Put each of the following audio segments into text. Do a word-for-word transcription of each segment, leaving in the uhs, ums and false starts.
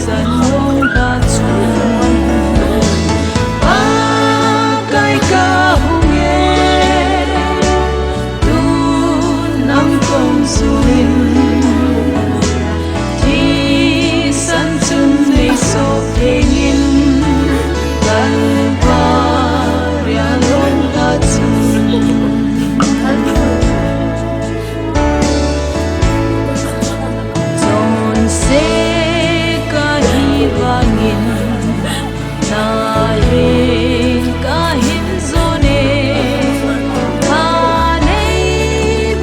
San hong ta chun, Pakai ka hung e, tun nang kong suin, thisan chun nei sop thengin, Kalvari a lhung ta chun. Chonse kahi vangin, nahin kahin jone, thanei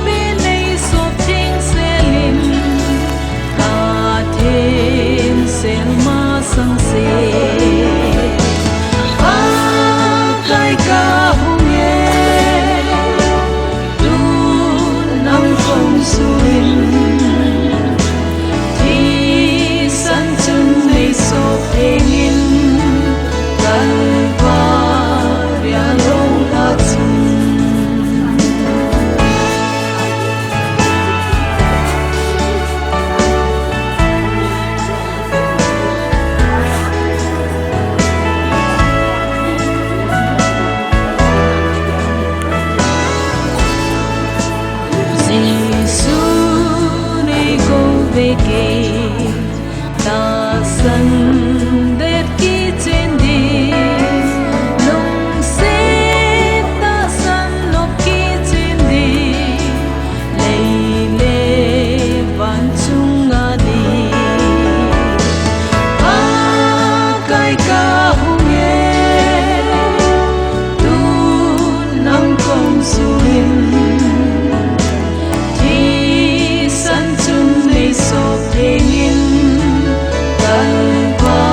pe nei sop theng selin, kathem sel masang se. Pakai ka hung e, tun nang kong suin, thisan chun nei sop thengin, Kalvari a lhung ta chun. Jesu nei kou ve kei, tahsan det kichen ding, lungset tahsan nop kichen ding, lei le van chunga ding. Pakai ka hung e, tun nang kong suin, thisan chun nei sop thengin, Kalvari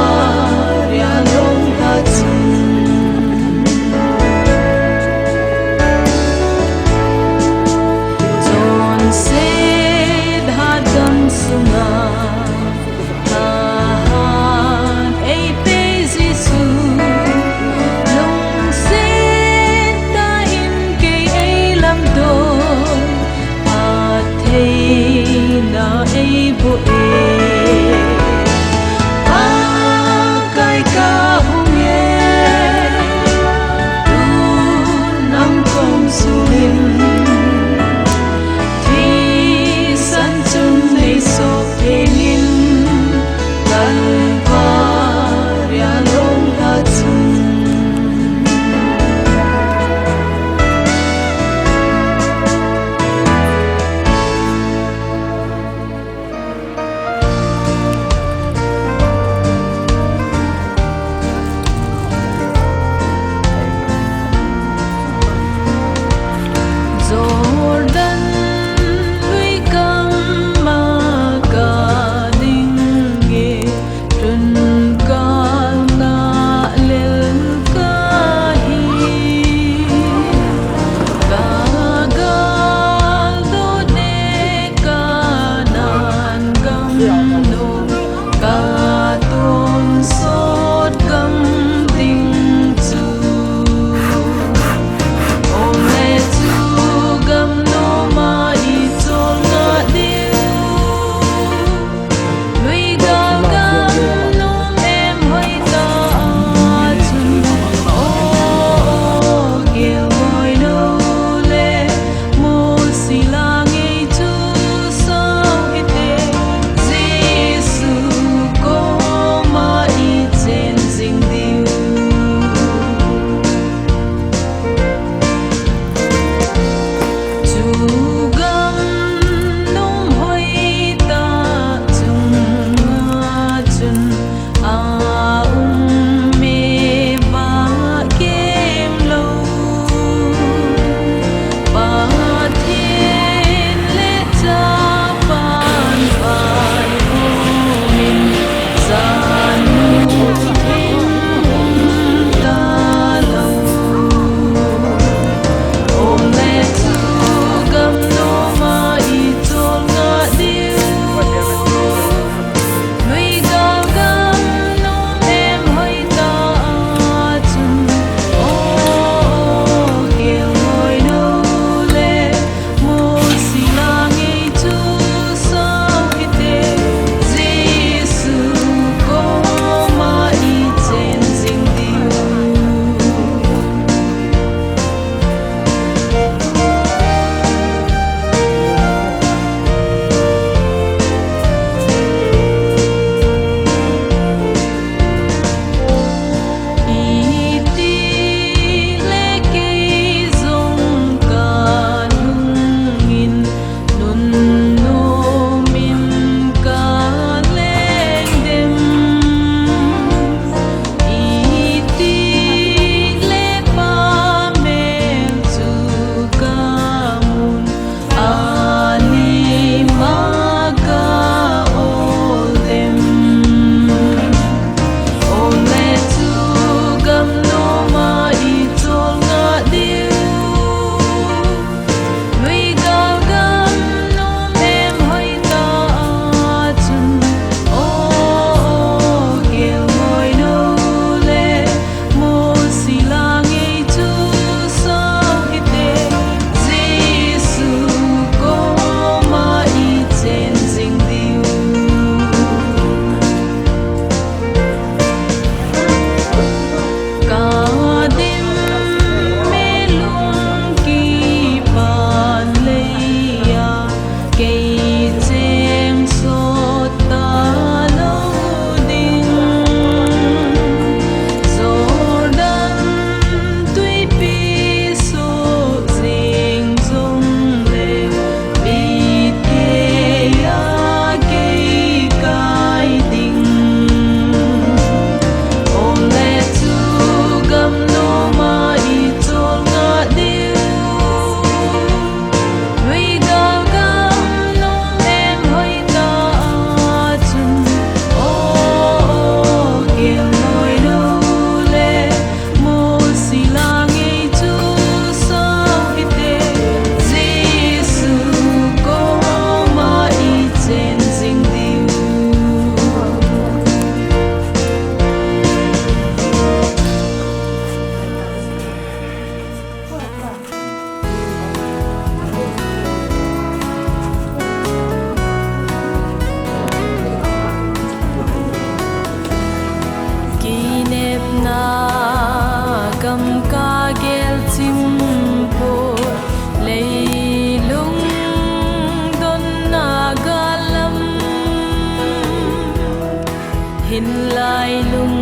Lailung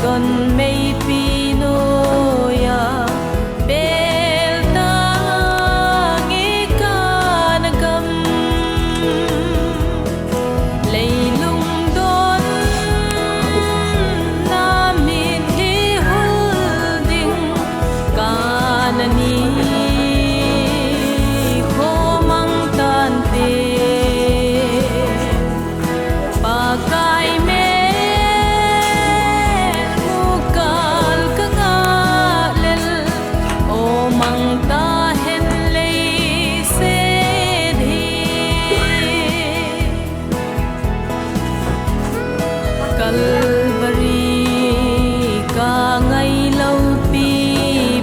don meipi noiya, bel tang e kana gam. Leilung don na mitlhi hul ding, kana nikho mang tante. Pakai melmu kal ka ngah lel, o mang tahen leiset hi. Calvary ka ngai loupi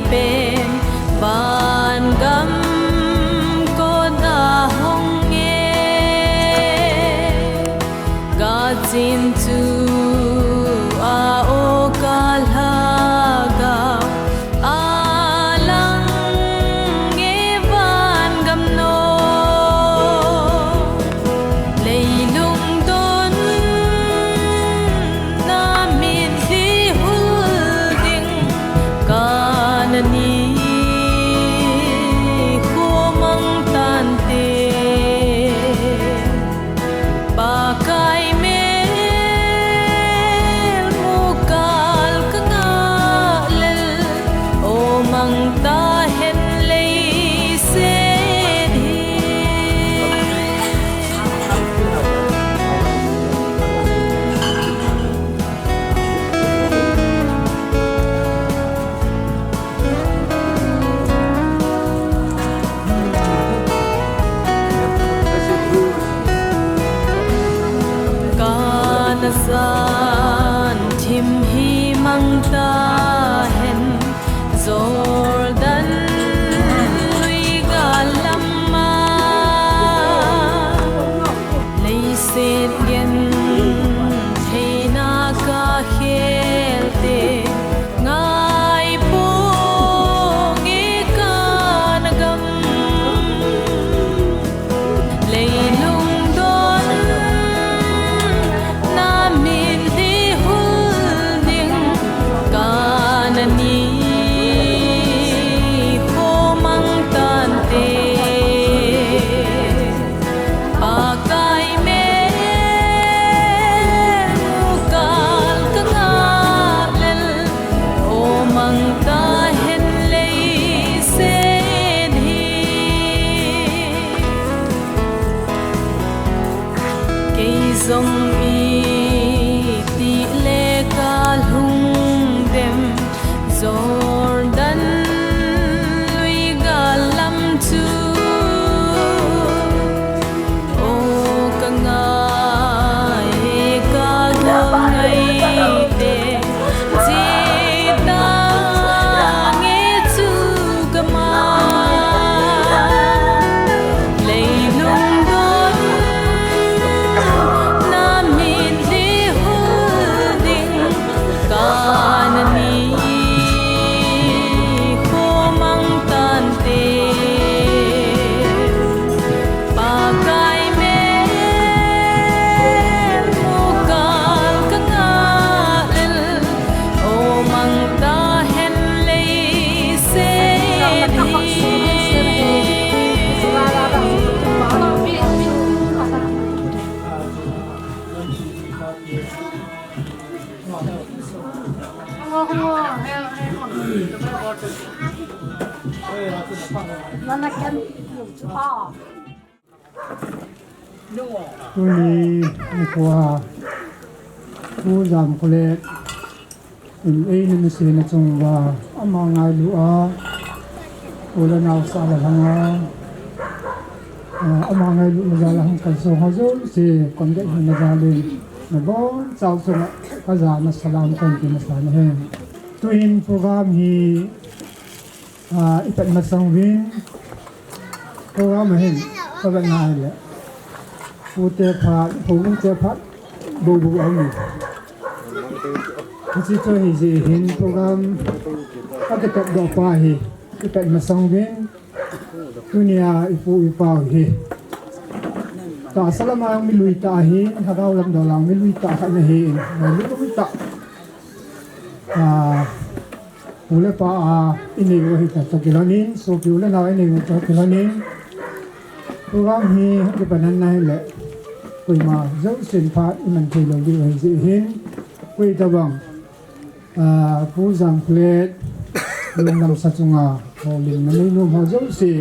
pen, vangam kot a hong e. Gachin chu a o ka lhagao, a lang e vangam noi. Leilung don na mitlhi hul ding, kana nikho mang tante. Pakai melmu kal ka ngah lel, o mang tahen leiset hi. Kana san thim hi mang tahen, Jordan lui gal lam a. Leiset gentheina ka khel te, ngai pong e kana gam. Leilung don na mitlhi hul ding, kana nikho mang tante. Pakai melmu kal ka ngah lel, o mang tahen leiset hi. Kei jong itih le ka lhung dem, Jordan lui gal lam chu. O ka ngai, ka gong ngai te, chi tang e chu ka ma. Leilung don na mitlhi hul ding, kana nikho mang tante. Pakai melmu kal ka ngah lel, o mang tahen leiset hi. Tuni nikho a Pu Jamkholet in eina nuisatna chunga ama ngailu a, u le nao sah le lhang a, eh, ama ngailutna jal a hung kalsong ho jouse, congress hina jal in, nabonchauva chunga kajana salam kahin pe masa nahi. Tuhin program hi, ah, ipat masang uvin, program ahin, kavet na ahile, pute phat, houbung te phat, bou bou aum e. Hiche chu ahijeh hin program akipatdoh pa hi, ipat masang uvin, tunia ipu ipau hi Tahsa lama mi lui tah ahin, lhagao lam dol a mi lui tah khat ahin, mi lui tah. Ah, u le pa a, i nei u ahi tah toh kilhonin, sopi u le nao i nei u toh kilhonin. Program hi hung kipan na hile, koima jousen phat i man thei lou diu ahi jeh hin, koi tabang, ah, Pu Jangkholet, Lungdam Sa chunga, houlimna nei nom ho jouse,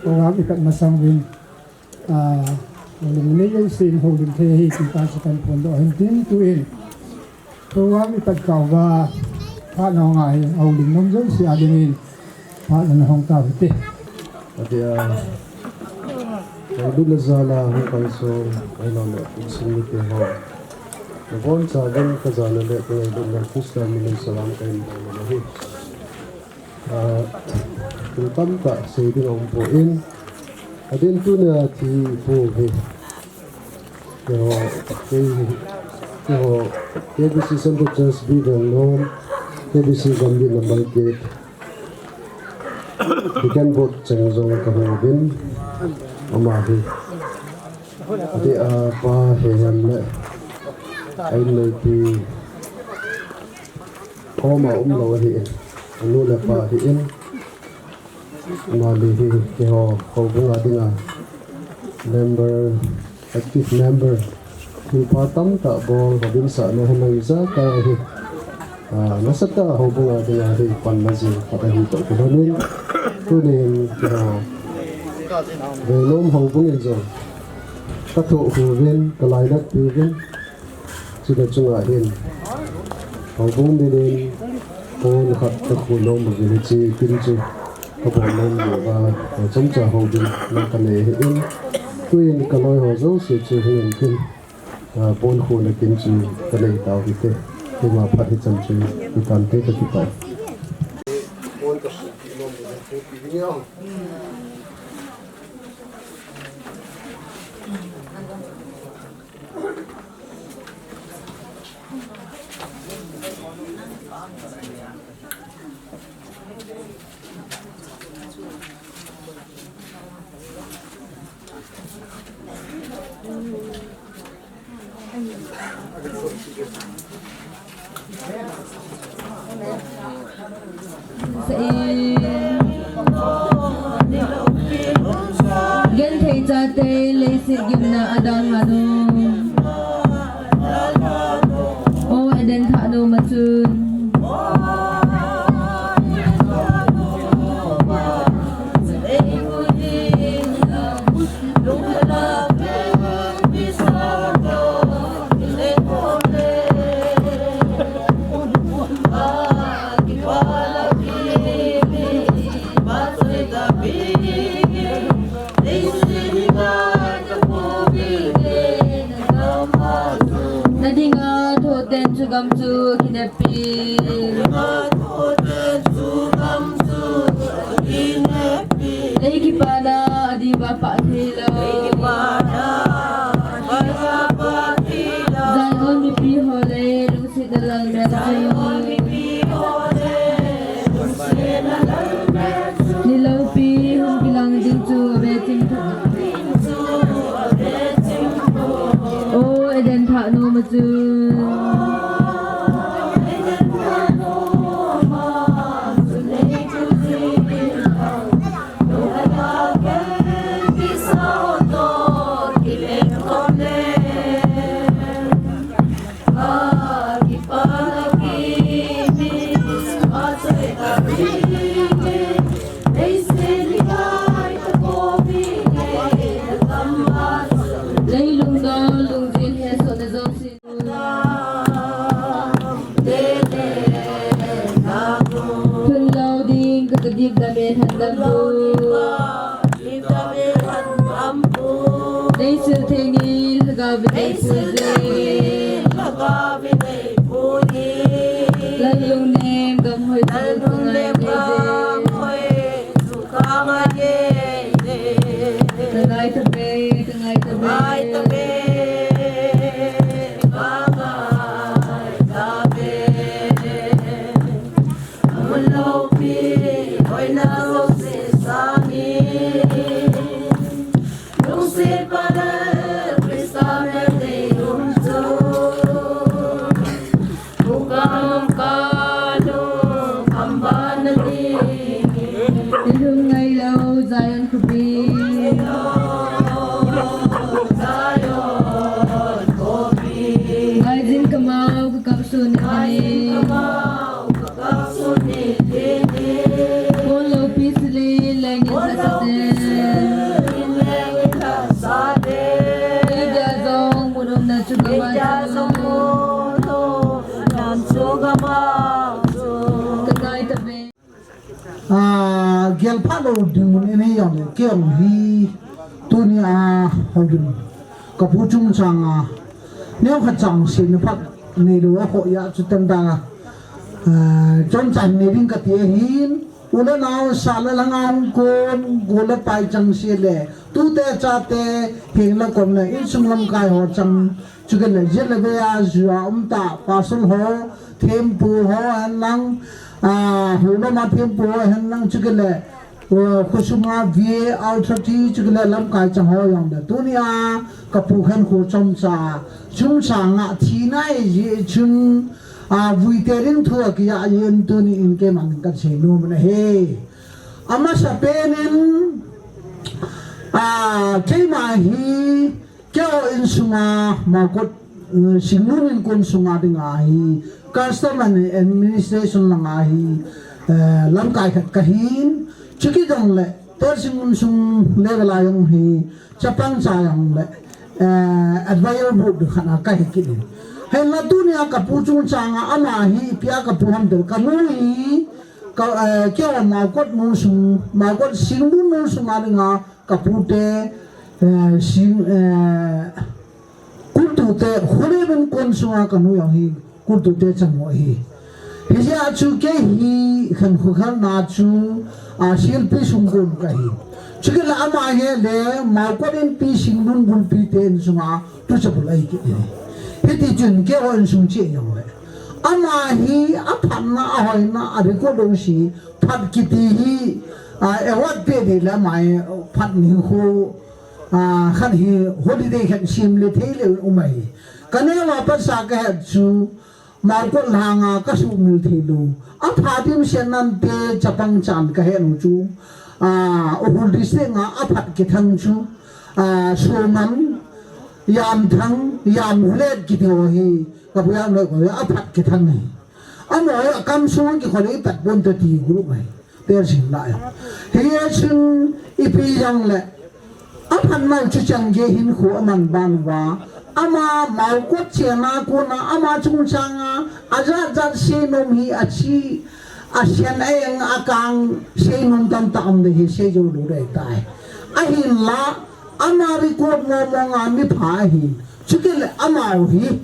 program i pat masang uvin. Ah, houlim nei jousen houlim thei ahi ti pa chu kahin phondoh ahin tin tuin. Program i pat kah uva, phat na hung ahi, houlim nom jouse a dingin, phat na hung tau hite. Adia, ngailutna jal a hung kalsong, ahilouleh, insung mite ho. Nabonchauvin ka jana le ka ngailutna Christa min in salam kahin bol ahi. Ah, thil tamtah sei ding aumpoi. Adin tunia thi pu hi. Keiho, kei, keiho, K B C Central Church B Gangnerbahçe, K B C Gambih number eight. Deacon board cheng jong kahung uvin. Ama hi. Ati apa he hem le. Ai le pi. Koma umlou ahin, anu le apa ahin, amani hi keiho houbung a dinga member, active member, thilpha tamtah bol, houin sahna hung ijakai ahi. Ah, nasatah a houbung a dinga hi panna jing khat ahi toh kilhonin, tunin keiho Veinom houbung in jong kathoh uvin, kalainat uvin, Chule chunga hin, houbung minin, pon khat kakhu nom uvin hiche tin chu, kabol nom uva, chomcha houbung na kanei ahin, tuin kaloi ho jouse chu hung in tin, ah, pon khuna kin chu kanei tau hite, keima phat hichan chu, hitante kakipah. Genthei chate leiset gimna a dalhan u. O Eden thah nom a chun. Na dinga thoh ten chu gam chu kinep Lei kipana a diuva pah thei lou. Zion mipi ho le lungsetna lalmel chu. Ni loupi hung kilang ding chu ve chim thah. O Eden thah nom a chu. Leilung dol, lungjin hesohna jouse. Thun lou ding, ka, ka dip dam e, thandam pu. Leiset theng in, lhagao vin nei pu je. Lallung nem, gam hoi chu, ka ngai tave. Ka ngai tave, ka ngai tave. Tuni kani. Kon lopi sili lengin thasate. Ija jong mun umna chu gama chu. Kangai tabe. A, gelphat lou ding mun in hi jong le, kei jong hi tuni a houlim ka pu chungchang a neokhat chang seh ni phat neilou a khoh a chu tanta, a, chomcha nei ding kati ahin, u le nao, sa le lhang a hung kon, gol le pai chang seh le, tute chate, heng le kom le, insung lamkai ho chang, chukit le, jet le ve a, ju a um ta, pasal ho, thempu ho, hen lang, a, hu lama thempu ho, hen lang, chukit le, Aa, khosunga V A, Ultra T, chukit le lamkai chang ho jong le. Tuni a, ka pu khen kho chomcha, chungchang a thi nai ji chun, a, vuite ding thu a kiya yin tuni in keiman kan sei nom na he. Amasapen in, a, keima hi, Keiho insunga Maokot, eh, Singnun in kon sunga dinga hi, custom and administration langa hi, eh, lamkai khat kahin, chukit jongle, Tersing mun sung level a jong hi, chapang cha jongle, eh, advisor board khat a kahi kit in. Hinla tuni a ka pu chungchang a ama hi, ipi a ka pu ham tel ka nu hi, ka, eh, keiho Maokot nu sung, Maokot Singnun nu sunga dinga, Ka pute, eh, sing, eh, kultute, Khulebin kon sunga ka nu jong hi, kultute chang ho hi. Hijeh a chu kei hi khankho khalna chu, a, C L P sung kon kahi. Chukit le ama hi le, Maokot Inpi Singnun bulpi te insunga, tu chabul ahi kit hi. Hiti chun keiho insung cheh jong le. Ama hi, aphatna, ahoina, a record jong si, phat kiti hi, a, award pe di le ama hi, phat ni khu, A, khat hi holiday khat sim le thei le um ahi. Ka neo a pat sa ka het chu, Maokot langa ka sumil thei lou. Apha dimset nante chapang chan ka het u chu. A, Ukhrul district a aphat kithang chu. A, Songam, Jamthang, Jamhulet kiti ho hi. Ka pu jam le ko aphat kithang hi. Amaho akam sung kikhol le ipat bon te ti group ahi. Tersing lai. Hichun ipi jongle. Aphat nau chu chang gei hinkho aman ban uva. Ama Maokot chena kona ama chungchanga ajat jat seinom hi achi, asian aeng akang seinom tamtah um de hi sei jou lou dei tai. Ahinla ama record mo mo nga mi pha ahi. Chukit le ama u hi.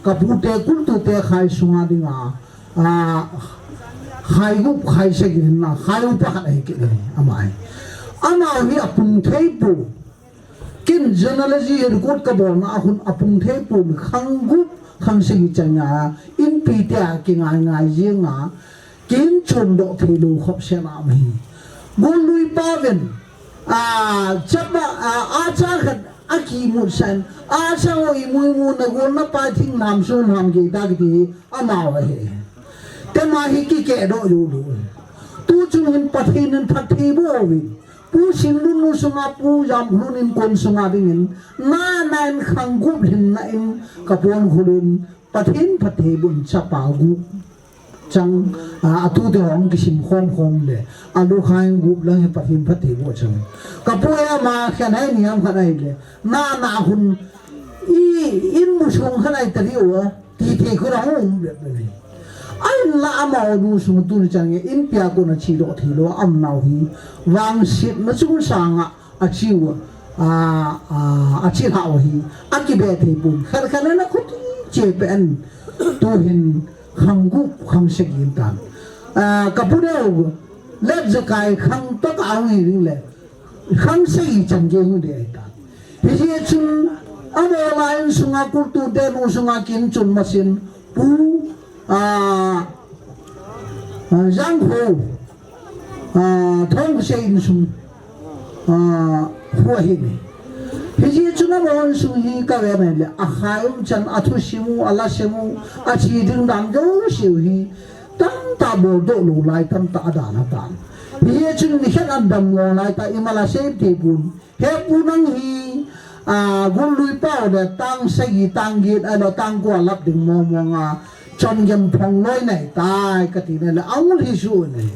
Ka pute kultute khai sunga dinga, a, khai gup khai sagi na, khai upa khat ahi kit le, ama hi. Ama hi apung thei pu. Kin genealogy record ka bolna a hun apung thei pu khang gup, khang sagi changa, inpi te a kingai ngai jinga, Kin chun doh thei lou khop se na ma hi. Gun lui pa ven. A, chapa, a, a cha khat a ki mu san. A cha o i mu i mu na gun na pa thing nam su nam ge ta ki ama wa he. Te ma hi ki ke doh lou lou. Tu chung hin Pathen in phat thei bo ven. Pu Singnun nu sunga Pu Jamlun in kon sunga dingin. Na na in khang gup hin na in ka pon khulun Pathen phat thei bun chapa gup. Chang, a, atu te hong kisim khom khom le, alu khai gup lang he Pathen phat thei bo chang. Ka pu e ama khan hai niam khan ai le, na na hun, i, in bu sung khan ai tari o, ti thei khun a hong um le le. Ahinla ama o nu sung tu ni chang e, in pia ko na chi lo thei lo, am nau hi, vangsetna chung sanga, a chi u, a, a, a chi hau hi, a kibe thei bun. Khan khan na khut che pen, tu hin, Khang gup, khang sagi tan. A, ka pu neo, let zakai khang to ka ang hi ring le. Khang sagi chang ge hu de ai tan. Hi hi chun, amo la in sunga kultute nu sunga kin chun masin, pu, a, a, jang ho, A, thong se in sung, a, hua hi ni. Hi ji chu na mon sung hi ka ve mai le, a khai um chan, a thusim u, a lasim u, a chi ding dan jouse u hi, tamtah bol doh lou lai, tamtah a dan a tan. Hi ji chu ni khen an dam lou lai ta, i ma la se ti bun. He pu nang hi, a, gun lui pau le tang sagi, tang get, a le tang kua lap ding mo mo nga. Chomgem phong loi nei tai kati nale, angul hi su nei.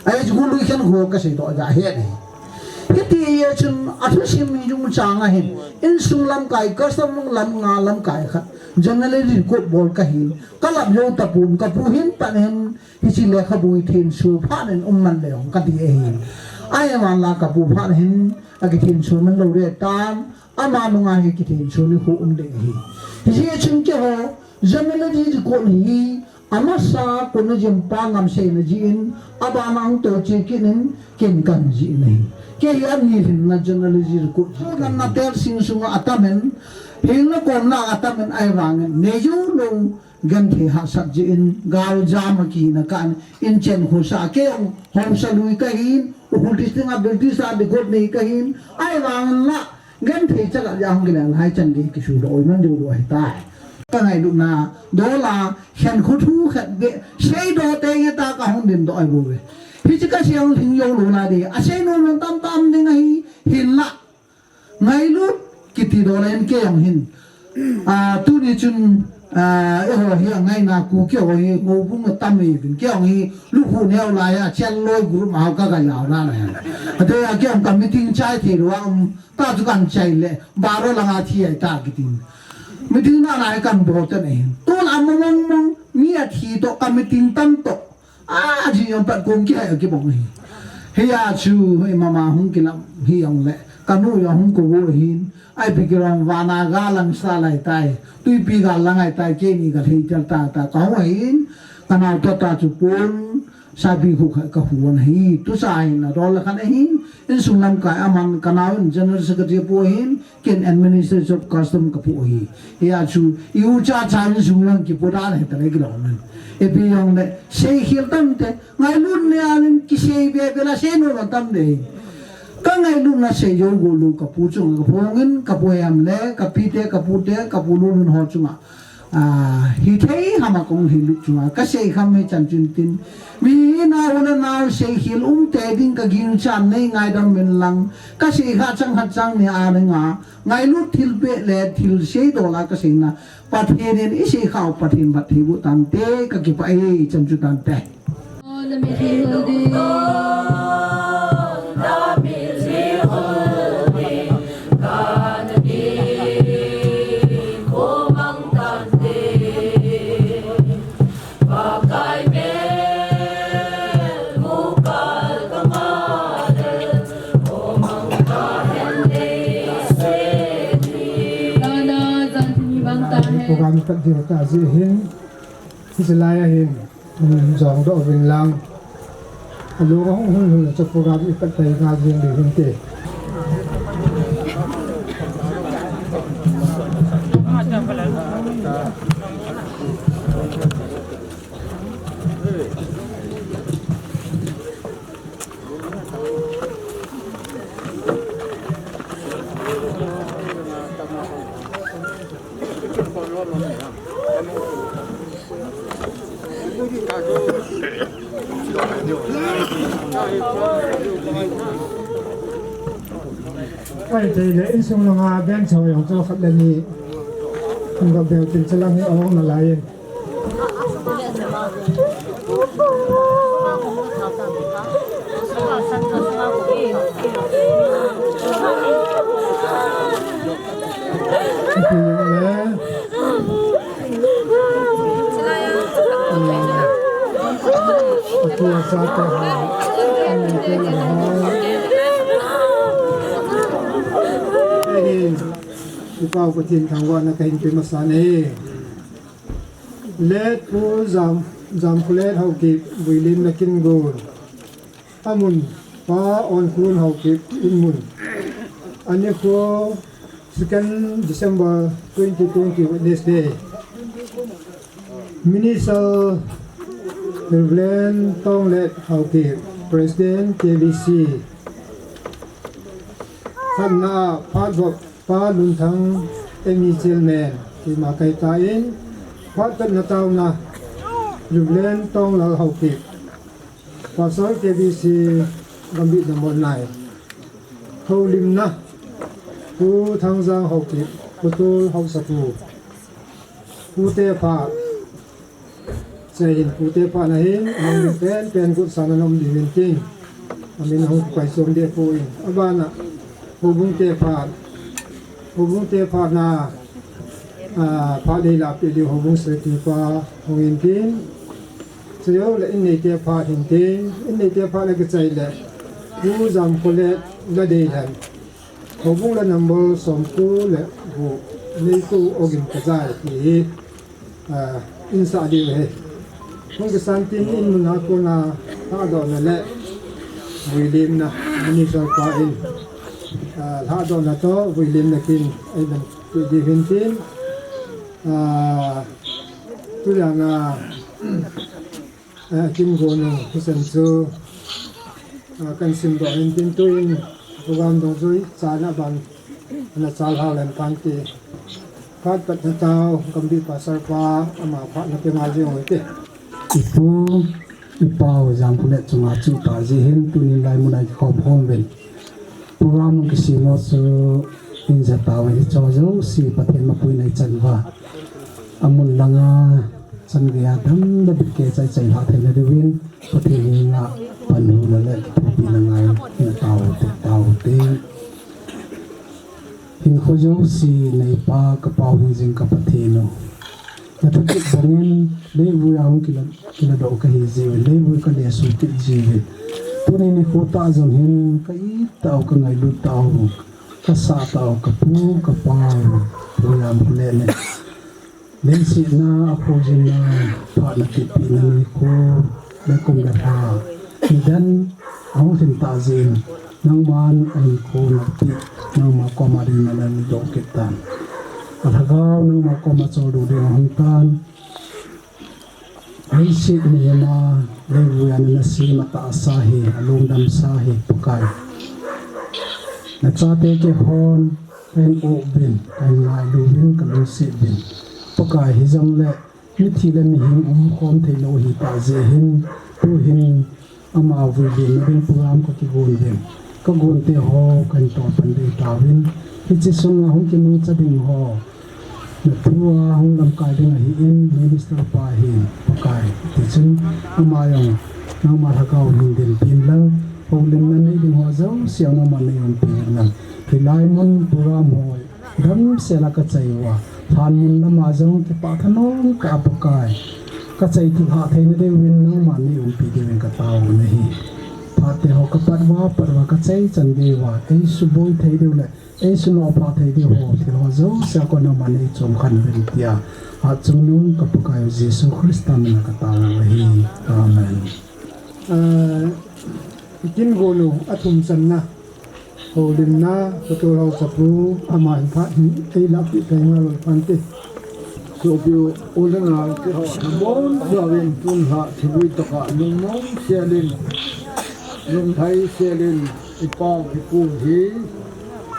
Ai chu lui khen ho kasei doh ja he nei. Hiti ye chun athusim mi jung chang ahin, insung lamkai, custom lamnga lamkai khat, general record bol kahin, kalap jou tapon, kapu hin pan hin, hiche lekhabu hi thenso phat in um man le hung kati ahin. Ahivang la kapu phat hin akithenso man lou le tan, ama nunga hi kithenso ni khu um le hi. Hiche chun keiho, general record hi, amasa kona jempa ngam seina jin, abana hung toche kit in, ken kan ji nei. Kei hi ani lhinna general record ji. Nana tel sing sunga atamin, hinna komna atamin ahivangin, neijou lou, genthei hahsat jin, galjam a kina kan, inchen khosa, kei jong hausa lui kahin, Ukhrul district a British a record nei kahin, ahivangin la, genthei chaga ja hung kile lai chan gei kisu doh oi man jou lou ahitai. Ka ngailutna, dola, khen khu thu khat be, seidoh teng ta kahung din doh ai bou ve. Hiche kasei hung lhing jou lou na de, asei nom nom tam tam ding ahi, hinla. Ngailut kiti dola in kei jong hin. A, tuni chun, a, eiho hi angaina khu keiho hi, houbung atam uvin kei jong hi, lukhu neo laiya, chel loi group ma ho ka ga jao na na. Ate a kei jong ka meeting chai thei lou a, um, Ta chu kan chai le, baro langa thi ai ta kitin. Meeting na na kan bol ta nei. Tu la mong mong mong, mi athi to ka meeting tam to. A, ji jong pat kong ki hai kibong hi. Hiya chu, hi mama hung kilam, hi jong le. Kanu jong hung ko wo hin. Ai pi kiram vana ga lang sa lai tai. Tuipi ga lang ai tai, keini ga thei tel ta ta. Ka hung hin. Kanao to ta chu pun. Sabi khu kha ka hu an hi, tu sa hin a dol khan ahin, insung lamkai aman kanao in General Secretary pu ahin, ken Administration of Custom ka pu ahi. Hiya chu, i u cha cha insung lam kipu dan hi ta le kilom in. Ipi jong le, sei khel tam te, ngailut ne anin kisei be be la sei nom tam de. Ka ngailutna sei jou go lou ka pu chung ka pu ngin, ka pu hem le, ka pi te, ka pu te, ka pu lu nun ho chunga. A, hithei ham a kong hilut chunga, kasei kham hi chan chun tin. Mi nao le nao sei khel um te ding ka ging chan nei ngaidam min lang. Kasei kha chang khat chang ni a nei nga. Ngailut thil pe le thil sei dola kaseina. Pathen in isei khao Pathen bat thei bu tante ka kipah e chan chu tante. Program kat ding ta ji hin. Hiche lai a hin, um, jong doh uvin lang. Alung ahung hun hun chu program i pat tai nga jing ding hin te. Pai tei le insung langa ben chau jong chu khat le ni. Hung ga bel tin chalang hi a hung na lai in. Ipau Pathen thangvahna kahin pe masa e. Late Pu Jam, Jamkhulet Haokip, Vuilim Nakingon. Amun, Pa Onkun Haokip, inmun. Anikho, second December twenty twenty, Wednesday. Minister Reverend Tonglet Haokip, President K B C. Khatna a, Phat Vop, Pa Lunthang, M E Chairman, keima kahitan, phat pet na taona, Reverend Tonglal Haokip, Pastor K B C, Gambih number nine. Houlimna, Pu Thangjang Haokip, Pu Tul Haosapu, Pu Tepha, Chai hin pute phat na hin, ahung pen pen kut sana nom di hin tin. Amin ahung kai som de pu in. Abana, hubung te phat. Hubung te phat na, a, phat lei la pi di hubung se ti pa hung in tin. Chai ho le in nei te phat hin tin. In nei te phat le ke chai le. Pu Jam Kole la dei hen. Hubung la number som ku le gu. Nei ku ogin ka jai ti. A, in sa diu he. Hung kisan tin in mun a kona lhadohna le vuilimna, minister pa in, a, lhadohna toh vuilimna kin eiman pe diu hin tin, a, tu jang a, a, Kin Gonu, Pu Sen Chu, a, kan sim doh in tin tu in, program dong jui, chana ban, ana chal hao len pan ti. Phat pat na tao, Gambih Pastor pa, ama phat na pe ngai jing oi te. Ipu, ipa u Jam Kole chunga chu ta ji hin tunin lai mun a kikhom khom ven. Program kisim u chu in ja tao hi cho jo si Pathen mapui nei chan va. Amun langa, chan gei a dam da bit ke chai chai lha thei na diuvin. Pathen henga pan hu la le kithopi na ngai na tao te, tao te. Hinkho jouse neipa ka Pa hung jing ka Pathen u. Na thakit bangin leivui a hung kila, kila doh ka hi jiuvin, leivui ka lesu kit jiuvin. Tuni nikho tah jong hin ka it tau, ka ngailut tau, ka sah tau, ka pu, ka pa u, Pu Jam Kole le. Leiset na a khojin na phat na kipeh na nikho le kum le lha. Nidan ahung lhin tah jeh in nangman ahinkho na peh, nangma koma ding na na doh kit tan. Alhagao nangma koma choldo ding ahung tan. Leiset mihem a leivui a na sem a tahsa hi, alungdam sa hi, Pakai. Na chate kihon, kahin o uvin, kahin ngailu uvin, kalungset uvin. Pakai hijongle, mithi le mihing umkhom theilou ahi tah jeh hin, tuhin, ama vuilimna ding program ka kigon uvin. Ka gon te ho, kahin tol pan ding tauvin. Hiche sunga hung kimangcha ding ho. Na thu a hung lamkai ding ahin, minister pa hin, Pakai. Tichun, ama jong, nangma lhagao hin dinpin lang, houlimna nei ding ho jouse, nangma nei umpi lang. Hilai mun program ho, damsel a ka chai uva. Lhan mun lama jong kipah thanom tah a Pakai. Ka chai thilhah theina diuvin, nangma nei umpi diuvin ka tao u ahi. Phat te ho ka pat uva, pat uva ka chai chan diuva. Ei suboi thei diu le. Ei sunoh pha thei diu ho, thil ho jouse a kon nangma nei chom khen uvin tia. Hatchungnung ka Pakai u Jesu Christa min a ka tao u ahi. Amen. Ah, Kin Gonu a thum channa. Houlimna, Pu Tolhao Chapu, ama hin phat hi, ei lah peh peh ngal lou pante. Sopi u le nao te ho, nabonchauvin tun lha, thivui tah a, lungmong sel in, lungthai sel in, i pau, i pu hi,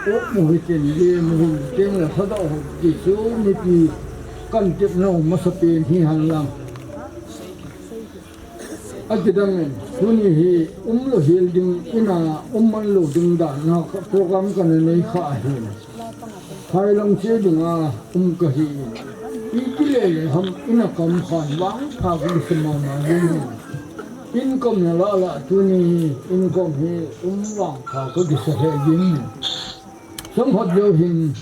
u mu hitin, le mu hitin, la sa da ho, ti chu, mipi, kan tep nau, masapen hi hen lang. Akidang in, tuni hi, umlou hel ding, in a, um man lou ding dan, na, program kana nei kha ahin. Phai lang che dinga um kahi. Iti le le ham ina kam khan vangpha ka kisa mama jing. In kom na la la tuni in kom hi um vangpha ka kisa he jing. Chomkhat jou hin,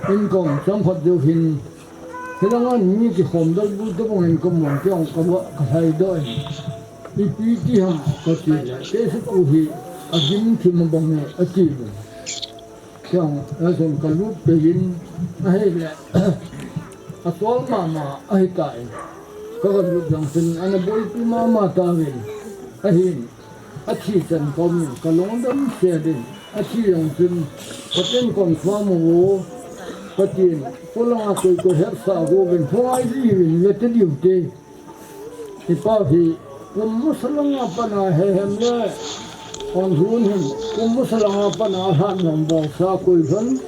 in kom chomkhat jou hin. Hilanga mi kikhom dal bu tabang in kom mong kiong ka va ka hai doi. Ipi ti ham kati le, kei se pu hi agim thim abang e ati le. Chang, a chun ka lut peh in, ahile, a chol mama ahitai. Ka, ka lut jong chun, ana boipi mama tauvin. Ahin, athi chan kom in, ka lungdam sel in. Athi jong chun, Pathen kong sua mo vo, Pathen, polanga koi koi hepsa vo vin, phongai ji vin, le te diu te. I pau hi, kum masa langa pana he hem le, on hun hin, kum masa langa pana lhan nong bol sa koi lhon,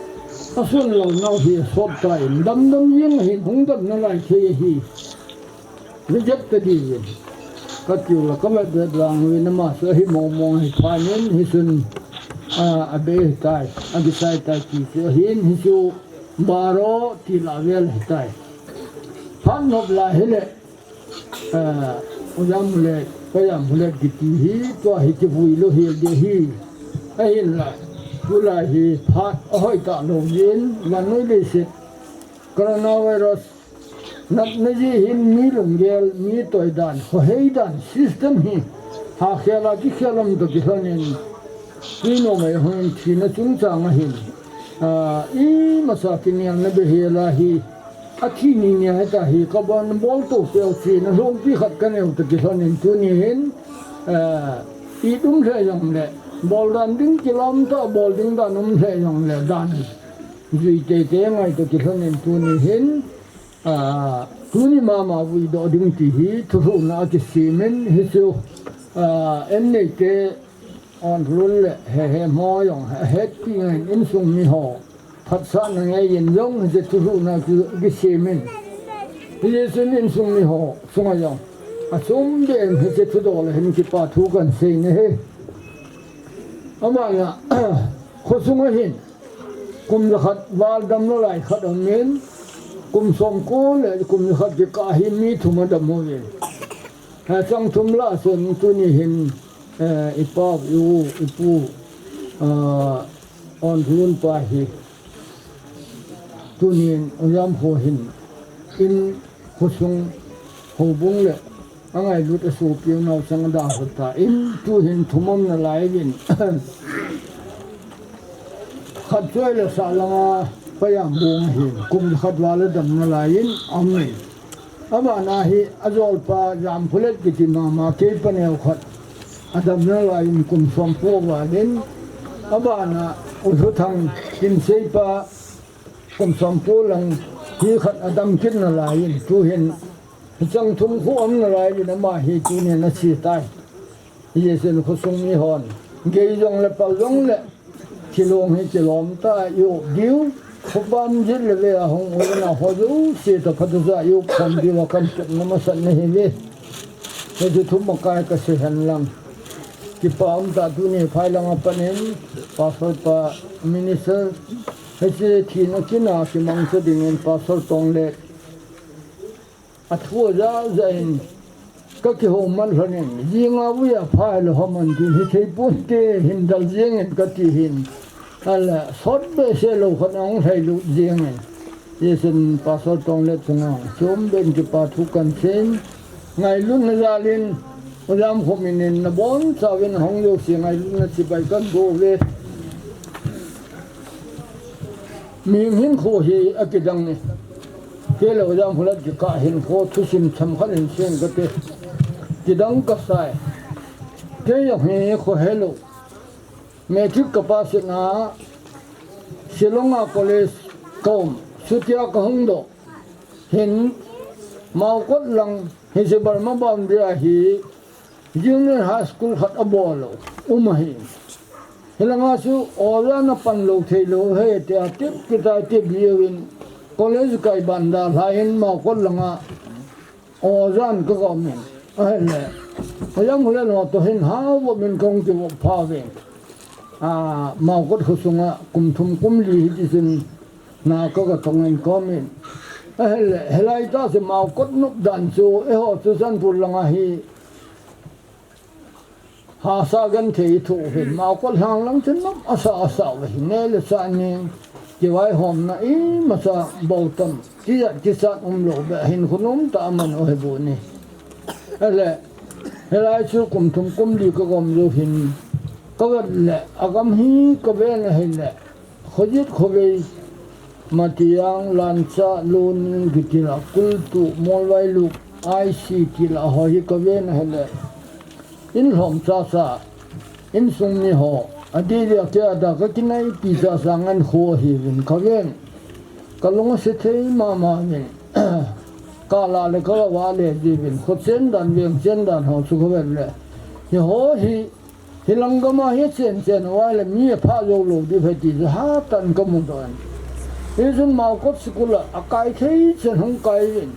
a sun lo nau hi sop ta in, dam dam jing hin, hung dam nalai thei hi. Reject ta di vin. Ka tiu la ka vet vet lang vin ama sa hi mong mong hi phan in, hi sun, a, a be hi tai, a kisai tai ti chu, hin hi chu, baro ti la vel hi tai. Phan nop la hi le, Ah, Pu Jamhulet, Pu Jamhulet kiti hi, tua hi kivui lou hel ding ahi. Ahinla, tulai hi phat ahoi talou jin, vannoi leiset, coronavirus natna jeh hin mi lunggel, mi toidan, khohei dan, system hi hakhel a kikhel um toh kilhonin, tui nom a hung thina chungchang ahin, ah, imacha kinelna behel a hi, athi ni ni a hita hi, kabon bol to peuchena lhompi khat kaneo toh kilhonin tuni hin, ah, it um lheh jongle, bol dan ding kilom tah, bol ding dan um lheh jongle, dan jui teitei ngai toh kilhonin tuni hin, ah, tuni mama vuidoh ding ti hi thulhuhna a kisemin, hichu, ah, en neite Onlun le Hehe mo jong ahetpi ngai, insung miho phatsahna ngeiyin jong hiche thulhuhna ki, kisemin. Hijeh chun insung miho chunga jong achom beh in hiche thudol a hin kipa thu kahin seina ahi. Amana, khosunga hin kum jakhat val damna lai khat aumin, kum somko le kum jakhat kikah hi mi thum adam uvin. Hachang thum lah a chun tuni hin, eh, ipa, i-u, ipu, ah, Onlun pa hi tunin U Jamkho hin in, khosung, houbung le angailut asopi u naochang adalha tan, tuhin thum aumna lai uvin. Khat chu ahile Sahlanga Payambung ahin, kum khat val adamna laiyin aumin. Abana hi ajolpa Jamkholet kiti mama keipa neo khat adamna laiyin kum somko valin. Abana U Lhuthang Kinseipa kum somko lang hi khat adam kitna laiyin, tuhin hichang thum khu aumna laiyin ama hi tunin athi tai. Hijeh chun khosung mihon gei jongle pal jongle thilong hi kilom tah a i-up diu, khopam jit le vei a hung u le nao ho jouse toh phatechan i-up khom diu a kahin tepna masat ahi ve. Hiche thu makai kasei henlang, kipa umtah. Tuni phai langa panin Pastor pa, Minister, hiche thina kin a kimangcha dingin Pastor Tonglet athu ajah jah in kakihou man lhonin, jinga vuiya pha hilou ham antin, hithei ponte, hin dal jengin kati hin. Ahile sot behseh lou khat ahung lhailut jengin. Hijeh chun Pastor Tonglet chunga achom beh in kipa thu kahin seiyin, ngailutna jalin, U Jamkho minin nabonchauvin ahung jouse ngailutna chibai kahin bol uve. Mihem hinkho hi akidang e. Kei le U Jamkholet kikah hinkho thusim chomkhat hin seiyin kate. Kidang kasai. Kei jong hi khohelou, matric kapass in a Shillong a college kaum, chutia kahung doh hin, Maokot lang hiche Burma boundary a hi Junior High School khat abol u um ahi. Hilanga chu oja napan lou thei lou ahi tia tep kitai tep jiuvin, college kai ban dalha in Maokot langa ojan kakomin. Ahile U Jamkholet toh hin haovop in kahung kivop phauvin, a, Maokot khosunga kum thum kum li hitichun na ka, katongin komin. Ahile hilai tah chu Maokot nopdan chu eiho Churachandpur langa hi hahsa genthei ithoh uvin, Maokot lhang lang chu nop asah asah uve, neh le chah nin kivaihomna imacha bou tam, tijat kichat umlou beh hinkho nomtah a aman u ahi bou ni. Ahile hilai chu kum thum kum li kakom jou hin, kavet le agam hi kaven ahile, khojet khovei, Matijang, Lancha, Loning kiti la, Kultu, Molvailup, Aisi kiti la ho hi kaven ahile, in lhom chacha, insung miho, adeh dia kei a da kakinaipi chacha ngen kho ahiuvin kaven. Kalung ase thei mama uvin. Kala le kava le jiuvin, kho chen dan, veng chen dan ho chu kavet le, hiho hi hilang gam a hi chen chen uva ahile mi aphah jou lou diu ahi ti chu hatah in kamudoh in. Hichun Maokot school a akai thei chen hung kai uvin,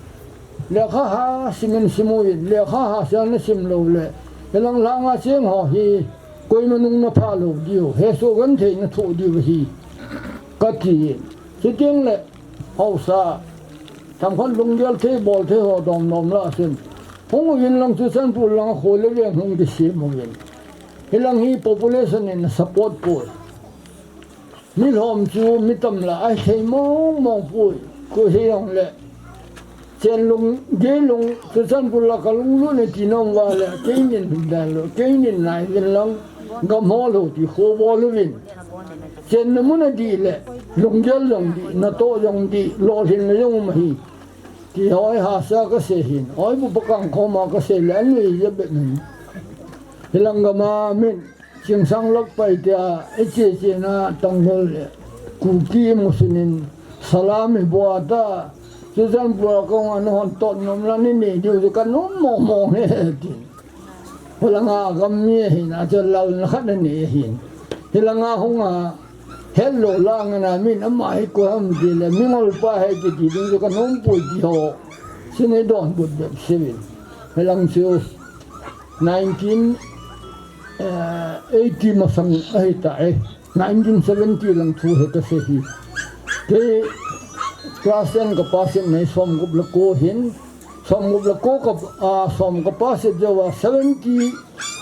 lekha ha simin sim uvin, lekha ha simin sim lou le, hilang lhanga cheng ho hi koima nung naphah lou diu, hesoh genthei nathoh diu ahi, katin. Chuteng le haosa, themkhat lunggel thei bol thei ho domdom lah a chun, Hung uvin lang Churachandpur lang a kho le veng hung kisem uvin. Hilang hi population in support poi. Mi lhom chu mi tam la a thei mong mong poi. Koi hijongle chen lung, gei lung, Churachandpur la ka lunglut e ti nom uva le, keinin hin dan lou, keinin nai vin lang, gam ho lou ti kho bol uvin. Chenna mun a dih le, lunggel jong dih, natoh jong dih, lolhinna jong um ahi. Ti hoi hahsa kasei hin, hoi bu pakang khoma kasei le, anui jep bep in. Hilang gam a min, Chingsang lak pai tia, i che che na Tanghul le, Kuki Muslim in, salam i bol ta, Churachandpur a kong a na hon tot nom la ni nei diu chu ka nom mong mong e, tin. Hilang a gam mi ahin, a chu lalna khat anei ahin. Hilang a hung a, het lou lang a na min ama hi koi ham ti le, mingol pa ahi kiti ding chu ka nom poi ti ho. Chu nei donbut bep seuvin. Hilang chu nineteen, eh, eighty masang ahi ta e. Nineteen seventy lang thu hi kasei hi. Kei class ten ka pass in nei som gup le ko hin. Som gup le ko ka, ah, som ka pass in jou a seventy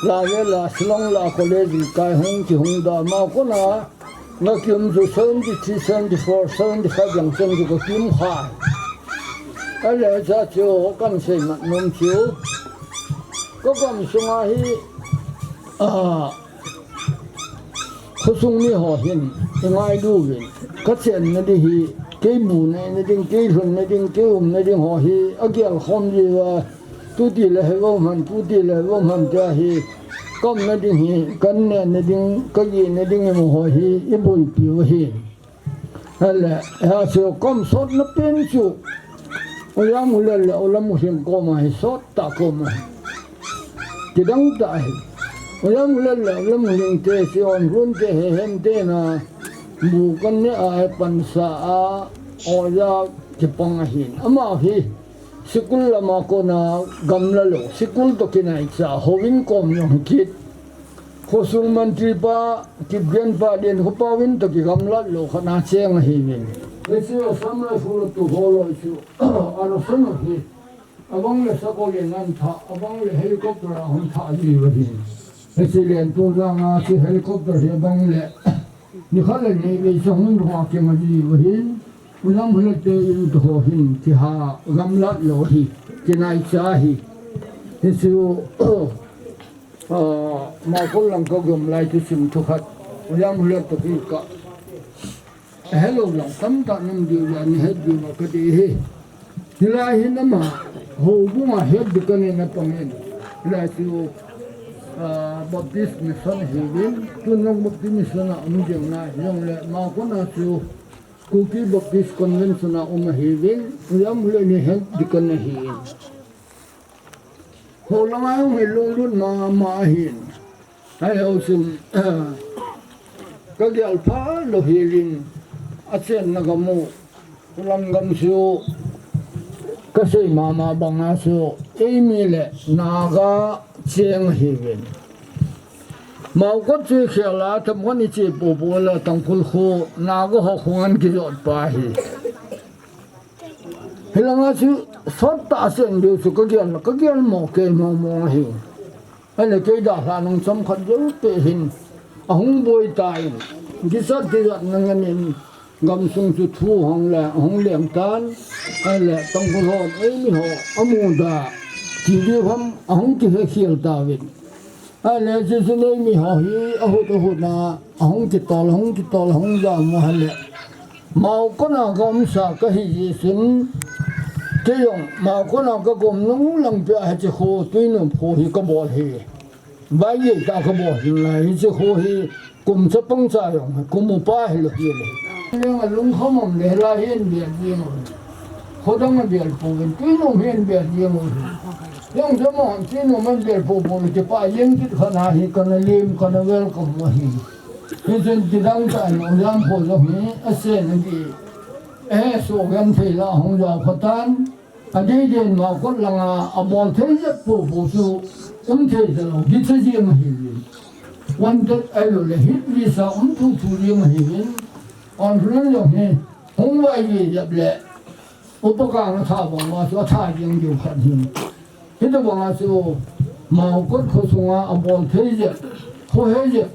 la le la Shillong la college kai hung ki hung da ma ko na. Nga kium chu seventy three, seventy four, seventy five lang chen chu ka kium kha. A le cha chu kan sei mat nom chu. Ka gam sunga hi, ah, Khosung mi ho hin, i ngailu uvin, ka chenna ding hi, kei bu neina ding, kei lhunna ding, kei umna ding ho hi, agel khom jiuva, tuti le hi vo man, tuti le hi vo man tia hi, ka umna ding hi, ka nehna ding, ka gehna ding imaho hi, i boipi u ahi. Ahile, hia chu ka um sotna pen chu, U Lamulal le U Lamulhing koma hi sot tah ka um ahi. Kidang tah ahi. U Lamulal le U Lamulhing te, Sion Gun te, Hehem te na, bu ka neh a, pansa a, oja kipang ahin. Amaho hi, sikul lama kona gamla lou, sikul toh kinaicha, houin kom jong hi kit. Khosung mantri pa, Kipgen pa, Denkhopauvin toh kigamlat lou khat a cheng ahiuvin. Hiche Assam Rifle tu ho loi chu, ana sanu hi, abang le sakol in an thah, abang le helicopter a hung thah ji uva hin. Hiche Lentung janga chu helicopter hi abang le, nikhat le ni vei chu hung lhung a kima ji uva hin. U Lamulal te in toh ho hin, kiha gamlat lou hi, kinaicha hi. Hichu, Ah, Maokot lang ka gom lai thusim thukhat, U Lamulal toh kikah. Ahelou lang tamtah nam diu jeh a nahet diu va kati hi. Hilai hin ama houbung a het ding kanei na pang in. Hilai chu, ah, Baptist Mission ahiuvin, tun jong Baptist Mission a um jeng nai, hijongle Maokot a chu Kuki Baptist Convention a um ahiuvin, U Lamulal in het ding kanei ahin. Ho langa jong hi lunglut mama ahin. Ahilou chun, ka gel phat lou helin, achenna gam u, Kulam gam chu, kasei mama banga chu, eimi le Naga cheng ahiuvin. Maokot chu khel a, Thamkon i che popo le Tangkhul kho, Naga ho khongan kijot pa ahi. Hilanga chu sot tah a cheng diu chu ka gel, ka gel mo kei mo mo ahi. Ahile kei dalhah nung chomkhat jou peh hin ahung boi tan, kichat tijatna ngen in gamsung chu thu hong le, hong leng tan, ahile Tangkhul hon eimi ho amu da ti diu ham ahung kihe khel tauvin. Ahile, chuche nei mi ho hi, ahut, ahut na, ahung kitol, ahung kitol, ahung jam u ahile. Maokot a ka umsa kahi jeh chun, kei jong, Maokot a ka gom nung lang peh a hiche kho, Tuinom kho hi ka bol hi. Vaigei tah ka bol hi lai, hiche kho hi, Kum chapang cha jong, kum upa hilou hile. Jong a lungkham um le, hilai hin bel jeng u. Khodang a bel pouvin, Tuinom hin bel jeng u. Jong jama hon Tuinom a bel popo le, kipah jeng kit khat ahi, kana lem, kana welcome u ahi. Hichun kidang tah in, U Lamkho jong hi, asen ati. Eh, so gam thei la, hung jao khatan. Adei den Maokot langa abol thei jep popo chu um thei talou, kicha jeng ahi. Wanted ahilou le hit visa um thuthu jeng ahi. Onhulan jong hi hung vai jep le upa kang atha bang uva chu atha jeng diu khat hi. Hitobanga chu Maokot khosunga abol thei jep, khohe jep,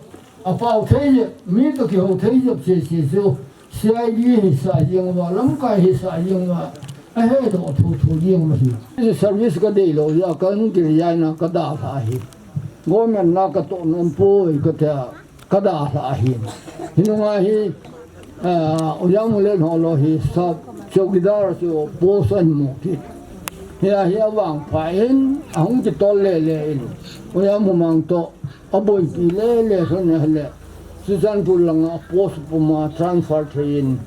apao thei jep, mi toh kihou thei jep sese chu C I D hisah jeng uva, lamkai hisah jeng uva, ahedoh thuthu jeng uva hi. Service kadeilou jeh a kahung kiresign a kadalhah ahi. Government na katoh nompoi katia kadalhah ahin. Hinunga hi, ah, Ojam Hulen holoi hi sub chowkidar chu post ahin mu kit. Hia hi avangpha in, ahung kitol lele in, Ojam Humang toh aboipi lele lhon ahile, Churachandpur langa post puma transfer thei in,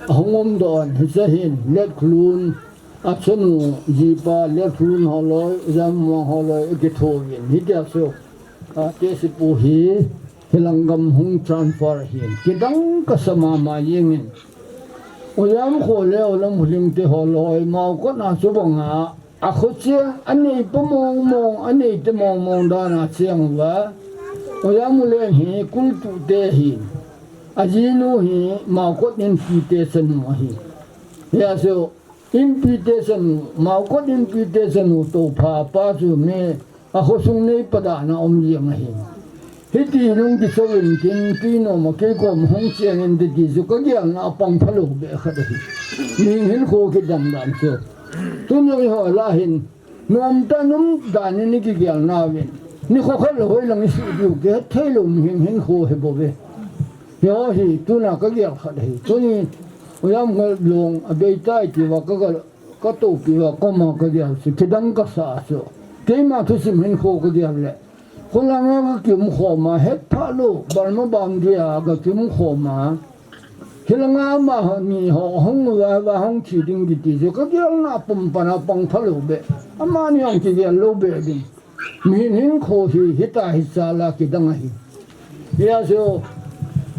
ahung umdoh in, hiche hin Letkholun, achanu jipa Letkholun holoi, Ojam Humang holoi, akithouvin, hitia chu, ah, Tehsi pu hi, hilang gam hung transfer ahin. Kidang kasa mama jengin. Ojam kho le Ojam Hulen te holoi, Maokot a chubanga, akhocheng, aneipa mongmong, aneite mongmong dan a cheng uva. Ojam Hulen hi Kultute ahin. Ajinu hi Maokot Inpi te chanu ahi. Hia chu, Inpi te chanu, Maokot Inpi te chanu toh pha pa chu mi akhosung neipa dan a um jeng ahi. Hiti nung kichouvin tin, tui noma kei koma hung chengin titi chu kagelna a pangpha lou beh khat ahi. Mihing hinkho kidang dan chu. Tuni eiho lah hin, nomtah nomdan in ikigel nauvin, nikho khat le hoilang isuh diu kihet theilou mihing hinkho ahi bouve. Hiho hi tuna kagel khat ahi. Tuni Ojam Hulen abeitai tiuva ka, ka, katoupiuva koma kagel chu, kidang kasa chu. Keima thusim hinkho kagel le, kholanga kakium khoma, hetphah lou, Burma boundary a kakium khoma, hilanga amani ho hung uva, va hung thi ding kiti chu kagelna pum pana pangpha lou beh. Amani jong kigel lou beh ding. Mihing hinkho hi, hita hi chala kidang ahi. Hia chu,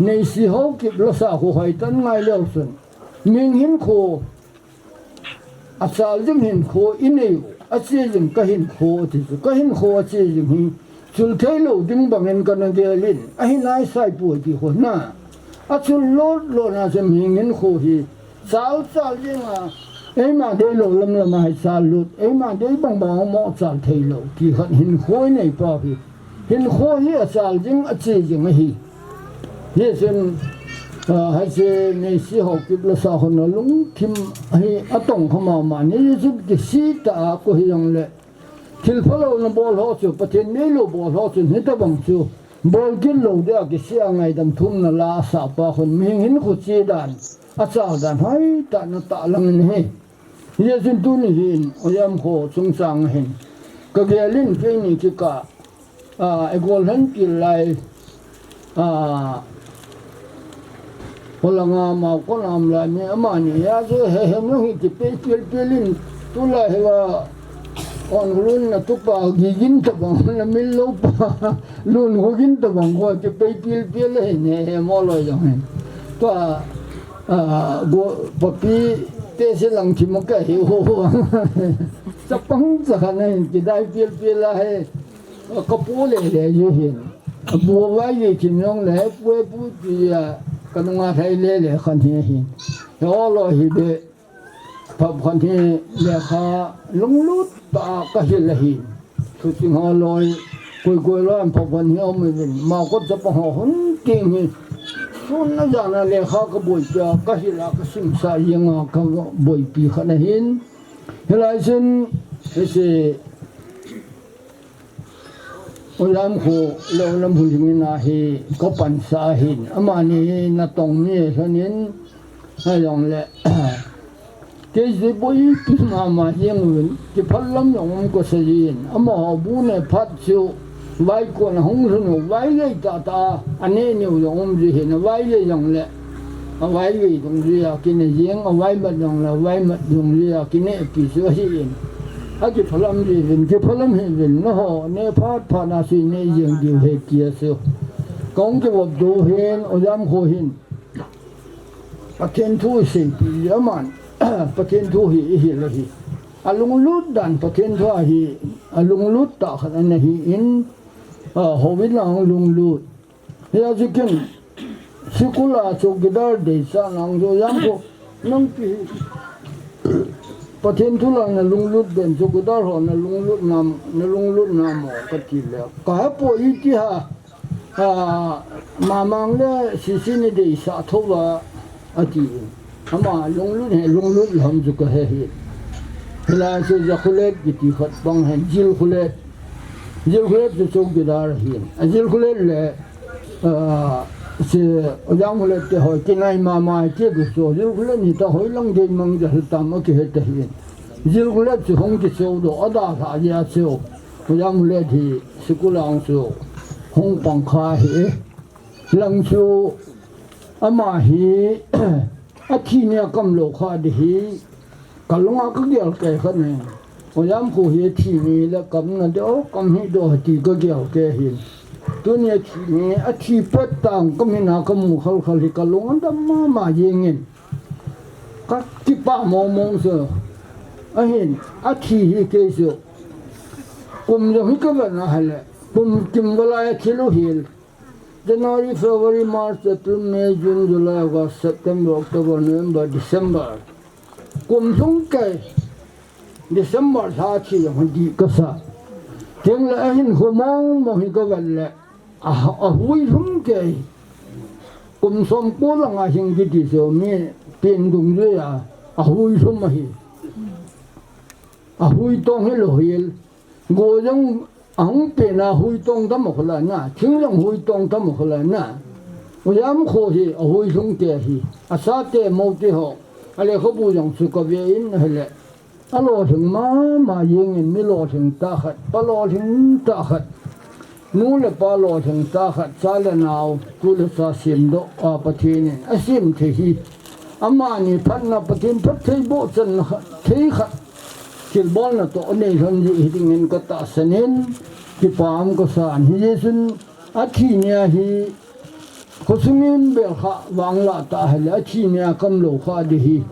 Neisi Haokip lasa khu hoitah in ngai leu chun, mihing hinkho, achal jing hinkho inei u, ache jing kahinkho ati chu, kahinkho ache jing hi, chul theilou ding bangin kana gelin, ahi naisai poi ti khu na. Achul lut lut na chu mihing hinkho hi, chal chal jeng a, eima deilou lam lam a hi chal lut, eima dei bang bang a mo chal theilou, ti khat hinkho inei pa hi. Hinkho hi achal jing, ache jing ahi. Hichun, ah, hiche Neisi Haokip lasa khun alungthim hi atong kha mama, hichun kisih tah a khu hijong le, thil phalou nabol ho chu, Pathen neilou bol ho chun, hitobang chu, bol kit lou dia kisih a ngaidam thumna la asah pa khun, mihing hinkho che dan, achal dan, hoitah in atahlang in ahi. Hijeh chun tuni hin, Ojam kho chungchang a hin, kagel in keini kikah, ah, igol lhon kit lai, ah, Kholanga Maokot a um lai mi amani a chu hehem lou hi kipei piel piel in, tulai hi va, Onkholun na tupa Gigin tabang, na Minlou pa Lunkho Gin tabang kho kipei piel piel ahin, hehem lou jong hin. Tua, ah, go, papi te se lang thim kahi ho. Chapang chakhan ahin, kidai piel piel ahi. Kapu lele ji hin. Apu vai ji thim jong le, pu e pu ti a, kanunga thei lele khan hi hin. Holoi hi be, Phapkhanhi lekha lunglut tah a kahil ahi. Thuching holoi, koi koi loi in Phapkhanhi aum uvin. Maokot chapang ho hung teng hi. Sun a jan a lekha kaboipi a, kahil a, kasimsah jeng a, kaboipi khat ahin. Hilai chun, hiche, Ojam kho le Ojam Hulen in ahi, kapansah ahin. Amani hi natong mi lhonin, ahijongle, kei chu boipi mama jeng uvin, kiphal lam jong um kasa jin. Amaho bu ne phat chu, vai kon a hung lhun u, vai gei tah tah a, aneh niu jong um ji hin, vai gei jongle, avai gei dungjui a kineh jeng, avai mat jongle, avai mat dungjui a kinehpi chu ahin. Akiphalam jiuvin, kiphalam hih uvin, nangho neh phat phat na chu ineh jeng diu ahi tia chu. Kahung kivop diu hin, Ojam kho hin. Pathen thu iseipi aman, Pathen thu hi ihil ahi. Alunglut dan Pathen thu ahi, alunglut tah khat ana hi in, a, houin lang lunglut. Hia chu ken, sikul a chowkidar deichat nang chu Ojam kho, nangpi hi, Pathen thu lah a na lunglut den chu, kudar ho na lunglut nam, na lunglut nam mo kati le. Ka he po iti ha, a, mamang le sisi ni dei sa tho va ati. Ama lunglut he, lunglut lam chu ka he hi. Hilai chu Jakhulet kiti khat bang hen, Jilkhulet. Jilkhulet chu chowkidar ahin. A Jilkhulet le, a, si, Ojam Khulet te hoi, kinai mama te du chu. Jilkhulet ni ta hoi lang dei mang ja hil tam a kihe ta hin. Jilkhulet chu hung kichou do, ada sa ja chu. Ojam Khulet hi, sikul ang chu. Hung pang kha hi. Lang chu, ama hi, a thi ni a kam lo kha di hi, ka lunga ka gel kei kha ne. Ojam khu hi a thi ni le kam na de o, kam hi do ha ti ka gel kei hin. Tuni a thi ni, a thi pet tang kam hi na ka mu khal khal hi ka lunga dam mama jingin. Ka kipa mong mong so. Ahin, a thi hi kei so. Kum jong hi ka va na ha le. Kum kim va lai a thi lo hil. January, February, March, April, May, June, July, August, September, October, November, December. Kum lhung kei, December lha thi jong dih kasa. Teng le ahin khu mong mong hi ka vet le, a, a hui lhung kei. Kum som ko lang a hing kiti so mi pen dung jui a, a hui lhum ahi. A hui tong hi lo hil. Go jong a hung pen a hui tong tam a khula na, thing jong hui tong tam a khula na. Ojam kho hi a hui lhung te hi, a sa te mo te ho, a le kho bu jong chu ka ve in a hele. A lo lhing mama jingin mi lo lhing ta khat, pa lo lhing ta khat. Nu le pa lo lhing ta khat, cha le nau, tu le cha sim do a Pathen in a sim thei hi. Amani phatna Pathen phat thei bo chan khat, thei khat. Thilbolna toh nei lhon ji hi dingin ka tahsan in, kipah um ka sa in hi Jesun a thi ni a hi, khosung in bel kha vang la ta hile a thi ni a kam lo kha di hi.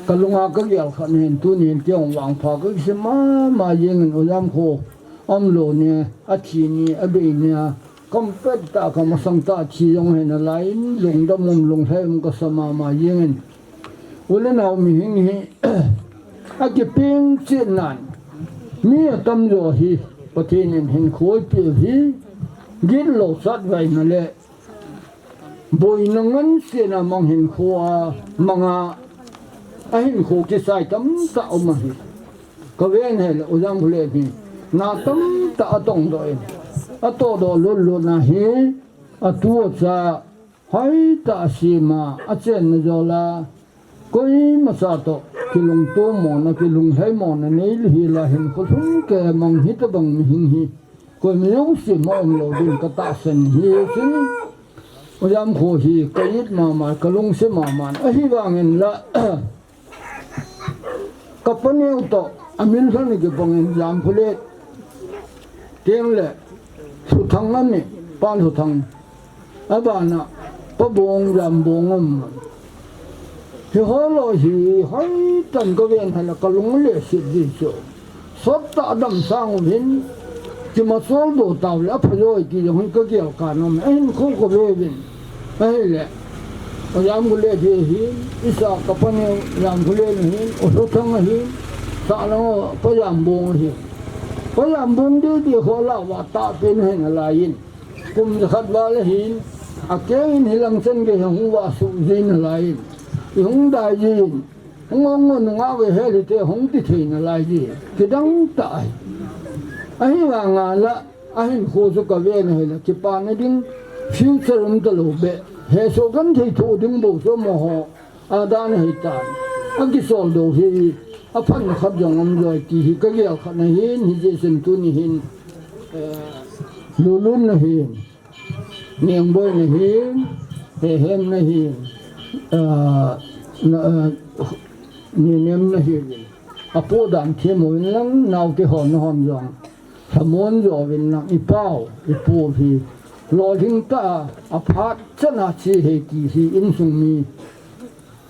Ka lunga ka gel kha nen tunin kei hung vang pha ka kisem mama jingin Ojam kho um lo ni a thi ni a bei ni a kam pet ta ka masang ta thi jong hi na lai in lungdam um lunglhai um ka sa mama jingin. U le nau mihing hi a kipeng chet nan, mi a tam jo hi Pathen in hin khoi pe hi, gin lo sat vai na le, boina ngan se na mang hin kho a, manga a hin kho kisai tam ta um ahi. Ka ven he le, Ojam Khulet hi, na tam ta a tong do in, a to do lut lut na hi, a tu a cha, Hoi ta a sima, a chenna jola, koima cha toh, kilungto mona, kilunglhai mona, nei li hi la hin, kho lhung kei mang hi ta bang mihing hi, koima jong sima um lo ding ka tahsan hi chun, Ojam kho hi, ka it mama, ka lungset mama, ahi vangin la, Ka paneo toh, a min lhon kibang in Jamkhulet. Teng le, Lhuthang a mi, Pa Lhuthang. A bana, Pa Bong, Jambong um. Hi ho lo hi, hoi tan ka ven hana ka lung le sit di chu. Sot ta dam sang um hin, kima chol do tau le, a pha joi ti jong hi ka gel ka nom, a hin kho ka ve vin. Ahile, Pa Jamkhulet hi hin, isa ka paneo Jamkhulet hin, O Lhuthang hin, sa lang o Pa Jambong hin. Pa Jambong di di kho la va ta pen hin a lai in. Kum jakhat val ahin, a keng in hilang chan gei hung vah suh jin alai in, i hung dai jin, hung hung nungah ve hel hite hung ti thei nalai jin, kidang tah ahi. Ahivanga la, a hinkho chu ka ven ahile, kipana ding future um talou beh, hesoh genthei thoh ding bou chu amaho, A dan ahi tan. A kisol do hi, a phatna khat jong um joi ti hi ka gel khat na hin, hijeh chun tuni hin, eh, Lulun na hin, Nengboi na hin, Hehem na hin, eh, na, eh, Nenem na hin. A po dan them uvin lang, naote hon na hon jong. Lhamon jo uvin lang, i pau, i pu hi. Lolhing ta, a phat chan a che hei ti hi insung mi.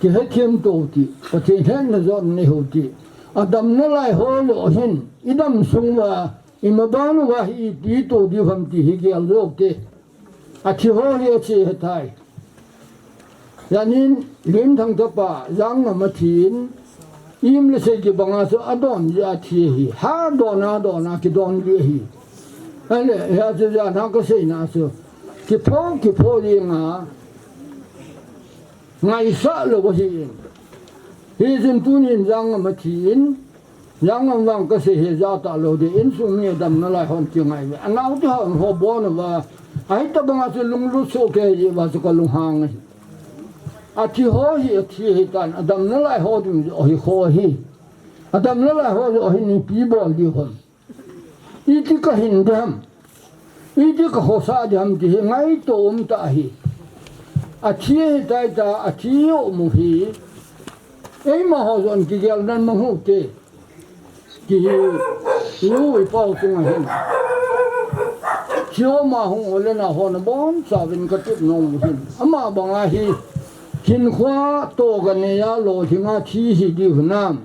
Kihethiem to ti, Pathen hetna jong nei ho ti. A damna lai ho lo hin, i dam sung uva, i maban uva hi ipi to diu ham ti hi gel jo te. A thi ho hi a che he tai. Janin, Limthang tapa, Jangngam a thi in, Im le sei kibanga chu adon ji athi ahi. Ha don a don a kidon ji ahi. Ahile, hia chu jana kaseina chu. Kipho, kipho dinga. Ngaisah lou ahi in. Hijeh chun tunin Jangam athi in. Jangam vang kasei hi jatah lou ding. Insung mi adamna lai hon kingai ve. Anaote hon ho bon uva. Ahi tabanga chu lunglut soh kei ji uva chu kalunghang ahi. Athi ho hi athi ahitan, adamna lai ho ding ahi kho ahi. Adamna lai ho ahi nipi bol ding hon. Iti kahin ding ham. Iti kakhosah ding ham ti hi ngaito um tah ahi. Athi ahitai ta, athi u mu hi. Eima ho jong kigel nan mang u te. Kihi, i u i pau chunga hin. Chioma hung u le nao hon abonchauvin katep nom u hin. Ama banga hi, hinkho toh kanei a lolhinga thi hi ding hinam.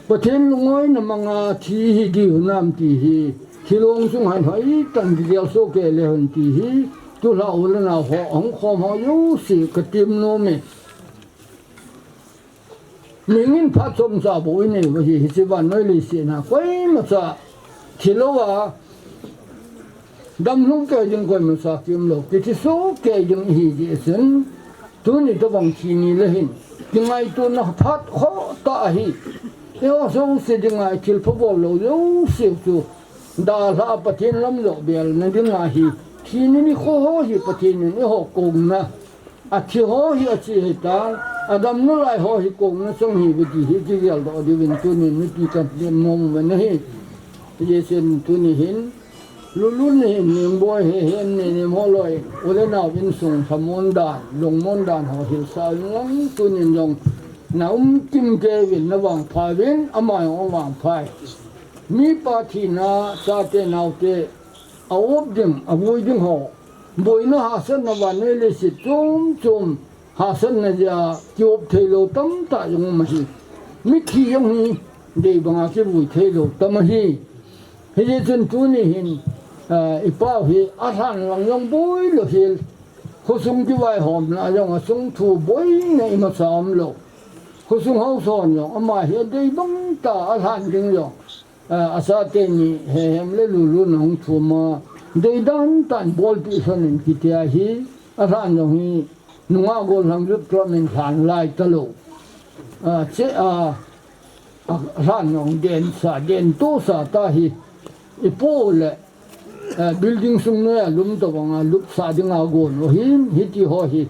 Pathen lungoina manga thi hi ding hinam ti hi. Thilong chunga hin hoitah in kigel soh kei le hen ti hi. Tulha u le nao ho, hung khom ho jouse katep nom e. Mihing in phat chomcha bou inei u ahi, hiche vannoi leiset a koimacha thilou a, damlhung kei ding koimacha kium lou, kithi soh kei ding ihi jeh chun, tuni tobang thi ni le hin, kingaitona phat khoh tah ahi, eiho jouse dinga thilpha bol lou jouse chu, dalha a Pathen lam joh belna dinga hi, thi ni nikho ho hi Pathen in eiho kona, Athi ho hi athi ahitan, adamna lai ho hi kona chang hi ve ti hi kigeldoh diuvin tunin mipi kahin nom uve nahi. Hijeh chun tuni hin, Lulun hin, Ningboi, Hehem, Nenem ho loi, u le nao insung lhamon dan, lungmon dan ho hilsah uvin lang tunin jong, na um kim kei uvin na vangpha uvin, ama jong avangpha e. Mipa thina, chate naote, a-op ding, avui ding ho. Boina hahsatna vannoi leiset chom chom hahsatna jeh a ki-op theilou tamtah jong um ahi. Mithi jong hi dei banga kivui theilou tam ahi. Hijeh chun tuni hin, ah, i pau hi alhan lang jong boilou hel. Khosung kivaihomna jong asung thu boina imacha umlou. Khosung haosa hon jong ama hi adei bang tah a alhan ding jong. A, achate ni Hehem le Lulun ahung thum a, deidan tah in bolpeh lhon in kiti ahi, alhan jong hi, nungah gollhang youth club in lhan lai talou. A, che, a, a, alhan jong densa, dentosa tah hi, ipo le, a, building sung noiya lum tobanga lupsah dinga gon u ahin, hiti ho hi,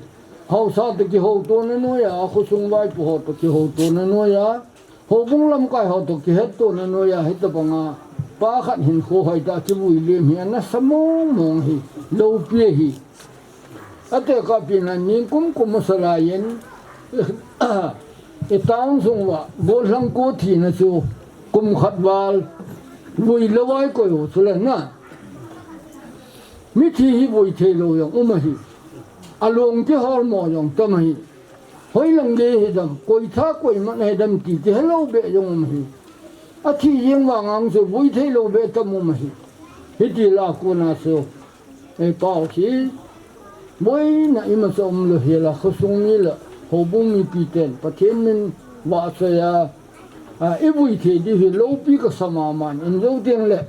haosa toh kihoutona noiya, khosung vaipo ho toh kihoutona noiya, Houbung lamkai ho toh kihetona noiya hitobanga pa khat hinkho hoitah a kivui lem hi anasa mong mong ahi, loupi ahi. Atekah pen a ningkum kum masa laiyin, i town sung uva gollhang ko thina chu kum khat val vui lou a ikoi u chule na. Mithi hi vui theilou jong um ahi. Along kiholmo jong tam ahi. Hoilang gei hidam, koi tha koiman ahidam ti kihelou beh jong um ahi. Athi jeng vang a chu vui theilou beh tam um ahi. Hiti lah a kona chu, ei pau hi, boina imacha umlou hel a, khosung mi le houbung mipi ten Pathen min vahchoi a, a, ivui thei diu hi loupi kasa mama in, in jou teng le,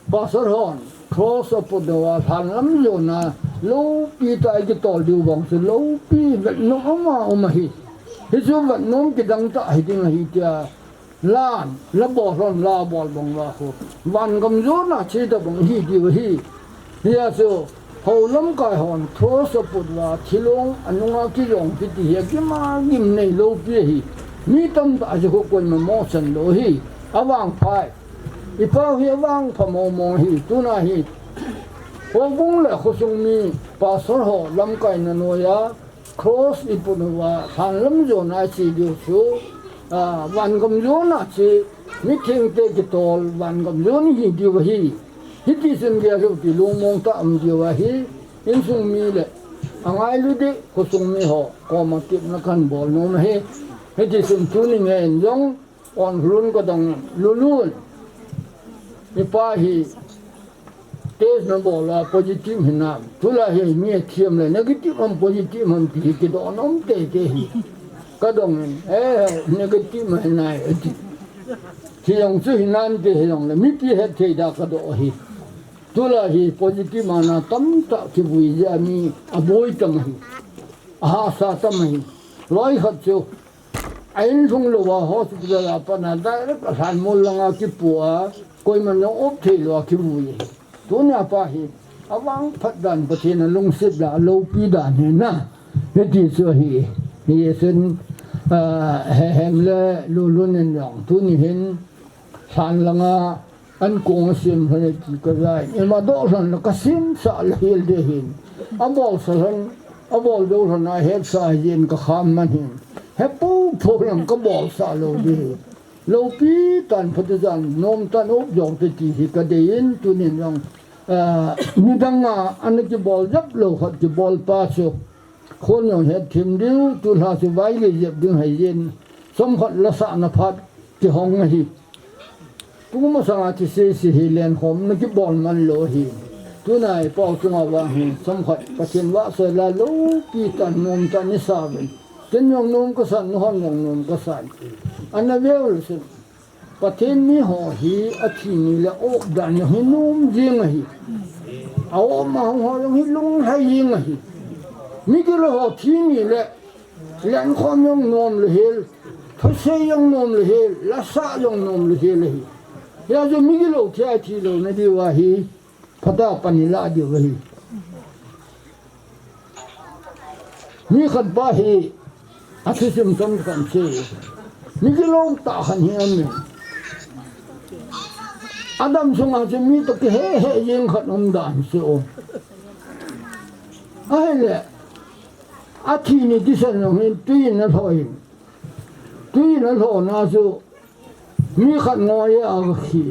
Pastor hon cross aput uva lhan lam jona loupi tah a ikitol diu vang chu loupi vetnom ama um ahi. Hichu vetnom kidang tah hiding ahi tia, lan, la bol hon la bol bang uva khu, vangam jona che tobang hi diu ahi. Hia chu, hou lamkai hon cross aput uva, thilong anunga kijong kiti hi agim a gim nei loupi ahi. Mi tamtah chu khu koima mochan lou ahi. Avangpha e. I pau hi avangpha mong mong ahi, tuna hi. Houbung le khosung mi pastor ho lamkaina noiya cross iput uva, lhan lam jona che diu chu, a, vangam jona che, mithengte kitol, vangam jona hi diu ahi. Hiti chun gel u ti lungmong tah um diu ahi, insung mi le, angailu ding, khosung mi ho koma tepna kahin bol nom ahi. Hiti chun tuni ngen jong, Onglun kadong in, Lulun. I pa hi test nabol a positive hinam. Tulai hi mi athem le negative ham positive ham ti hi kidoh nom teitei hi. Ka dong in, eh, negative mai nai, ati. Hi jong chu hi nan te hi jong le, mipi het thei da ka do hi. Tulai hi positive mana tamtah kivui jeh a mi aboi tam ahi. Ahahsa tam ahi. Loi khat chu, a in lhung lou a hospital a pat na direct a lhan mol langa kipu a, koiman jong op thei lou a kivui ahi. Tunia pa hi, avangphat dan Pathen a lungset dan, a loupi dan hi na. Hiti chu ahi, hi sin, ah, he hem le lulun in jong. Tuni hin, lhan langa, an kong a sem lhon e ti ka jai. Ima doh lhon le ka semsah le hel de hin. Abol sa lhon, abol doh lhon a hetsah jin ka kham man hin. He pu pho lang ka bolsah lou de hin. Loupi tan phatechan nom tan up jong te ti hi ka dei in tunin jong, ah, midang a ana kibol jep lou khat kibol pa chu khon jong het thim diu, tulha chu vai le jep ding hai jin, som khat la sah na phat kihong ahi. Kum masang a ti se se hi len khom na kibol man lou hi. Tunai pau chunga vang hi som khat Pathen vahsoi la loupi tan nom tan ni sa ven. Ken jong nom ka san, nuhon jong nom ka san. Ana veu le sin. Pathen mi ho hi athi ni le op dan jong hi nom jing ahi. A op ma hung ho jong hi lunglhai jing ahi. Migilou ho thi ni le lenkhom jong nom le hel, thusei jong nom le hel, lasa jong nom le hel ahi. Hia chu migilou thi a thi lou na diu ahi. Phatah pan ilah diu ahi. Mi khat pa hi athusim chomkhat sei. Migilou tah khat hi aum e. Adam sunga chu mi toh kihe he jeng khat um dan chu. Ahile, athi ni tisan jong hin tui in alhoh in. Tui in alhoh na chu Mi khat ngoi a, a khi.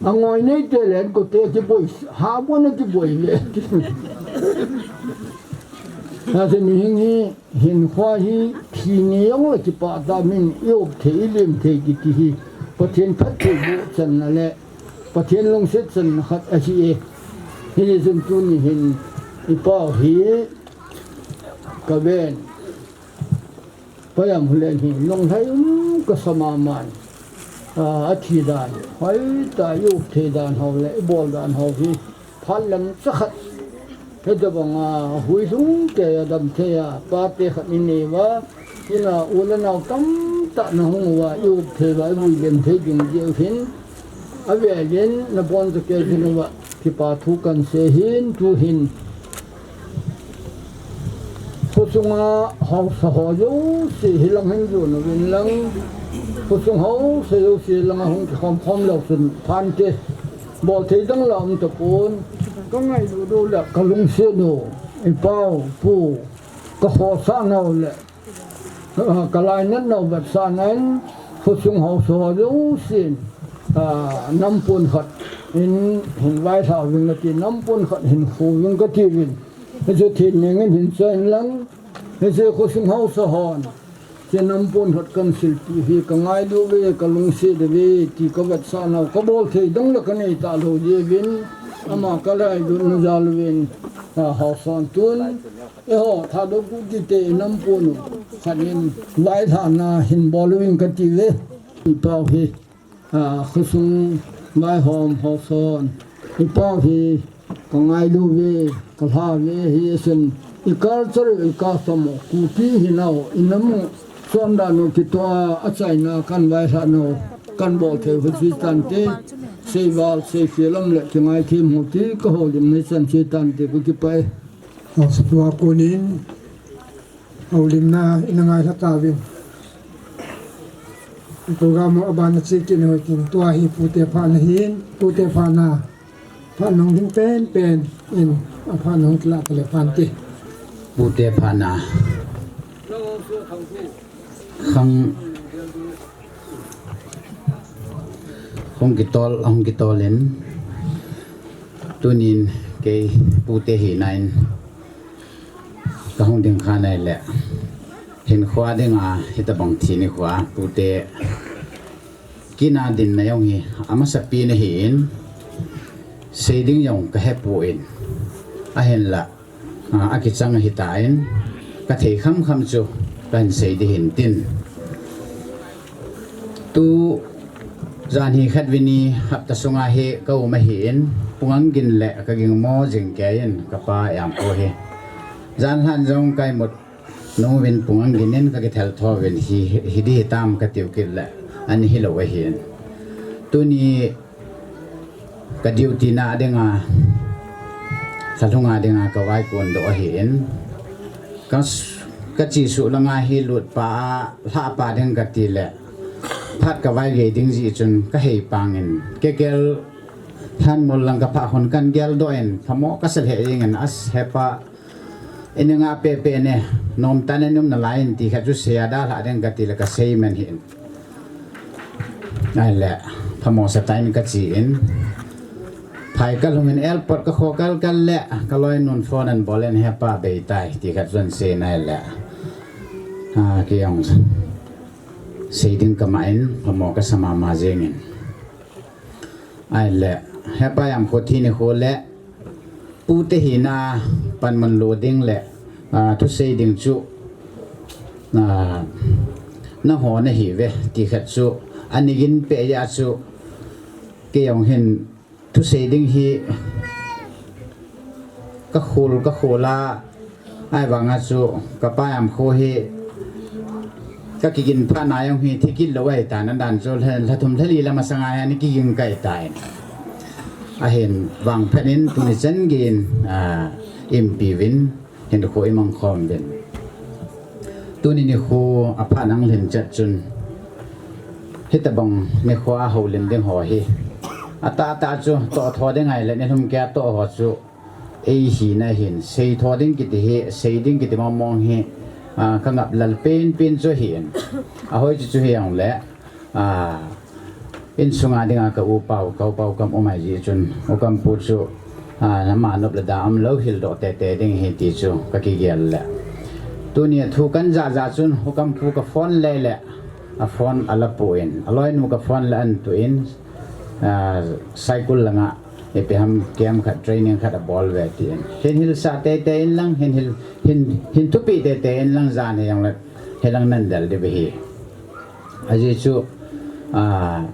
A ngoi nei te le ko te kiboi, ha bo na kiboi le. Hijeh a chu mihing hi, hinkho hi, thi ni jong le kipah ta min, i up thei, i lem thei kiti hi. Pathen phatthei boh channa le, Pathen lungset channa khat ahi e. Hijeh chun tuni hin, i pau hi, ka ven. Payam Hulen hi lunglhai um kasa mama in, a, athi dan, hoitah a i up thei dan ho le, i bol dan ho hi, phat lam cha khat. Hitabang a, hui lhung kei a dam thei a, pate khat i nei uva, ina u le nao tamtah na hung uva, i up thei uva, i vui lem thei ding jeh u hin, avel in, na bon cha kei jing uva, kipa thu kan sei hin, tu hin. Khosunga haosa ho jouse hilang hin jon uvin lang. Khosung haosa jouse langa hung kikhom khom leu chun phante. Bol thei dang la um tapon. Ka ngailut u le ka lungset u. I pau, pu. Ka khohsah nau le. Ah, ka lainat nau vetsahna in. Khosung haosa ho jousen. Ah, nampon khat in hin vailhah uving kati. Nampon khat hin kho uving kati uvin. Hiche thil ning in hin choi in lang, hiche khosung haosa hon. Hiche nampon khat kan silpeh hi ka ngailu uve, ka lungset uve, ti ka vetsah nau, ka bol thei dang la ka nei talou jeh uvin, ama ka lailutna jal uvin, a, haosa hon tun, eiho, Thadou Kuti te nampon u, khat in vailhahna hin bol uving kati uve, i pau hi. A, khosung vaihom haosa hon. I pau hi ka ngailu uve, ka lha uve, hijeh chun i culture, i custom u, Kuki hinau, i nam u, chondan u kitoh a, achaina kan vailhah nau, kan bol thei u chu tante, seival, seikhel um le, kingaithem u ti, ka houlim nei chan chu tante, ka kipah e. Haosapu a konin, Houlimna ina ngailha tauvin. Program u abana chekit na hoi tin tua hi pute phatna hin, pute phatna. Phatna hung ding penpen in aphatna hung kilah tale phante. Pute phatna. Khang Hung kitol, hung kitol in. Tunin kei pute hina in. Ka hung ding kha nai le. Hinkho dinga, hitabang thi nikho a, pute. Kina dinna jong hi, amasapen ahin. Sei ding jong ka hepon. Ahinla. A, akichang ahitan, ka thei khamkham chu, Kahin sei ding hin tin. Tu jan hi khat vini hapta sunga hi ka um ahin, Pu Nganggin le ka gingmo jing kei in ka pa Yamkho hi. Jan lhan jong ka imut nung uvin Pu Nganggin in ka kithel tho uvin hi, hi ding hitam ka tiu kit le, ani hilou ahin. Tuni ka duty na dinga, ka lhunga dinga ka vaikon doh ahin. Ka, ka chesuh langa hi lutpa a, lhahpa ding ka ti le, phat ka vaigei ding jeh chun ka hei pangin. Kei gel lhanmol lang ka phah hon kan geldoh in, phamo ka sa lheh jengin, as hepa, Ini nga pepe ne, nomtah in um nalai in ti khat chu sei a dalha ding ka ti le ka sei men hin. Ahile, phamo sa tah in ka che in. Phai ka lhung in airport ka kho kal kal le, ka loinun phone an bol in hepa bei tai ti khat chu an sei in ahile. A, kei jong sei ding ka mah in, phamo ka sa mama jengin. Ahile, hepa Yamkho thi nikho le, pute hina panmun lo ding le, a, thusei ding chu, a, nangho nahi uve ti khat chu, ani gin peh jeh chu, kei jong hin thusei ding hi ka khol, ka khol a, ahivanga chu ka pa Yamkho hi ka kigin phat na jong hi thi kit lou ahi tan, adan chu lha, lha thum lha li la masanga hin kigin kai tan. Ahin vangphat in tuni chan geiyin, a, impi uvin, hinkho imang khom uvin. Tuni nikho aphat nang lhin chet chun, hitabang nikho a houlim ding ho hi, atah tah chu toh tho ding ahile, nilhum kei a toh ho chu, ei hina hin, sei tho ding kiti hi, sei ding kiti mong mong hi, a, ka ngap lal pen pen chu ahin. Ahoi chu chu hijongle, a, insunga dinga ka upa u, ka upa u kam um ahi jeh chun, u kam pu chu, a, ama nop le da um lou hil doh tete ding ahi ti chu ka kigel le. Tuni a thu kan ja ja chun, u kam pu ka phone le le, a phone ala pu in, a loinu ka phone le an tu in, a, Saikul langa, ipi ham camp khat, training khat abol uve tin. Hin hilsah tete in lang, hin hil, hin, hin thupi tete in lang jan hijongle, hilang nan del diu ahi. Ajeh chu, a,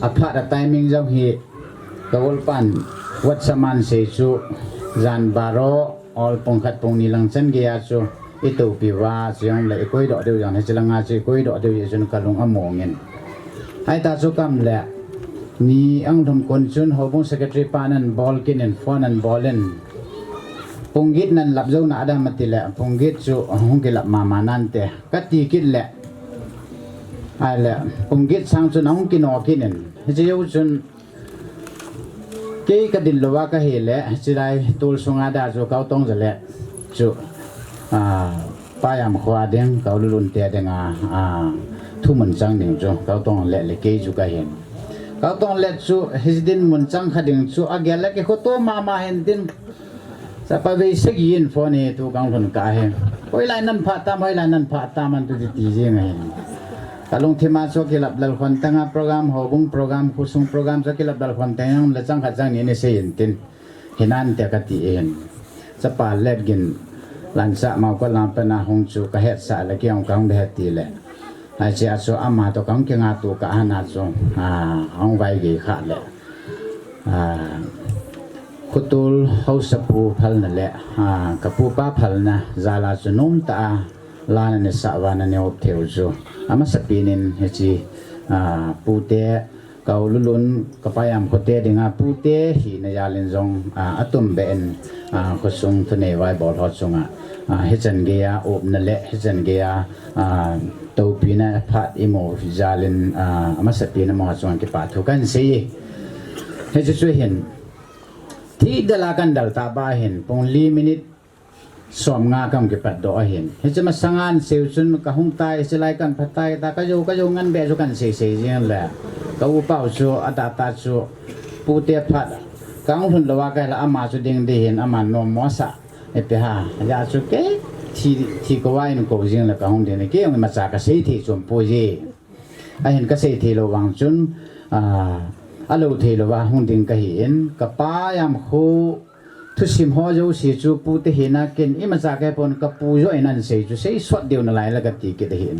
aphat a timing jong hi, ka golpan WhatsApp man sei chu, jan baro, ol pung khat pung ni lang chan geiya chu, i toupi uva, chujongle i koidoh diu jong, hiche langa chu i koidoh diu jeh chun ka lung among in. Ahitah chu kam le, ni ang lhum kon chun, houbung secretary pan an bol kit in, phone an bol in, pung get nan lap jou na dam ati le, pung get chu hung kilap mama nante, ka ti kit le, ahile, pung get sang chun ahung kino kit in, hiche jou chun, kei ka din louva ka hi le, chulai tol sunga da chu ka u Tongja le chu, a, Pa Yamkho a ding, ka u Lulun te dinga, a, thumun chang ding chu ka u Tong le le kei chu ka hin. Ka u Tong le chu, hiche dinmun chang kha ding chu, agel le kei khoto mama hin tin. Chapa vei sagi in phone hi tu kang lhun kah hi. Hoilai nan phah tam, hoilai nan phah tam an tu ti ti jing ahi. Ka lungthim a chu kilap lal khon teng a program, houbung program, khosung program chu kilap lal khon teng a le chang khat chang ni ni sei in tin. Hinante ka ti in. Chapa Letgin Lansah Maokol lang pen a hung chu ka hetsah le kei jong ka hung be ti le. Hiche a chu ama toh ka hung kinga tu kah a chu, a, hung vaigei kha le. A, khotol haosapu phalna le, a, ka pupa phalna jal a chu nomtah a, la ana sah uva ana hop thei u chu. Amasapen in hiche, a, pute, ka u Lulun, ka Pa Yamkho te dinga pute hina jal in jong, a, atum beh in, a, khosung thunei vaibol ho chunga, a, hichan geiya, upna le hichan geiya, a, toupina phat imu jal in, a, amasapen in amaho chunga kipa thu kan sei e. Hiche chu hin, thi del a kan del tah ba hin, pung li minute som nga kam kipat doh ahin. Hiche masanga an sei u chun ka hung tai, hiche lai kan pha tai, ta ka jou, ka jou ngen beh chu kan sei sei jing le. Ka upa u chu, atah tah chu, pute phat, ka hung lhun louva ka hi le ama chu ding ding hin, ama nom mo sa. Ipi ham, ajeh chu kei, thi, thi kou va in kou jing le ka hung ding le, kei jong imacha ka sei thei chom poi je. Ahin ka sei thei lou vang chun, a, alou thei louva hung ding ka hi in, ka Pa Yamkho thusim ho jouse chu pu te hina ken imacha kei pon, ka pu joh in ahin sei chu sei sot diu nalai la kati kit ahin.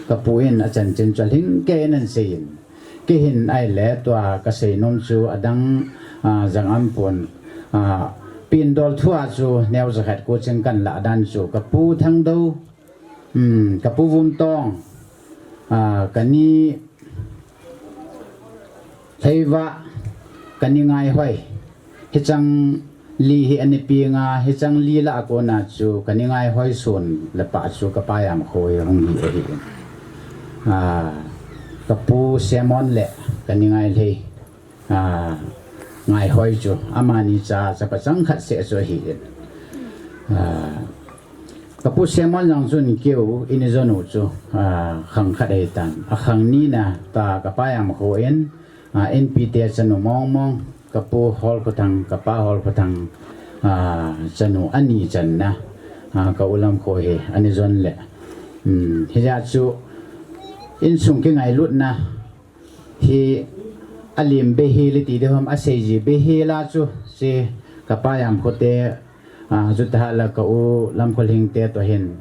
Ka pu in achanchin chu alhing kei in ahin sei in. Kei hin ahile tua ka seinom chu adang, ah, jong aum pon, ah, pindol thua chu neo jakhat coaching kan lah dan chu ka pu Thangdou, um, ka pu Vumtong, ah, ka ni Theiva, ka ni Ngaihoi. Hichang li hi ana peng a, hichang li lah a kona chu ka ni Ngaihoi sun le pah chu ka pa Yamkho hi hung hi ahi. Ah, ka pu Semon le ka ni Ngailhei, ah, Ngaihoi chu amani cha chapa chang khat seh chu ahi. Ah, ka pu Semon jong chun keu in jon u chu, ah, khang khat ahi tan. A khang ni na ta ka pa Yamkho in, ah, N P te chanu mong mong, ka pu Holkhothang, ka pa Holkhothang, ah, chanu ani channa, ah, ka u Lamkho hi ana jon le. Um, hijeh chu insung kingailutna hi alim behel iti ding ham, aseiji behel a chu, che ka pa Yamkho te, ah, chutah le ka u Lamkholhing te toh hin,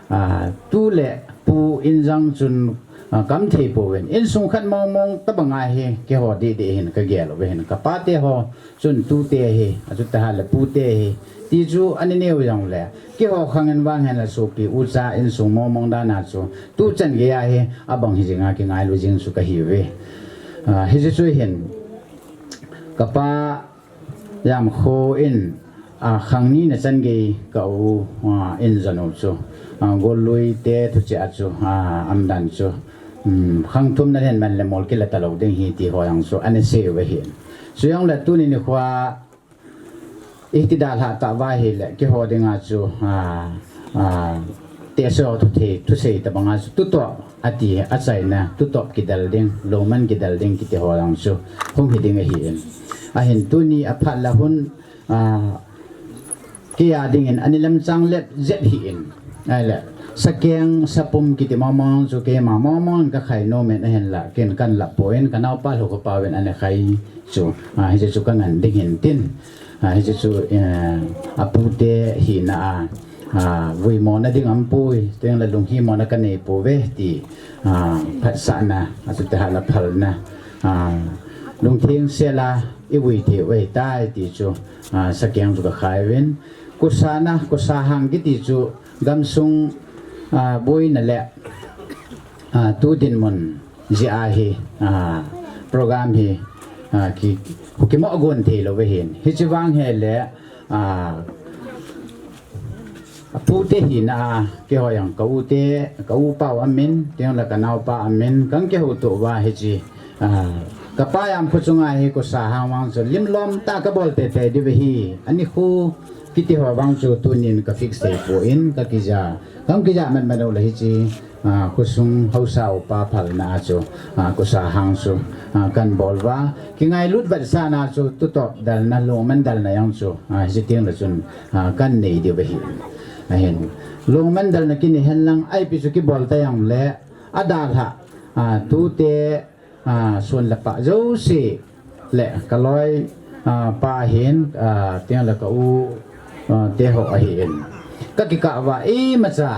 ah, tu le pu in jong chun, ah, kam thei pouvin. Insung khat mong mong tabang a hi keiho didi hin ka gel uve hin. Ka pa te ho chun tu te hi, ah, chutah le pu te hi, ti chu ana neo jong le, keiho khang in vang hen la sopi ucha insung mong mong dan a chu, tu chan gei a hi abang hi jing a kingailu jing chu ka hi uve. Ah, hiche chu hin, ka pa Yamkho in, ah, khang ni na chan gei ka u, ah, in jon u chu, ah, Gollui te thucheh a chu, ah, aum dan chu, um, khang thum na hin man le mol kila talou ding hi ti ho jong chu ana sei uve hin. Chujongle tuni nikho a iti dalha tah uva ahile, keiho ding a chu, ah, ah, tehse ho thu thei, thusei tabang a chu, tutop ati, achaina, tutop kidel ding, lungmon kidel ding kiti ho jong chu hung hi ding ahi in. Ahin tuni aphat la hun, ah, kei a ding in ani lamchang let jep hi in. Ahile, sakeng, sapum kiti mong mong chu keima mong mong in ka khai nom in ahin la, ken kan la poi in, ka naopa Lhukhopa vin ana khai chu, ah, hiche chu ka ngan ding hin tin. Ah, hiche chu, eh, a pu te hina a, ah, vui mona ding aum poi, teng le lunghimona ka nei pouve ti, ah, phatsahna, ah, chutah le phalna, ah, lungtheng sel a i vui thei u ahi tai ti chu, ah, sakeng chu ka khai uvin. Kosana, kosahang kiti chu gamsung, ah, boina le, ah, tu dinmun jeh a hi, ah, program hi, ah, ki, kimoh gon thei lou ahin. Hiche vang hile, ah, a pu te hina a, keiho jong ka u te, ka u pa u aum in, teng le ka naopa aum in, kan kihouto uva hiche, ah, ka pa Yamkho chunga hi kosahang vang chu limlom tah a ka bol tei tei diu ahi. Ani khu kiti ho vang chu tunin ka fix thei poi in ka kija, kam kija man man u le hiche, ah, khosung haosa upa phalna a chu, ah, kosahang chu, ah, kan bol uva. Kingailut vetsahna chu tutop dalna, lungmon dalna jong chu, ah, hiche teng le chun, ah, kan nei diu ahi. Ahin, lungmon dalna kinei hen lang, ipi chu kibol ta jongle, adalha, ah, tute, ah, son le pah jouse le ka loi, ah, pa hin, ah, teng le ka u, ah, te ho ahi in. Ka kikah uva imacha,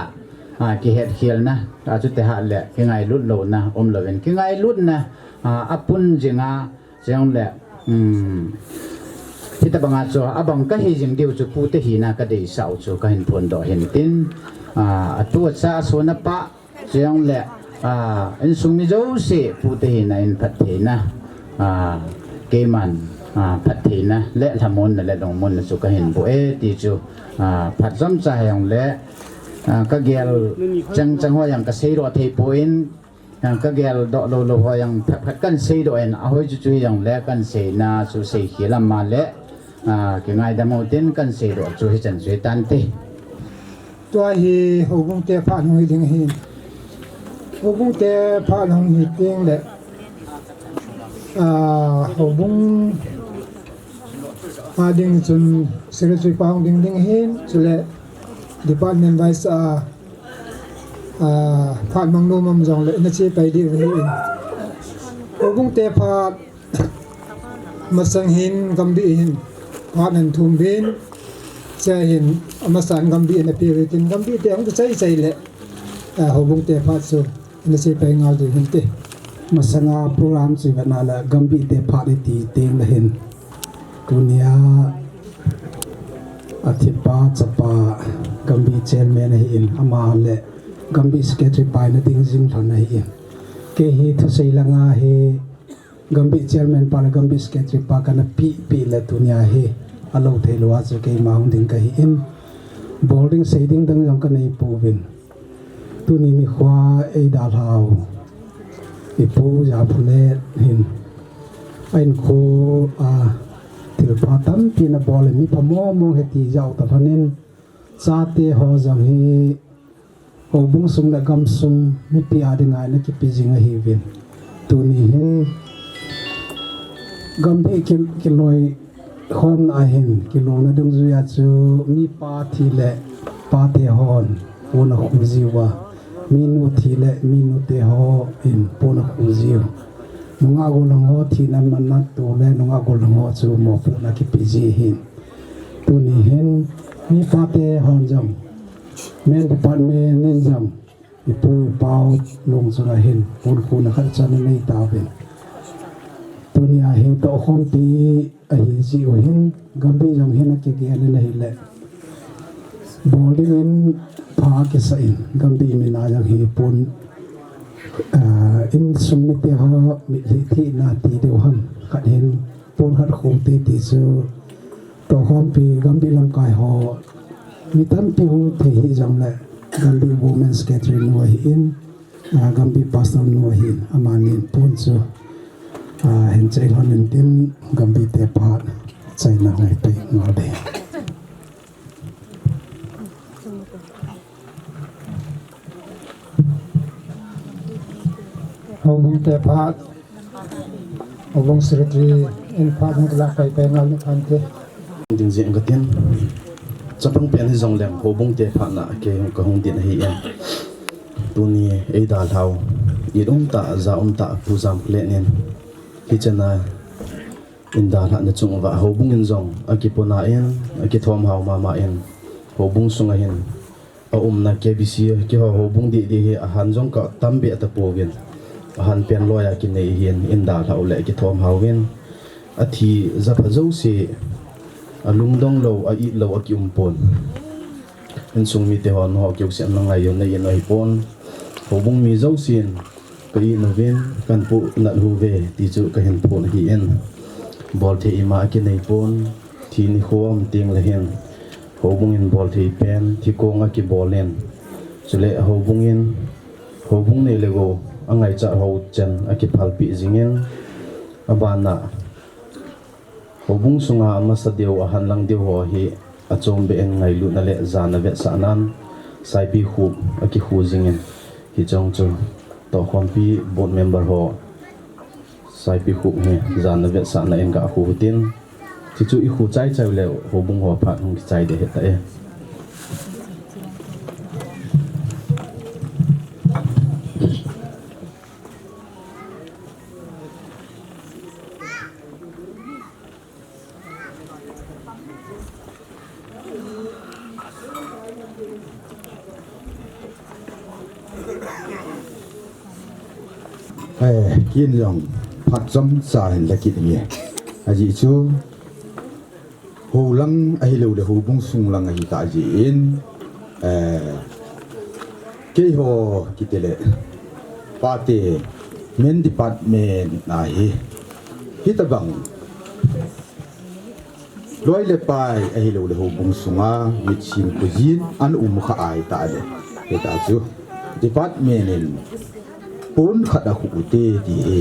ah, kihetkhelna, ah, chutah le kingailut louna um louvin, kingailutna, ah, apun jing a, cheng le, um, hitabang a chu abang ka hi jing diu chu pu te hina ka deisah u chu ka hin phondoh hin tin, ah, atu acha, ason apa, cheng le, ah, insung mi jouse pu te hina in phattheina, ah, keiman, ah, phattheina le lhamonna le lungmonna chu ka hin boh e ti chu, ah, phat chomcha hijong le, ah, ka gel chang chang ho jong ka seidoh thei poi in, ah, ka geldoh lou lou ho jong phat phat kan seidoh in, ahoi chu chu hijong le kan seina chu seikhel ama le, ah, kingaidam u tin kan seidoh chu hichan chu hitante. Tua hi houbung te phat hung hi ding ahi. Houbung te phat hung hi teng le, ah, houbung a ding chun secretary pa hung ding ding ahin, chule department wise a, ah, phat mang nom um jongle ina che pai diu ahi in. Houbung te phat masang hin gambih hin phat nan thum uvin, Chea hin, amasan Gambih ana pe uve tin, Gambih te hung kichai chai le, eh, houbung te phat chu, ana sei pai ngal diu hin te. Masanga program chu vetna le Gambih te phat iti teng le hin. Tunia, athipa chapa Gambih chairman ahin, ama le Gambih secretary pa ina ding jing lhon ahin. Kei hi thusei langa hi, Gambih chairman pa le Gambih secretary pa kana pi pi le tunia hi alou thei lou a chu keima hung ding kahin. Bol ding sei ding dang jong kanei pouvin. Tuni nikho eidalhau. Ipu Japhulet hin. A inkho a thilpha tampi ana bol e, mi pha mong mong hiti jao ta lhonin. Chate ho jong hi houbung sung le gamsung mipi a dinga ana kipe jing ahiuvin. Tuni hin Gambih ki, kiloikhomna ahin, kilona dungjuia chu mipa thi le pate hon pon akhu jiuva, minu thi le minute hon pon akhu jiu. Nungah gollhang ho thina manna to le nungah gollhang ho chu mopohna kipe ji ahin. Tuni hin mipate hon jong, men department in jong, ipu ipau lungchunga hin, pon khuna khat chan anei tauvin. Tunia hi tohkhompi ahi jeh u hin, Gambih jong hin akigel in ahile. Bol dingin pha akisah in, Gambih mina jong hi pon, ah, insung mite ho, mitlhi thina ti diu ham, khat hin, pon khat khu ti ti chu, tohkhompi Gambih lamkai ho, mi tampi hung thei hijongle, Gambih Women Secretary nu ahin, ah, Gambih Pastor nu ahin, amanin pon chu, ah, hin chai lhon intin, Gambih te phat chaina hung pe ngal ding. Houbung te phat, houbung secretary in phat hung kilah pai pai ngal ding khan te. Ding jeng katin, chapang pen hijongleng, houbung te phatna kei hung kahung din ahin. Tuni eidalhau, it umtah, ja umtah, Pu Japhulet in, hichena eidalhahna chunguva houbung in jong akipona in, akithomhao mama in, houbung sunga hin, aumna K B C keiho houbung didi hi ahan jong katam be tapouvin, ahan pen loiya kinei hin eidalhah u le akithomhao in, athi japha jouse, alungdong lou, a-it lou akium pon. Insung mite hon ho kiu siam na ngai u nei in ahipon. Houbung mi jousen ka-it uvin, kahin puhnat uve ti chu kahin phon ahin. Bolthei ima akinei pon, thi nikho um teng le hin, houbung in bolthei pen, thikong akibol in. Chule houbung in, houbung nei le gou, angaichat ho chan akiphalpeh jingin, abana, houbung sunga amasa diu, ahanlang diu ho hi, achombeh in ngailutna le jana vetsahnan, Saipikhup akikhu jingin, hicheng chu, tohkhompi board member ho, Saipikhup hi jana vetsahna in gakhu utin, hichu ikhu chai chai uleh, houbung ho phat hung kichai ding ahitai. Eh, kin jong phat chomcha hin la kit nge. Ajeh chu, houlang ahilouleh houbung sunglang ahitah jeh in, eh, keiho kitileh, pate, men department ahi, hitobang loi le pai ahilouleh houbung sunga mitsim khojin ana um kha ahitah leh, hita chu department in pon khat akhu ute ti hi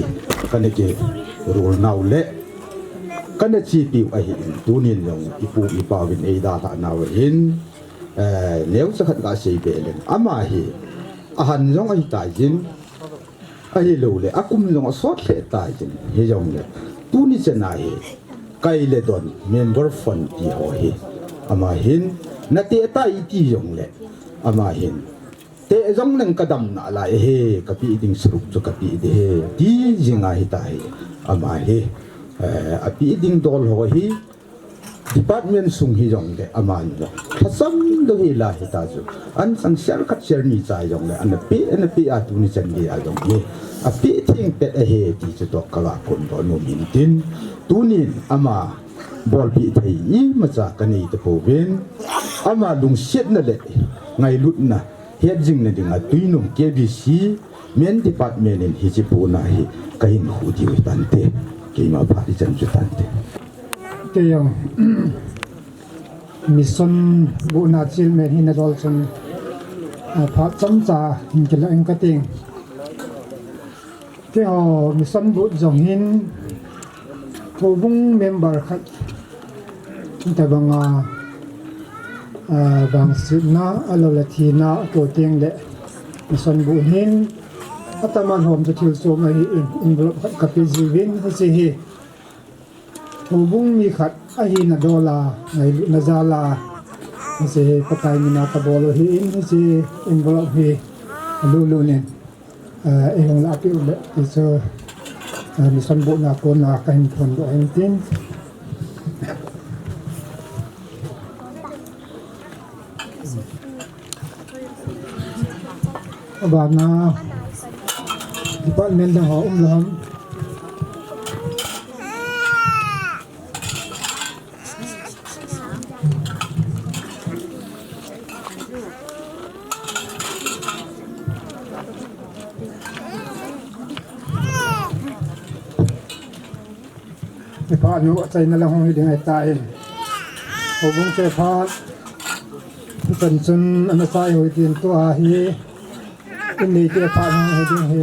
kana kirol nau le kana chepiu ahin, tunin jong ipu ipauvin eidalhah nau ahin, eh, neocha khat gasei be leng, ama hi ahan jong ahitai jin, ahilouleh akum jong asot lheh tai jin, hijongle tuni chana hi kai le don member fund ti ho hi, ama hin nateh tai ti jongle, ama hin teh jongleng kadam nalai ahi, kapeh ding sroh chu kapeh ding ahi ti jing ahitah hi, ama hi, eh, apeh ding dol ho hi, Department sung hijongle aman jong lhasam dou hila hita chu, an sang share khat share ni cha jongle ana pe, ana pe a tuni chan geiya jong hi ape theng pet ahi ti chu toh kaga kondoh nom in tin, tunin ama bolpeh thei imacha kanei tapouvin, ama lungsetna le ngailutna hetjingna dinga Tuinung K B C main department in hiche pona hi kahin khu diu hitante, keima phat ichan chu tante. Kei jong mission buhna chairman hina dol chun, ah, phat chomcha hin kila ing kating. Keiho mission buh jong hin, Houbung member khat tabanga, ah, vangsetna, ahiloule thina, ato tengle mission buh hin, atama lhom chu thil chom ahin, envelope khat kape jiuvin, hiche hi Houbung mi khat ahina dola, ngailutna jala, hiche hi Pakai mina kabol u ahin, hiche envelope hi lulu nin, eh, eihung lahpeh uleh, ti chu, eh, mission buhna kona kahin phondoh ahin tin. Abana department dang ho um lou ham? Iphat nu achaina lang hung hi ding ahitan. Houbung te phat chan chun ana chai hoi tin tua hi. Inneite phat hung hi ding hi.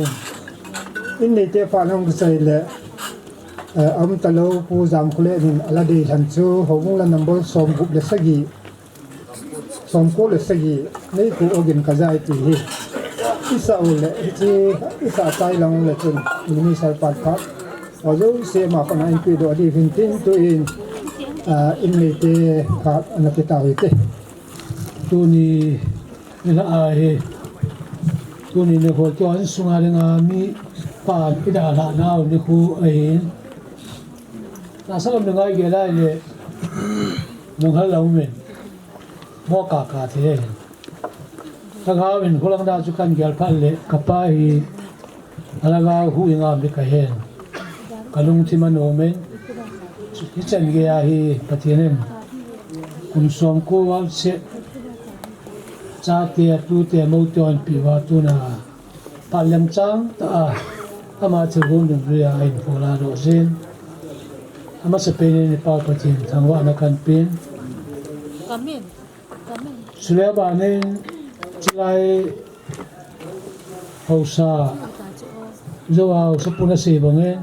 Inneite phat hung kisei le, eh, aum talou Pu Jamkholen in ala dei lhan chu Houbung la number somgup le sagi, somko le sagi, nei ko ogin kajai ti hi. Isa u le, hiche, isa chai lang le chun, minister pat phat. Ajo se ma pana inpi doh di vin tin tuin, ah, inneite khat ana pe tau hite. Tuni nilhah ahi. Tuni nikho keiho insunga dinga mi pan idalhah nau nikho ahin. Tahsa lam le ngai gel ahile, nung hal lam in. Mo kaka thei ahin. Ka gao in khulang da chu kan gel phat le, kapa hi, alanga hu i ngam le kahen. Kalungthim anom in. Hichan geiya hi Pathen in kum somko val cheh, chate, atute, amoute ahin peh uva tuna phat lemchang tah a ama thilgon dungjuiya ahin phola doh jin. Amasapen in i Pa Pathen thangvahna kahin pen. Chule abanin chulai haosa, jou a haosa pun asei bangin,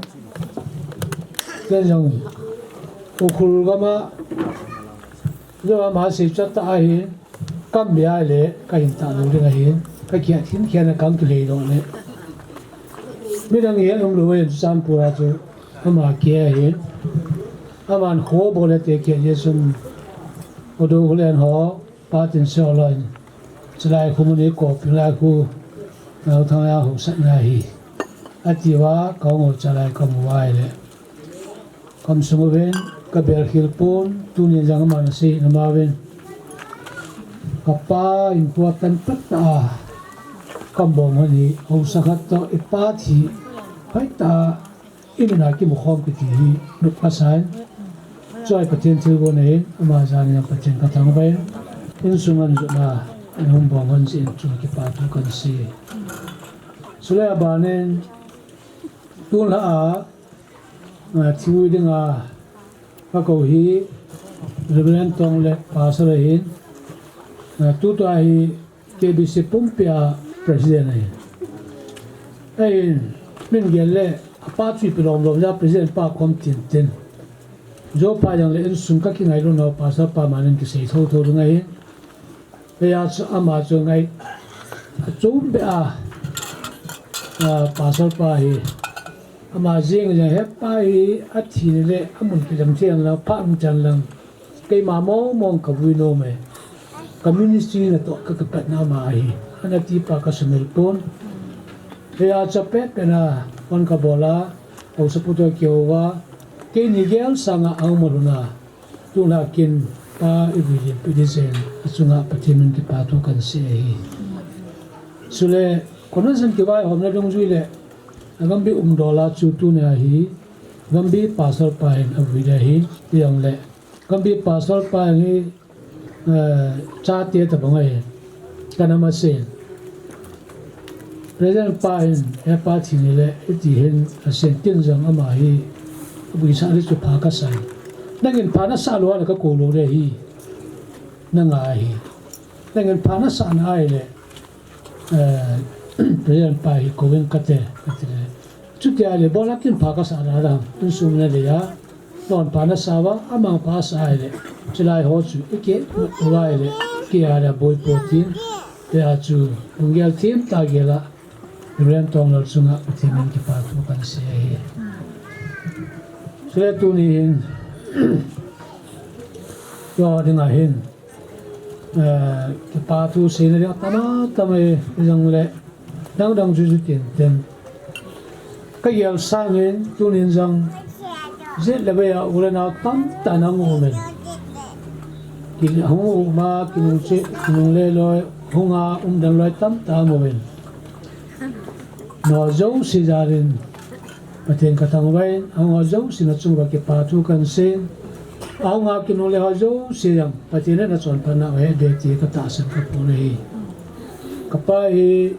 ken jong Ukhrul gam a jou a ama sei chat tah ahin, kam bia le kahin tah lou ding ahin, kakiat hin kian a kam kilei doh le. Midang hi aum lou in Churachandpur a chu ama kia ahin, aman kho bol le te kia Jesun, Udo Hulen ho, Pa Tinsei Oloi in, chulai khu mun hi Koping lai khu, Naothang a haosatna ahi, atiuva, kahung haosa lai kamu uva ahile, kaum sung uvin, kabel khel pon, tunin jong aman asei na ma uvin, kapa in kua tan pat tah a, kaum bong hon hi, haosa khat toh, i pa thi, hoitah a, i min a kimu khom kiti hi, nop kasan. Chulai Pathen thilgon ahin, ama jal in Pathen kathangvah in, insung an jotna, in hung bong hon jeh in chun kipa thu kahin sei. Chulai abanin, tulha a, a, thivui dinga kakou hi, Reverend Tonglep Pastor ahin, a, tutua hi, K B C pumpi a president ahi. Ahin, min gel le, apa chu ipi lom lom jeh a president pa khom tin tin. Jou pha jong le insung kakingailut nau pastor pa manin kisei thotho ding ahi. Hijeh a chu ama chu ngai, achom beh a, a, pastor pa hi. Ama jeng jeng hepa hi athi le amun kilam thiang lang, phat um chan lang. Keima mong mong kavui nom e. Ka ministry natoh ka, kakipatna ama ahi. Ana tipa kasumil pon. Hijeh a chu apet pet a, phone kabol a, haosapu toh kihou a, keini gel sanga aum lhon a. Tuna kin pa i vui din pi di zen, achunga Pathen min kipa thu kan sei ahi. Chule, convention kivaihomna dungjui le, Gambih umdola chu tuni ahi, Gambih pastor pa hin avui ding ahi, tiang le, Gambih pastor pa hin, eh, chate tabang ahi, kana ma sei. President pa hin, he pa thi ni le, iti hin, a sen tin jang ama hi, abui sa le chu pha ka sai. Nangin pha na sa lo le ka ko lo le hi, na nga hi. Nangin pha na sa na ai le, eh, President pa hi ko ven ka te, ka ti le. Chuti ai le, bola kin pha ka sa na ra, tun sum na le ya. Non pa na sa va, amang pa sa ai le. Chilai ho chu, ike, uva ai le, ke ai le, boi po tin. Te a chu, lunggel thim ta gel a, Reverend Tonglal chunga Pathen min kipa thu kan sei ahi. Chule tuni hin, yo ding a hin, eh, kipa thu seina ding a tam a tam e, jong le, dang dang chu chu tin tin. Ka gel sangin tunin jong, jet le vei a u le nau tamtah na hung um in. Ki hung um a, ki nung che, ki nung le loi, hung a, um dan loi tamtah hung um in. Nao jouse jal in, Pathen ka thangvah in, ahung a jouse na chung uva kipa thu kan sei. Ahung a ki nung le ho jouse jong, Pathen in achonphatna ahe ding ti ka tahsan ka pon ahi. Ka pa hi,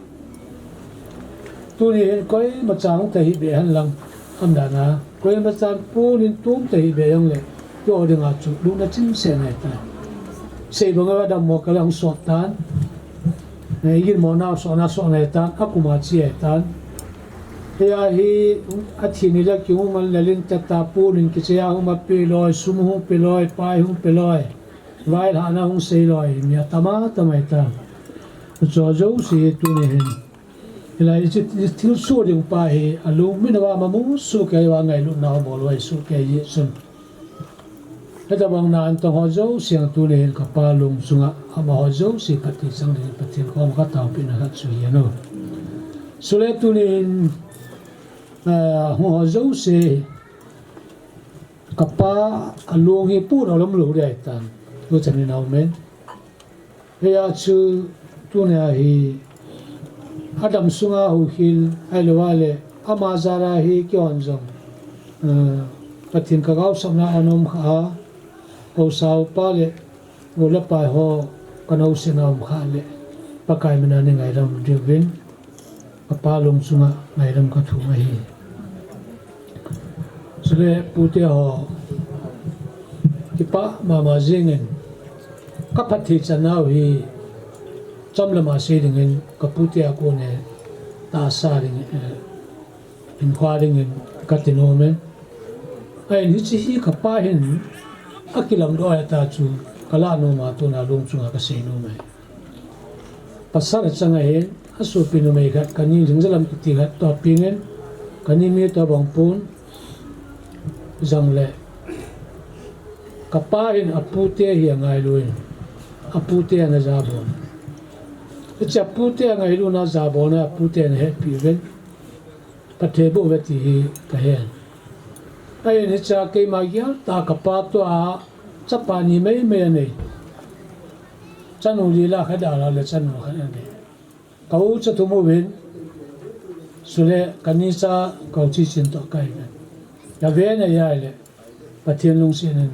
tuni hin koima cha hung ta hih beh hen lang, ham dan a, koima chan pun in tum ta hih beh jong le, keiho ding a chu, lungna chim seh ngai tan. Sei bang a dammo ka le hung sot tan. Nei gin mo na so na so ngai tan, a kum a chi ai tan. Hia hi, a thi ni le ki hung man le lin ta ta pun in ki che a hung ma pe loi, sum hung pe loi, pai hung pe loi. Vaihomna hung sei loi, mi a tam a tam ai tan. Cho jouse tuni hin. Hilai i chi, i thilsoh ding pa hi, a lungmin a va ma mu soh kei va ngailutna a bol vai soh kei ji chun. Hitabang na an tong ho jouse a tuni hin ka pa lung chunga, amaho jouse phatthei chang ding Pathen koma ka taopehna khat chu hi ano. Chule tuni hin, eh, hung ho jouse, ka pa a lung hi pu ro lam lo dai tan. Tu chan ni nau men. Hia chu tuni a hi, a dam sunga huhhing, ahilou le, ama jal a hi keihon jong, eh, Pathen ka gaosapna a um kha a, haosa upa le, u le pai ho, ka naosen a um kha le, Pakai min a nei ngaidam diuvin. Ka pa lung chunga ngaidam ka thum ahi. Chule pute ho, kipah mama jingin, ka phatthei chan nau hi, chomlam a sei dingin, ka pute a kon e, tahsa ding, eh, hinkho dingin, ka ti nom e. Ahin hiche hi ka pa hin, a kilamdoh a ta chu, ka la nom a tuna lung chunga ka sei nom e. Pasal a chang ahin, a sopi numei khat, ka ni Jingjalam kiti khat, toh pengin, ka ni mi toh bang pon, jong le. Ka pa hin a pute hi a ngailu in, a pute ana jabol. Hiche a pute a ngailuna a jabolna, a pute ana hetpi uvin. Phatthei boh uve ti hi ka hen. Ahin hiche a keima gel tah a ka pa toh a chapa ni meimei anei. Chanu li la khat a la le chanu khat anei. Ka u cha thum uvin, chule ka ni cha ka u Chichen toh ka hi uvin. Ka ve na ya le, Pathen lungset in,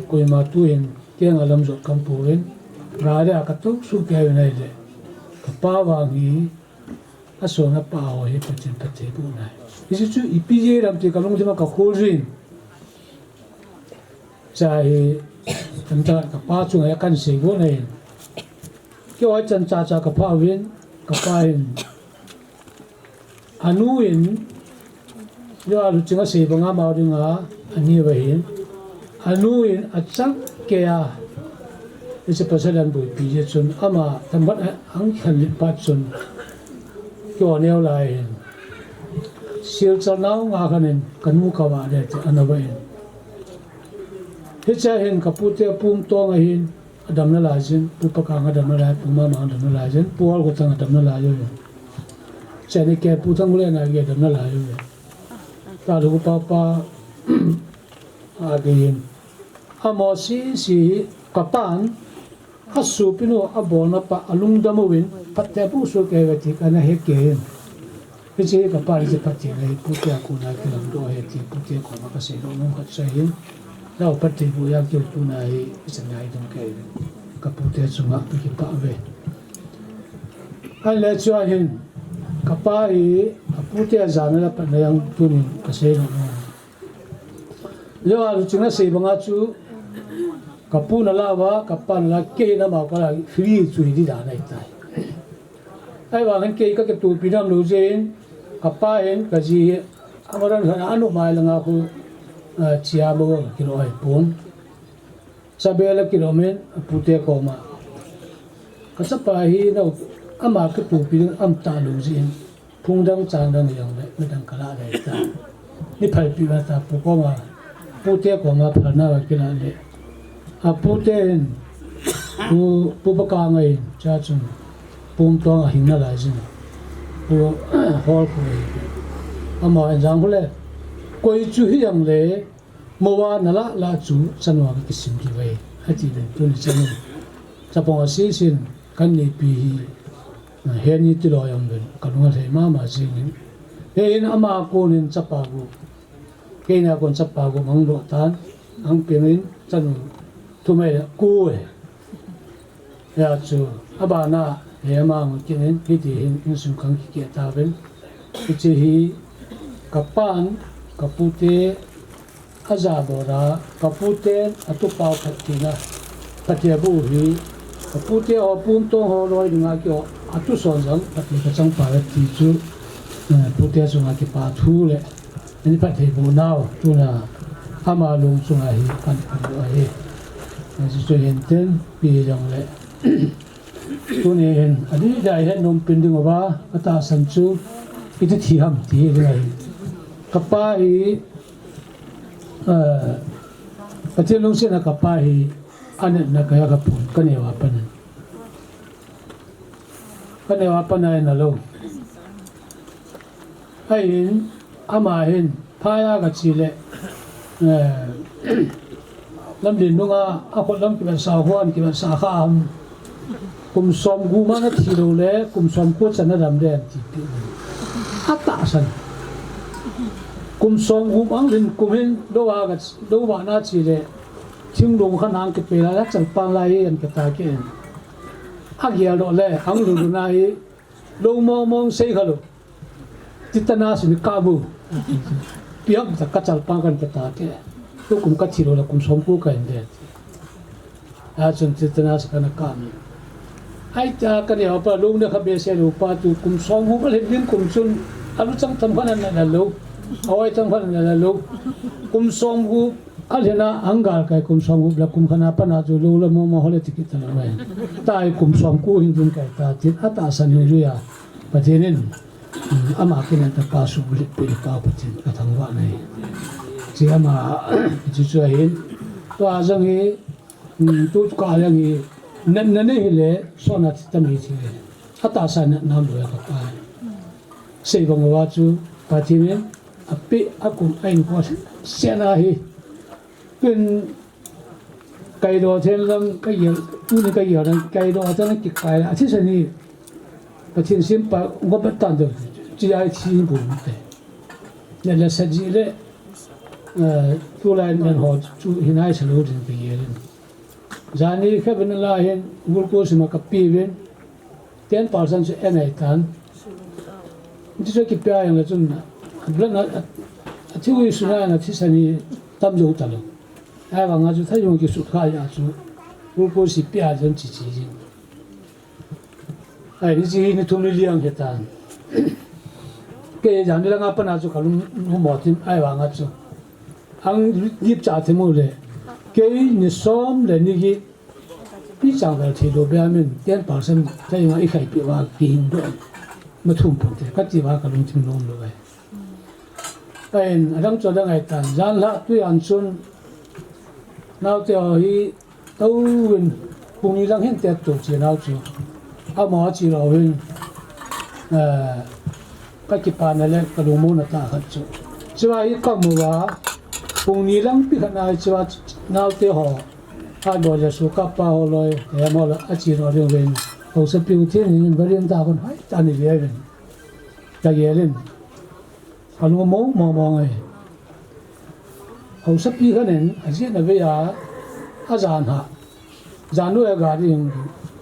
koima tu hin, kei a lam jot ka um pouvin, gari a ka tou suh kei uvin ahile, ka pa vang hi, a sona pa ho hi Pathen phatthei boh nai. Hiche chu ipi jeh ham ti ka lungthim a ka khol jin. Cha hi, kan ta ka pa chunga kan sei got nai. Kei hoi chan cha cha ka pha uvin, ka pa hin. Anu in, yo alu chinga sei banga mau dinga, ani va hin. Anu in, achang kei a. Hiche pasal an boipi jeh chun, ama, tambat a, ang khan lit pat chun. Kei o neo lai hin. Silchar nau nga khan in, ka nu ka va le ti, ana va hin. Hiche hin, ka pute Pu Umtong ahin. A dam nalai jin, Pu Pakang a dam nalai, Pu Mamang a dam nalai jin, Pu Algotang a dam nalai jin. Chani kei Pu Thanglen a kei dam nalai jin. Ta lu pa pa, a kei jin. Amaho sese hi kapan, asopinu abolna pa alungdam uvin, phatthei aboh soh kei uve ti kana hekei in. Hiche hi kapan hiche phatthei na hi pute a kona kilamdoh ahi ti pute koma kasei nom khat chu ahin. Nao phatthei boh a keu tuna hi, hichan ngaidam kei uvin. Kapute chunga kakipah uve. Ahinla chua hin, kapa hi, apute a jana le patna jong tunin kasei nom. Johan chunga sei banga chu, kapu nalah uva, kapa nalah, kei hin ama kalah, free chu hi ding dan ahitai. Ahivangin kei kakitopi nom lou jeh in, kapa hin, kaji hi, amaran khat a anu mai langa khu, ah, chia bo, kilo ahipon. Chabel a kilom in, apute koma. Kachapa hi nao, ama kitopi ding aum talou jeh in, phung dang chang dang jongle, midang kalah le ta. Ni phalpi uva ta, pu koma, pute koma phalna uva kilah le. Apute in, pu, pu Pakanga in, cha chun, pum tong ahing nalai jin. Pu, hol pu in. Ama in jang khu le, koi chu hi jongle, Moa nalah lah chu chanu a kakisim kit uve, ati le, tuni chan in. Chapang a sese in, kan nipi hi, ah, heni tilou jong uvin, kalung alhai mama jing in. Hijeh in ama a kon in chapa gup. Keini a kon chapa gup ahung doh tan, ahung peng in, chanu thum ahile ko e. Hia chu, abana, he ama hung kit in, hiti hin, insung khang kikeh tauvin. Hiche hi, kapan, kapute, ajabol a, kaputen, atupau phatthei na, phatthei aboh hi, kapute ho, pum tong ho loi dinga kiho, atuson jong, phatthei kachang pai ti chu, eh, pute chunga kipa thu le, Ani phatthei boh nau, tuna ama lung chunga hi kan phalou ahi. Hichu hin ten, pi jongle. Tuni hin, adih dai hin nom pin ding uva, atahsan chu, iti thi ham ti hi ding ahi. Kapa hi, eh, Pathen lungsetna kapa hi, anatna kahe kapon, kaneo a pat in. Kaneo a pat in ana lou. Ahin, ama hin, phai a kache le, eh, lamlen nunga, akhut lam kivetsah, huan kivetsah kha ham. Kum som gup ma nathi lou le, kum som ko chan nadam le, ati pi. Atahsan. Kum som gup ang lhin kum hin, lou a ka, lou vah na che le, thinglung khat nang kipel a, la chalpang lai hi, an kata ke. Agel doh le, ang lhun lhun a hi, lou mong mong sei kha lou. Tetanus in kap u. Piang ta kachalpang kan kata ke. Tukum kathi lou le kum som ko kahin de. Achun tetanus kana kap mi. Ahi ta kaneo pa lou na kha behseh lou pa tu kum som ko kalhin ding kum chun. Alu chang tam khan ana lou. Awai chang khan ana lou. Kum som ko Alhena ang gal kai kum som gup le kum khat na pat na chu lou le mong mong ho le ti kit ta lou mai. Tai kum som ko hin ding kai ta tin atahsan hi jui a. Pathen in, um, ama kin an ta pa su bu le pe pa Pathen ka thangvah nai. Chi ama, chi chu ahin. Tua jong hi, um, tu ka jong hi, na, na nei hi le, so na ti ta mi ti le. Atahsan na, na lou ya ka pa. Sei bang uva chu, Pathen in, ape, akum, a in ko, se na hi. Ken kaidoh then lang kagel, tuni kagel lang kaidoh then kikai la, athisan hi Pathen simpa gop tan de, chi ai thi bu te. Ne la sa ji le, eh, tulai nan ho chu hinai sa lou din kagel in. Jani kha ben la hin, glucose ma kape uvin, Ten percent chu en ahi tan. Ti chu kipia jong le chun, blood na, a, a thiu hi suna na thisan hi tam jou ta lou. Ahivang a chu thei jong kisut kha a chu, glucose pia jong chi chi jing. Ahi, ni chi ni thum ni li ang he tan. Kei jani langa pat na chu kalung, lung mo tin, ahivang a chu. Ang dip cha thim u le. Kei ni som le ni gi Pi chang vel thei lou bia min, ten percent thei nga i khai pi va kihing doh. Ma thum pon te, kati va kalungthim nom lou ai. Ahin, adang chu adang ahi tan, jan lha tui an chun, naote ho hi, tou vin, pung ni lang hin tet tou che nau chu. Ama che lou vin, eh, Ka kipana le ka lungmona tah khat chu. Chua hi ka mu a, Pung ni lang pi khat na chu naote ho, a bol le su kapa ho loi, he mo la a chi no ding ven. Ho sa piu thin ni nin varin ta kon hai ta ni ve ven. Ka yelin. Ka lu mo mo mo ngai. Ho sa pi khat nen a ji na ve ya a jan ha. Jan nu e ga ding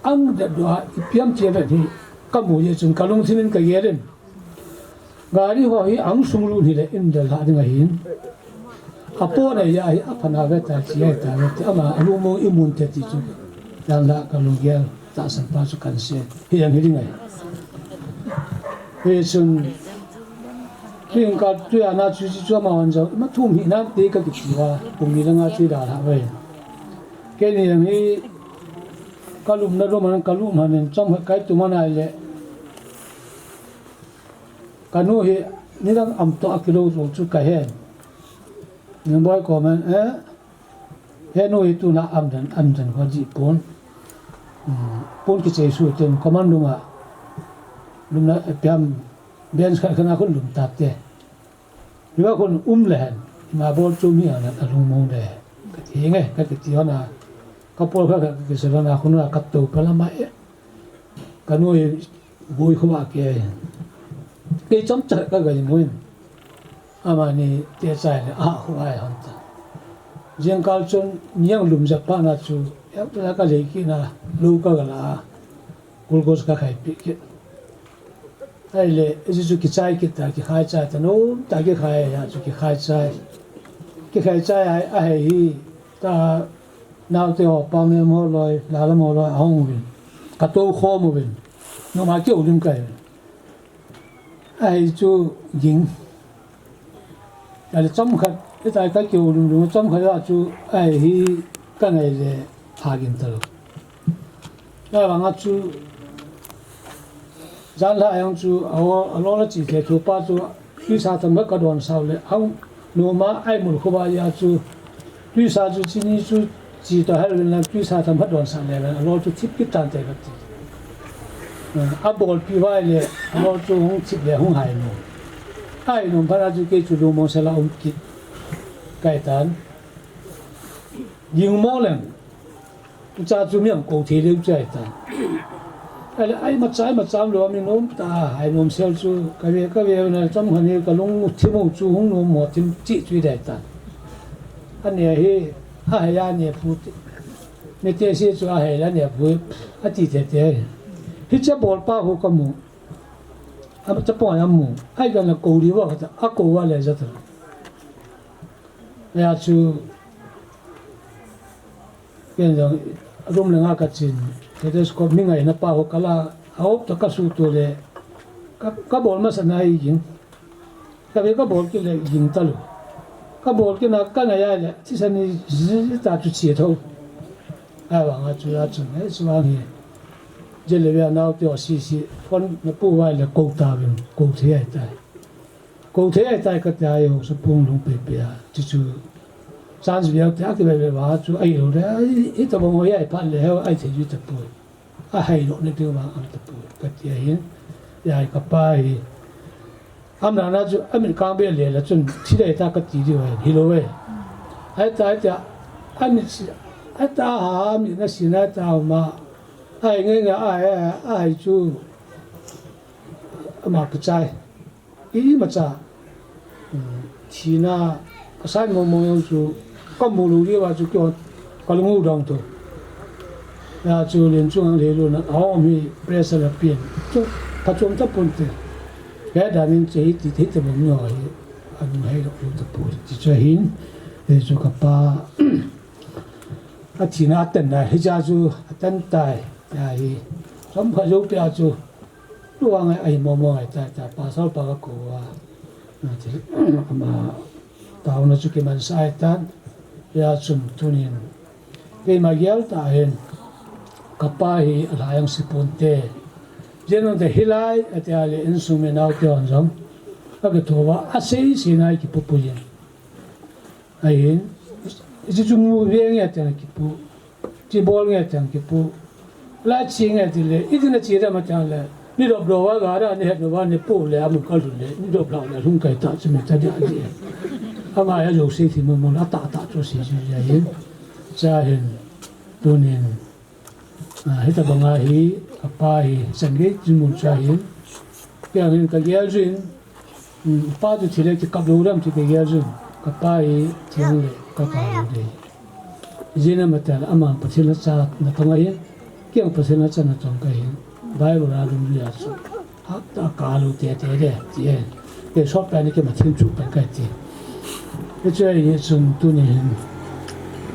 ang de do a i piam che ve ni. Ka mu ye chun ka lung thinin ka yelin. Gari ho hi ang sung lut hi le in del ha ding ahin. A po na ya hi a phana ve ta chi ai ta ve ta ama a lu mo i mun te ti chu. Dan la ka lu gel ta san pa chu kan se. Hi yang hi ding ai. Hi sun. Ring ka tu ya na chu chu ama wan jo. Ma thum hi na te ka ki ti wa. Pung ni la nga ti da la ve. Ke ni yang hi ka lum na ro man ka lum han chom kai tu ma na le. Ka nu hi nidang am to a kilo zo chu ka hen. Ning boi ko men, eh, he nu hi tuna am dan, am dan ko ji pon. Hmm, pon ki chei su ten command room a. Lum na piam bench khat khat na khun lum ta te. Ni ba khun um le hen. Ma bol chu mi a na ta lung mong de. Ka ti nge, ka ti hona. Ka pol kha ka ki se na khun na ka to pa la ma e. Ka nu hi Bui khu a ke. Ke chom cha ka ga yin hun. Ama ni te chai le a khu ai hon ta. Jeng kal chun niang lum ja pa na chu. Ya la ka le ki na lu ka ga la. Glucose ka khai pi ki. Ai le, ji chu ki chai ki ta, ki khai chai ta no, ta ki khai ya chu ki khai chai. Ki khai chai ai a hei hi. Ta naote ho, pang ne mo loi, la la mo loi, a hong uvin. Ka to khom uvin. Noma keu lim kai. Ahi chu ging. Kale chom khat, itai ka keu lim lim, chom khat a chu, ahi ka ngai le, ha ging ta lo. Ka vang a chu, jan la yang chu, a lo, a lo la chi the thu pa chu, Tuisa tam ka don sau le, hang noma ai mul khu ba ya chu, tuisa chu chini chu chi to hel na tuisa tam ka don sa le, a lo chu thip kit tan te ka ti. A bol pi vai le, a lo chu hung thip le hung hai no. Hai no ba chu ke chu lu mo sa la um kit. Kai tan. Ging mo leng. Cha chu mi ang ko thei leu chai ta. Ai, ai ma chai ma cham lo mi nom ta, ai nom sel chu, ka ve, ka ve na cham khan ni ka lung thimu chu hung nom mo thim chi chu dai ta. Ane hi, a hai a ne phu ti. Mi te si chu a hai la ne phu, a ti te te. Hi cha bol pa hu ka mu. A cha po ya mu. Ai ka na ko ri wa ka ta, a ko wa le ja ta. Ya chu, ken jong, room le nga ka chin, stethoscope mi ngai na pa ho ka la, a op to ka su to le, ka, ka bol ma sa na i ging, ka ve ka bol ki le ging ta lu, ka bol ki na ka ngai ai le, ti sa ni zi ta chu chi tho, ai wa nga chu ya chu, eh, chu wa ngi, je le ve a nau te o si si, phone na pu wa le ko ta vin, ko the ai ta. Ko thei ai tai ka ti ai ho sa pung lung pe pe a. Chu chu. Chance viau te a ki ve ve va chu ai lo le. Ai, i ta bang ho ai phat le ho ai thei ju ta pu. A hai lo ne te va am ta pu. Ka ti ai hin. Ai ka pa hi. Am na na chu a min kang be le la chun thi dai ta ka ti di ve. Hi lo ve. Ai ta ai ta. A min si. Ai ta ha a min na si na ta ma. Ai nge nge ai ai ai chu. Ama ka chai. Imacha, um, thina, ka sai mo mo jong chu, ka mu lou diu va chu kio, ka lung u dong tu. Ya chu len chu ang le lu na, a om hi pressure la pian. Chu, ka chom ta pon te. Ka da min che hi ti thei te mo nyo hi, a nu hei lo lu ta pu. Ti chu hin, e chu ka pa, a thina a tan na, hi cha chu, a tan tai, ya hi. Chom kha jou pia chu, Tua ngai ai mo mo ai ta ta pa sal pa ka ko a. Na ti ama tauna chu ki man sai tan. Ya chun tunin. Keima gial ta hin. Ka pa hi a lai ang si pon te. Jen te hi lai a te a le in sung me nau te on jong. Ka ke to va a sei sei nai ki pu pu yin. Ahin, iti chu mu ve nge tiang kipu, ti bol nge tiang kipu, la chi nge ti le, iti na chi da ma tiang le, ni dop do wa ga da, ni het do wa ni pu le, amu ka lu le, ni dop la le, lung kai ta chu me ta dia di. Ama hi ajouse thim mun mun a tah tah chu asei ji ahin. Cha hin tunin, ah, hitabanga hi kapa hi Sunday dinmun cha hin. Kei hin kagel jin, um, pa chu thile kikap lou dam ti kagel jin. Kapa hi thile kapa lou de. Jina matan ama Pathen a cha natong ahin. Kei Pathen a cha natong kahin. Bible a lum lia chu. Hapta kah lou tete de, ti e. Kei sot pen kei Pathen chu pen kai ti. Hiche a hi chun tuni hin,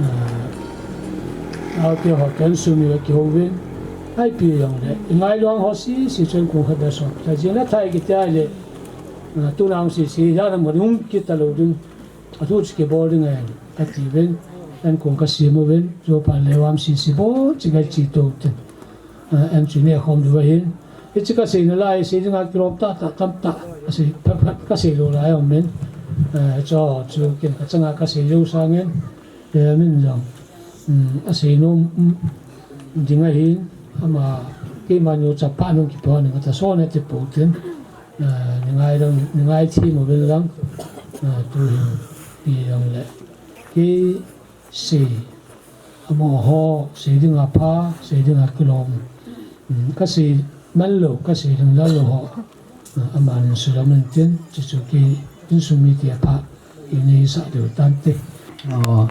ah, aute ho ten sum ni kihou vin. Ipi jong le, i ngailuang ho sese chun kong khat beh sot. Cha jing la thai kiti a le, ah, tuna hung sese, jana mun hung kit talou ding. Athu chu kibol ding ahi, kati uvin, an kong kasem uvin, chu pa le vam sese bou, chu kache to tin. Ah, an chu neh khom diu ahin. Hiche kasei nalai, sei dinga kilom tah tah, tamtah, asei phat phat, kasei lou lai aum in. Ah, chu, chu ken kachanga kasei jou sangin, eh, min jong, um, asei nom, um, ding ahin, ama, keima nu chapa nung kipa ning kata so ne ti po tin. Ah, ni ngai lang, ni ngai thi mo vel lang. Ah, tu hin, pi lang le. Kei sei, amo ho, sei dinga pha, sei dinga kilom. Um, kasei man lou, kasei lung lal lou ho. Ah, amanin sulam in tin, chu chu kei insung mite apha, i nei sa diu tante. Ah,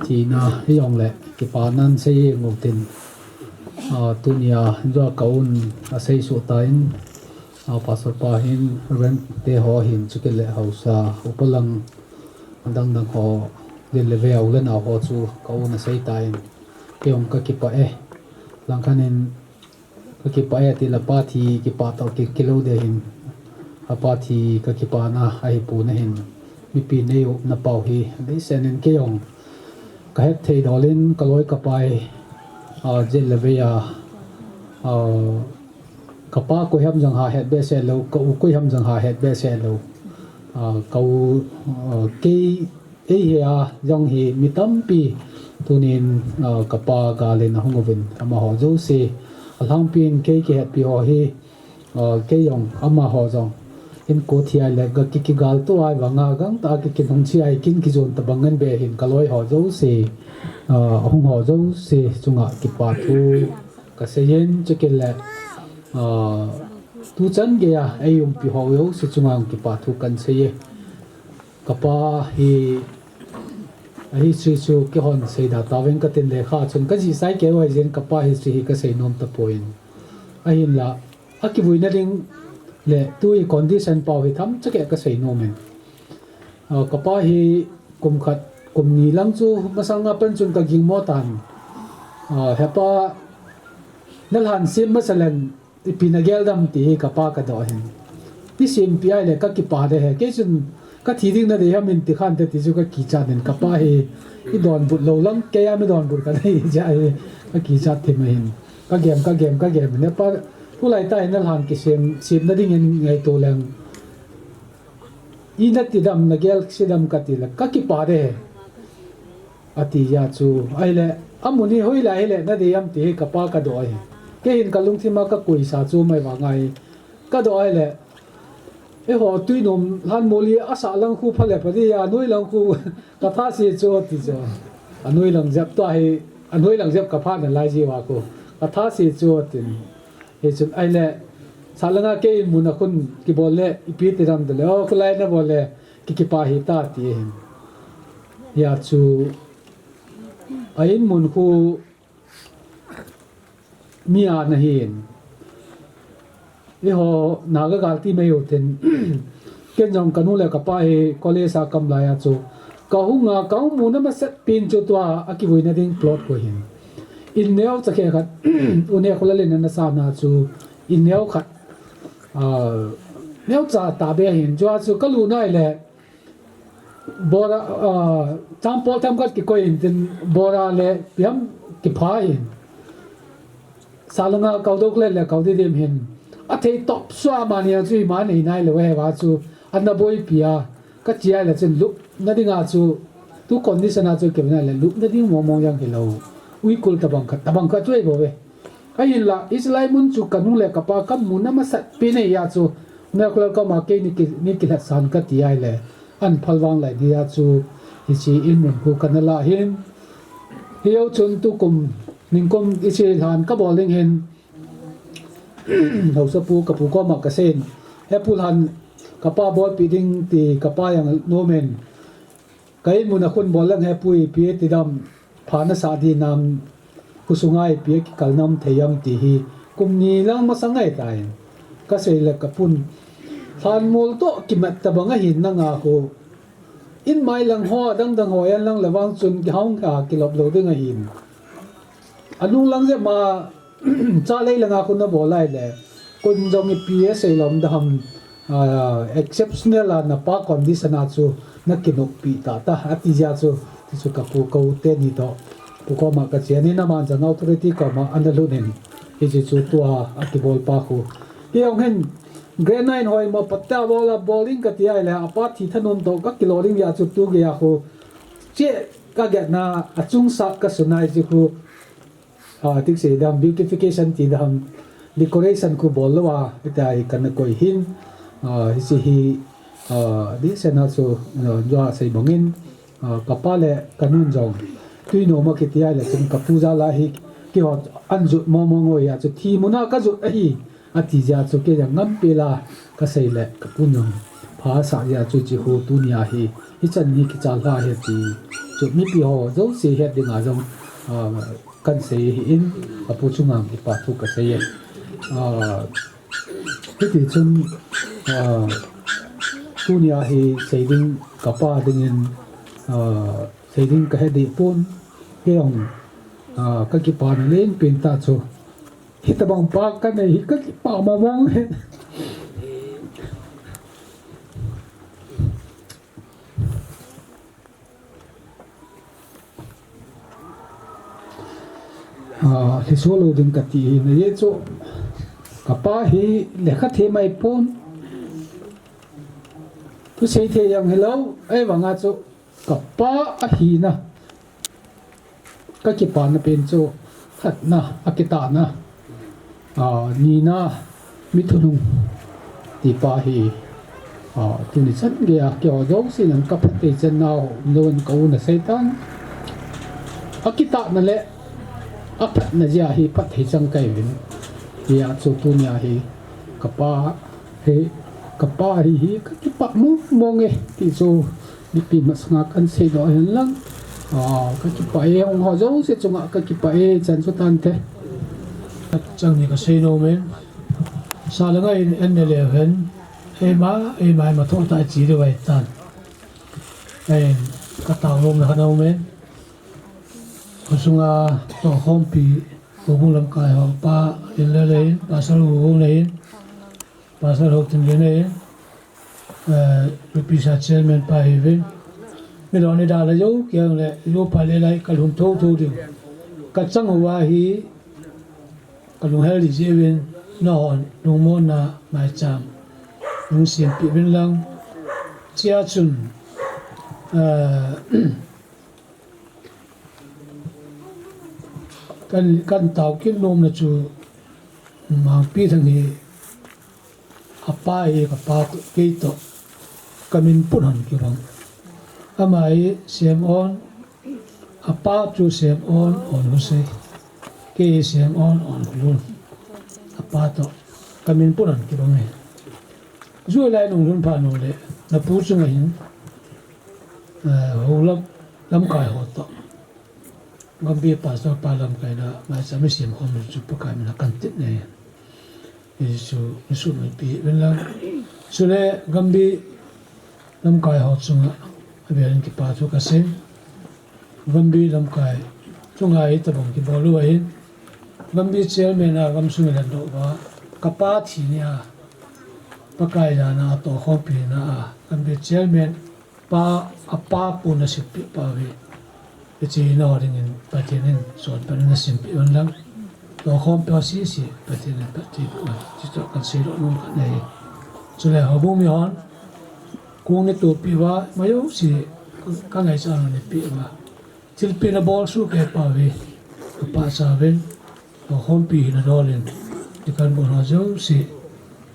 tina, hijong le, kipa nan sei ngu tin. Ah, tunia, jua ka un, asei su tain, ah, Pastor pa hin, Reverend te ho hin, chukit le hausa, upa lang, dang dang ho, lin le veu le nau ho chu, ka un asei tain, kei jong kakipah e. Langkhat in, kakipah e ti la pa thi kipah tah kikilou de hin. Apa thi kakipah na ahi pon ahin. Mipi nei u na pau hi. Dei sen in kei jong. Kahet thei dol in kaloi kapai. A, jet le vei a. A, kapa koi ham jong ha het behseh lou. Ka u koi ham jong ha het behseh lou. A, ka u, a, kei Ei he a, jong hi mi tampi tunin, ah, kapa gal in ahung uvin, amaho jouse. Alhangpin kei kihetpi ho hi, ah, kei jong amaho jong. Inko thi ai le ga ki, kigal to ai vanga gangtah a ki, kinung chi ai kin kijon tabang ngen be hin kaloi ho jouse. Ah, ahung ho jouse chunga kipa thu kasei in chukit le, ah, tuchan geiya ei umpi ho jouse chunga kipa thu kahin sei e. Kapa hi, a history chu keihon seida tauvin katin lekha chun kajih sai keu ahi jeh in kapa history hi kasei nom tapon. Ahinla, akivuina ding le tu hi condition pau hi themcha kei kasei nom in. Ah, kapa hi kum khat, kum ni lang chu masanga pen chun kaging mo tan. Ah, hepa, nalhan sem masa leng, ipi nagel dem ti hi kapa kadoh hin. Isempi ai le kakipah de he. Kei chun kathi ding nadei ham in ti khan te ti chu kakichat in kapa hi idonbut lou lang kei a midonbut kanei jeh a hi kakichat thim ahin. Kagem, kagem, kagem in. Hepa, tulai tah in nalhan kisem, semna ding in ngaito leng. Ina ti dem, nagel se dem kati le, kakipah de he. Ati jeh chu, ahile, amun hi hoilai hile, nadei ham ti hi kapa kadoh ahi. Kei hin kalungthim a kakoisa chu mai vang ahi. Kadoh ahile, eiho tuinom lhanmol hi asah lang khu phale pha di a, anoi lang khu katha se chu ti chu. Anoi lang jep tua hi, anoi lang jep kapha nalai ji uva khu. Katha se chu tin. Hichun ahile, sah langa kei in mun a khun kibol le, ipi ti dem tile, o, khulai nabol le, kikipah hita ti ahin. Hia chu, a in mun khu mi a nahin. Eiho, Naga gal ti mai u tin. Ken jong kanu le kapa hi college a kam lai a chu. Kahung a, kahung muna masat pen chu tua, akivuina ding plot khu hin. In neo chakhe khat, u ne khula le na sa na chu, in neo khat, ah, neo cha ta be hin, chua chu kalu nai le, bora, ah, champol tham khat kikoi in tin, bora le piam kipha in. Salanga kau dok le le kau di dim hin. A thei top sua mani a chu ima nei nai le we va chu, ana boi pia. Ka chia le chun lupna dinga chu, tu condition a chu kei na le lupna ding mong mong jang hilou. Uikul tabang khat, tabang khat chu ei bou ve. Ahinla, Israel mun chu kanu le kapa kamuna masat pen ahi a chu, na kula kama kei ni ki, ni kilhat san kati ai le. An phalvang lai dia chu hiche in mun khu kana la hin. Hiho chun tukum ningkum hiche lhan kabol ding hin. Hausapu kapu koma kasei in. Hepu lhan kapa bolpi ding ti kapa jong nom in. Ka in mun a khun bol lang hepu ipi ti dam. Pha nasah dinam, khosunga ipi kikal nam thei am ti hi, kum ni lang masang ahitai. Kasei le kapun. Lhanmol toh kimat tabang ahin nanga khu. In mai lang ho, dang dang ho, an lang le vang chun kihong kha kilop lou ding ahin. Anung lang jep ma, Cha lei langa khu nabol lai le, kun jong ipi asei lom dam, ah, exceptional a napa condition a chu nakinoppi tata, ati jeh a chu, ti chu kapu kou teni toh, pu koma kachen in aman jong authority koma ana lhun in, hiche chu tua akibol pa khu. Hijong hin, grade nine hoimo pata bol a bol ding kati ahile, apa thi thanom toh kakilo ding jeh a chu tu gei a khu, che kagetna achung sat kasun a hiche khu, Ah, thik sei dam, beautification ti dam, decoration khu bol lou a, hitia hi kana koi hin, ah, hiche hi, ah, di sena chu, ah, jua sei bangin, ah, kapa le kanun jong. Tui nom a kiti a le chun kapu jal a hi, kihot an jut momo ngoi a chu thi mun a kajut ahi, ati jeh a chu kei jong ngam pela kasei le kapun jong. Pha asah jeh a chu hiche khu tuni a hi, hichan hi kichal lha hi ti chu mipi ho jouse het ding a jong, ah, Kan sei ahin, apu chunga kipa thu kasei e. Ah, hiti chun, ah, tunia hi sei ding kapa dingin, ah, sei ding kahe deh pon, kei jong, ah, kakipana lenpen tah chu. Hitabang pa kanei hi kakipah mong mong e. Ah, lhiso lou ding kati hi na ye chu. Kapa hi lekha thei mai pon. Thusei thei jong hilou, ahivanga chu kapa ahina. Kakipana pen chu khatna, akitahna. Ah, nina, mi thunung ti pa hi, ah, tuni chan geiya keiho jouse in kaphatthei chan nau, lon ka u na seitan. Akitahna le, aphatna jeh a hi phatthei chang kahiuvin. Hijeh a chu tunia hi, kapa, He, kapa hi hi, kakipah mong mong e, ti chu, mipi masanga kan seidoh hen lang. Ah, kakipah e, hung ho jouse chunga kakipah e, chan chu tante. Chang ni kasei nom e. Sa le ngai in en ne leu hen. Eima, eima, eima thoh tah chi le vai tan. Ei, katao nom na ka nom e. Khosunga tohkhompi, houbung lamkai ho pa, in le le in, pasal houbung le in. Pastor Houtin Gene, eh, U P C chairman pa hiuvin. Midang ni da la jo, kiang le, jo pa le lai, kalhun tho tho diu. Kachang uva hi, kalunghel di jiuvin, nahon, lungmonna, maicham. Lungsempi uvin lang. Chia chun, eh, Kan, kan tao kit nomna chu, Mangpi Thang hi, apa hi, kapa toh, kei toh, kamin pun hon kibang. Ama hi, Semon, apa chu Semon, On Husei. Kei hi Semon, On Hulun. Apa toh, kamin pun hon kibang e. Jui lai nung lhun phat nung le, napu chunga hin, eh, hou lam, lamkai ho toh. Gambi pastor pa lamkaina, maicham mi sem khom chu Pakai mina kan tin e. Jesu, Jesu min pi ven lang. Chule Gambi lamkai ho chunga, avel in kipa thu kasei. Gambi lamkai chunga hitabang kibol u ahin. Gambi chairman a gamsung i lhendoh uva, kapa thi nia, Pakai jana a tohkhompi na a, Gambi chairman pa, apa pu na sempeh pa uve. Hiche nao dingin Pathen in sonpeh na sempeh un lang. Tohkhompi ho sese Pathen in Pathen in chuti toh kan seidoh nom khat ahi. Chule houbung mi hon, kong neitopi uva, majouse ka ngaichat na neipeh uva. Thilpeh na bolsuh kei pa uve, ka pachat uvin, tohkhompi hina dol in, i kan bol ho jouse,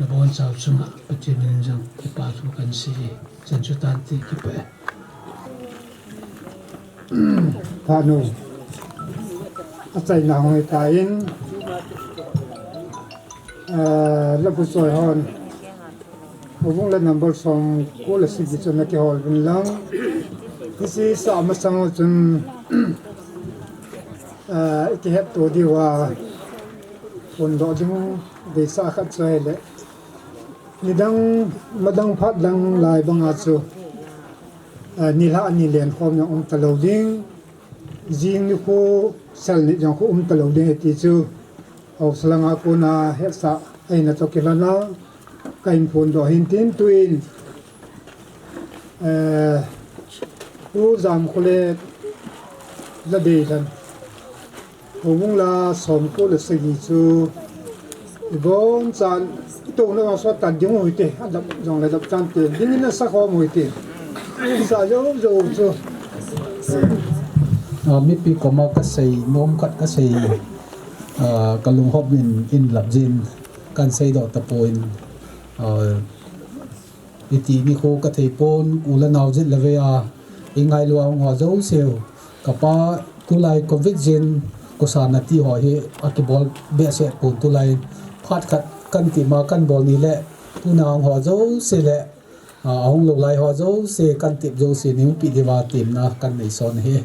nabonchau chunga Pathen min in jong kipa thu kahin sei e. Chan chu tante, kipah e. Phat nu. Achaina hung hitan, eh, Labuchoi hon Houbung la number somko le sagi chu ana kihol uvin lang. Hiche sa masang chun, ah, i kihetto diuva phondoh ding deisah khat chu ahile, nidang madang phat dang lai banga chu, ah, nilhah ni lenkhom jong um talou ding. Jing nikho sal nit jong khu um talou ding ahi ti chu, haosa langa kona hetsah ahina toh kilhona kahin phondoh ahin tin, tuin, eh, U Jamkhole Ladei Lhan, Houbung la somko le sagi chu, ibonchauvin, itouna vang sot tan ding u hite, adap jongle adap tante, dingin asa khom u hite. Sa jou jou chu. Ah, mipi koma kasei nom khat kasei, ah, kalunghop in, in lap jin, kahin seidoh tapon, ah, iti nikho kathei pon, u le nao jat le vei a, i ngailu a hung ho jouse u. Kapa tulai covid jin, kosa nati ho hi akibol behseh pon tulai. Phat khat kahin ti ma kahin bol ni le, tuna hung ho jouse le, a, ahung lou lai ho jouse kahin tep jouse neiumpi diuva temna kahin nei son ahi.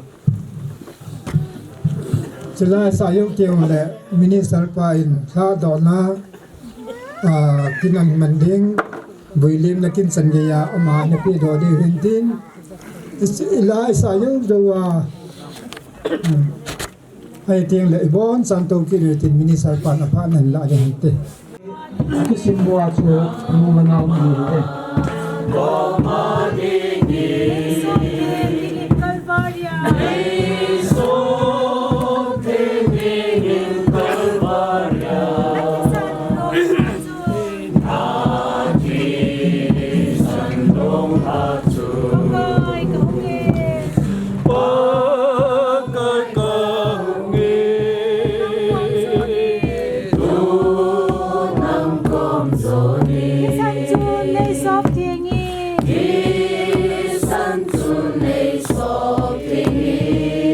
Chulai sa jou teng le Minister pa in lhadohna, ah, kin ahin man ding, builimna kin chan geiya ama ana pedoh diu ahin tin. Hilai sa jou jou a, hmm, ahi teng le ibonchauvin tou kit u hitin Minister pan aphat nahin lah ding hite. Kisim bua chu, nung le nao ni e.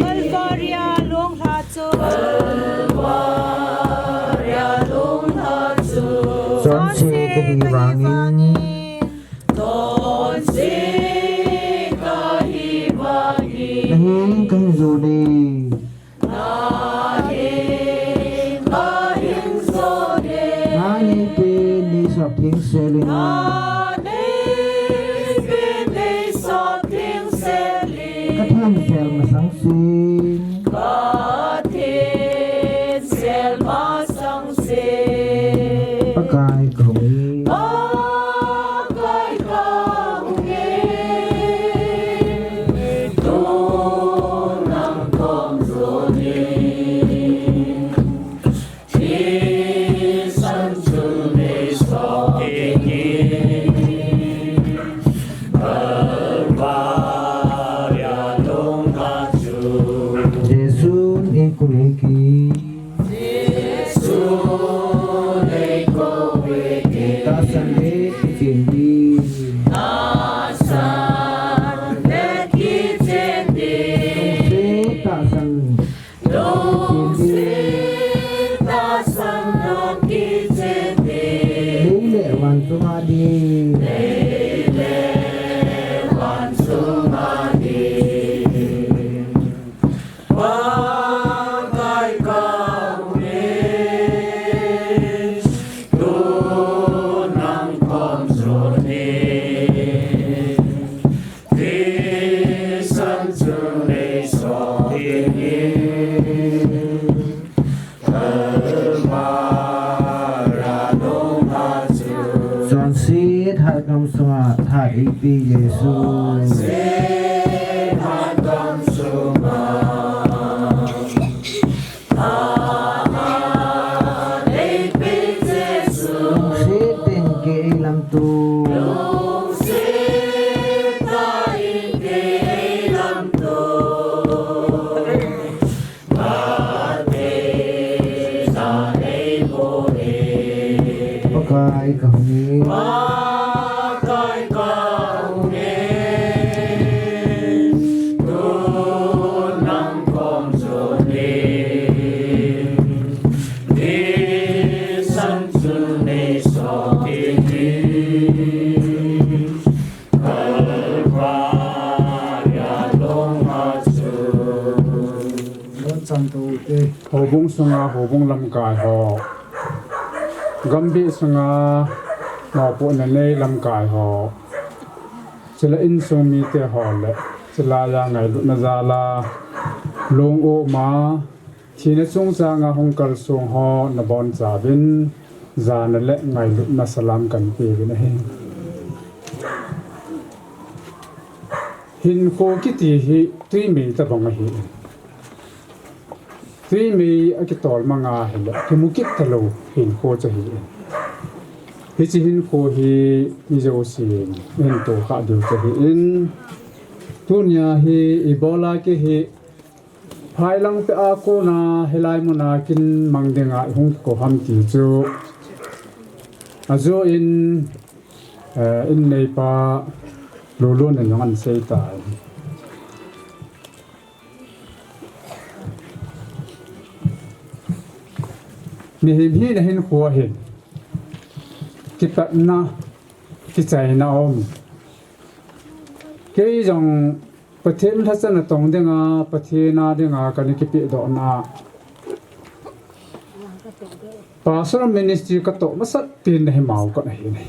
Kalvaria long lha chu. Kalvaria long lha chu. Chonse kahi vangin. Chonse kahi vangin. Nahin kahin jone. Nahin kahin jone. Nangin pen neisop theng selin. Nangin pen neisop theng selin. Kathem sel masang sin. Kathem sel masang sin. Pakai kahung e. Pakai kahung e. Tun nang kom jone. Jesun eikou e. Tahsan le kichen ding. Tahsan. Lungset tahsan lung kichen ding. Lei le van chunga ding. Lei le van chunga ding. Pakai kahung e. Tun nang kom jone. Thisan chu neisop dingin, Kalvaria long lha chu. Chonset hatgam sunga tha eipe Jesu. Chonset hatgam sunga. Lungset tah in kei eilamto. Pai ka hung e. Houbung sunga houbung lamkai ho, gambih sunga mopohna nei lamkai ho, chule insung mite ho le chulaiya ngailutna jala lung u ma, thina chungchanga hung kalsong ho nabonchauvin jana le ngailutna salam kahin peuvin ahi. Hinkho kiti hi twimei tobang ahi. Twimei akitol manga hile kimu kit talou hinkho chu ahi. Hiche hinkho hi mi jousen hin tohkhah diu chu ahin, tunia hi ibola kei hi phailang pea kona hilai muna kin mang dinga ihung kikou ham ti chu ajou in, eh, inneipa Lulun in jong ahin seitai. Mihem hina hinkho hin kipatna, kichaina aum. Kei jong Pathen lhacha natong dinga, Pathen a dinga kana kipehdohna a Pastoral Ministry katoh masat pen hi Maokot ahi.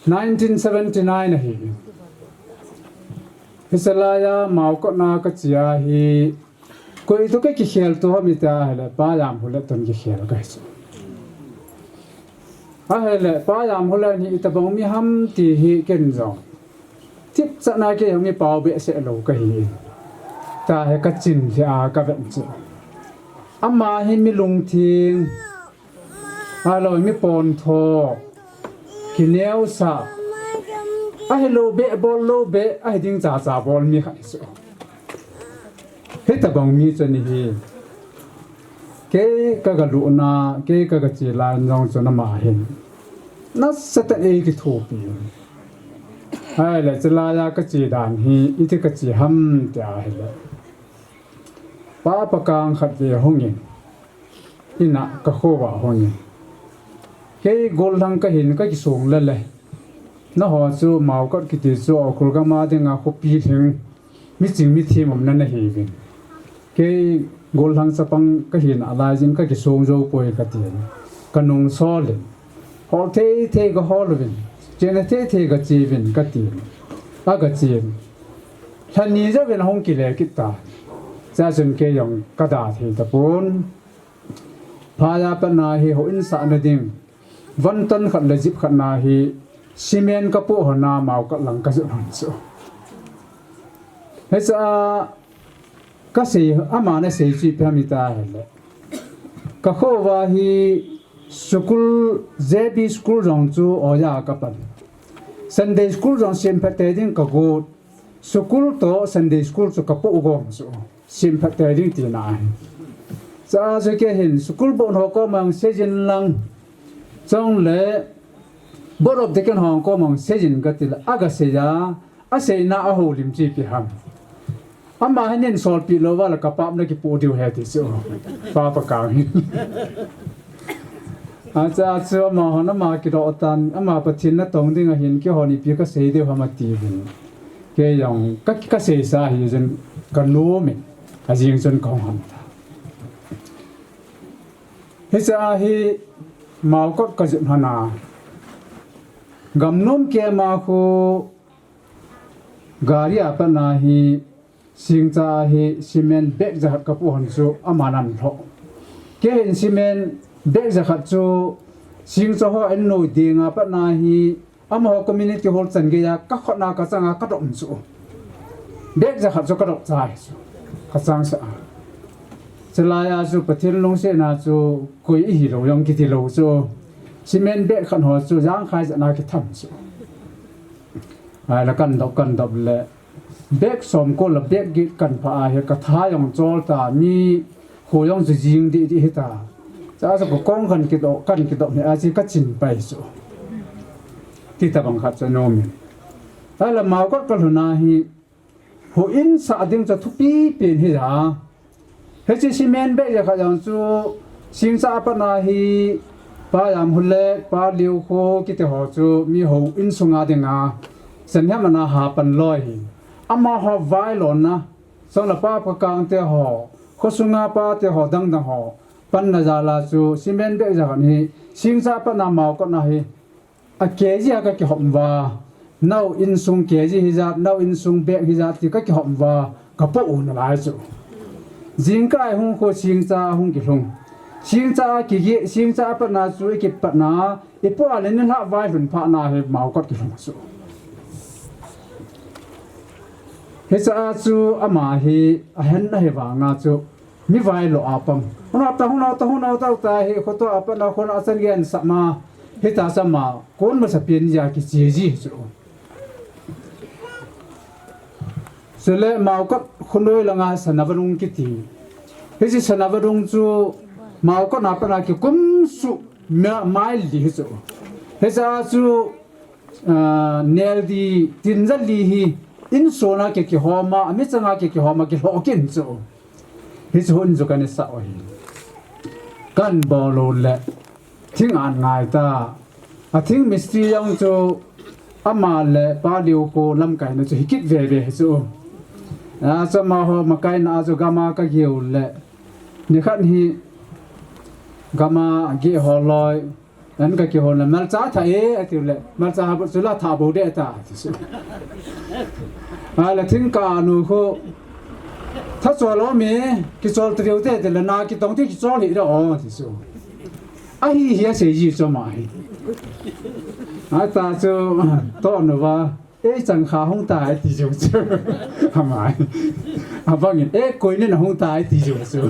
Nineteen seventy nine ahi. Hiche laiya Maokot na kache a hi, koi toh kakikheltou ham iti ahile, Pa Jamhule toh kikhel kahi chu. Ahile, Pa Jamhule hi itobang mi ham ti hi ken jong thipchatna kei jong mi pao behseh lou kahi. Tahi kachin lheh a kavet chu. Ama hi mi lungthim, ahilou mi pontho, kineosah, ahilou beh bol lou beh, ahi ding chacha bol mi khat chu. Hitobang mi chu ahi. Kei kagaluhna, kei kagache lai jong chun ama hin nasatah in eikithopi. Ahile chulaiya kache dan hi iti kache ham ti ahile, Pa Pakang khatvei hungin, ina kakhouva hungin, kei gollhang kahin kakisong lele, nangho chu Maokot kiti chu Ukhrul gam a dinga khopi lhing, miching mithem umna nahiuvin, kei gollhang chapang kahi nalaijin kakisong joupoi katin, kanung solin, hol thei thei kahol uvin, chena thei thei kacheuvin katin, akachen. Lhani jouvin ahung kile kit tan. Chua chun kei jong kada thei tapon. Phaiya patna hi houin sahna ding, van ton khat le jeep khat na hi cement kapoh hona Maokot lang kajot hon chu. Hichea kasei, aman asei chu ipi ham iti ahile, kakhouva hi school, J B school jong chu oja kapan, Sunday school jong semphat tei ding kagot, school toh Sunday school chu kapoh gom chu, semphat tei ding tina ahi. Chua chu kei hin school bon ho koma jong seijin lang, chule Board of Deacon ho koma jong seijin katile, agasei a, aseina ahoulim chu ipi ham, ama hin neisolpeh louva le kapap nakipoh diu ahi ti chu, Pa Pakang hin. Achua chu amahon ama kidoh tan, ama Pathen natong dinga hin keihon ipi kasei diu ham atiuvin, kei jong ka, kaseisa hijin kanomin, ajing chun kahung hon ta. Hichea hi Maokot kajot hon a, gamnom kema khu gari a patna hi singcha hi cement bag jakhat kapoh hon chu aman alhoh. Kei hin cement bag jakhat chu singcha ho annoi dinga patna hi amaho community hall chan geiya kakhotna kachanga kadop chu, bag jakhat chu kadop chai chu, kachangseh a. Chulaiya chu Pathen lungsetna chu koi ihilou jong kitilou chu, cement bag khat ho chu jangkhai jatna kitham chu. Ahile kandop kandop le bag somko le bag get kanphah ahi, katha jong cholta, mi kho jong chu jing deh deh hita. Achu kong kan kidoh, kan kidoh ni achi kachin pai chu. Ti tabang khat chu nom in. Ala Maokot kalhun a hi, houin sah ding chu thupi pen hi a. Hiche cement bag ja khat jong chu Singcha a pat na hi Pa Jamhulek, Pa Liukho kiti ho chu mi houin sunga dinga Sanghem ana ha pan loi hi. Amaho vailonna, Sangla Pa Pakang te ho, khosunga pa te ho, dangdang ho panna jal a chu cement bag ja khat hi Singcha a pat na Maokot na hi A kg a kakihom uva, nao insung kg hijat, nao insung bag hijat ti kakihom uva, kapoh u nalai chu. Jingkah a hung khu Singcha hung kilhung. Singcha a kigeh, Singcha a patna chu ikipatna, ipoh a le nilhah vailhun phatna hi Maokot kilhung chu. Hiche a chu ama hi ahen ahi vanga chu, mi vailou a pang. Hung nao ta, hung nao ta, hung nao ta, ta hi, khoto a pat na khon a chan gen sah ma, hita cha ma, kon masapen ja kiche ji chu. Chule Maokot khonoi langa Sanavadung kiti. Hiche Sanavadung chu Maokot na pat na kikum suh ma, mile li hi chu. Hiche a chu ah, neldi tin jali hi insung a kikihom a, amichang a kihom a, kilhoh kit chu. Hichu hun chu kana sah u ahi. Kana bol u le thing angai ta. A thing mistri jong chu ama le Pa Liukho lamkaina chu hikit veve hi chu. Achu amaho makaina a chu gam a kageh u le. Nikhat hi gam a geh ho loi. An kakihon le, "Malcha tha e," atiu le, "Malcha ha bou chu la tha bou de ta," ati chu. Ahile thing kanu khu, "Tha chol o mi, kichol trio te," ati le, "Na kitong ti kichol hi da o," ati chu. Ahi hi asei ji chu ama hi. Ata chu, to nu va. Ei, chang kha hung tai ti jong chu. Ama hi. Abang in, "Ei, koi nen hung tai ti jong chu."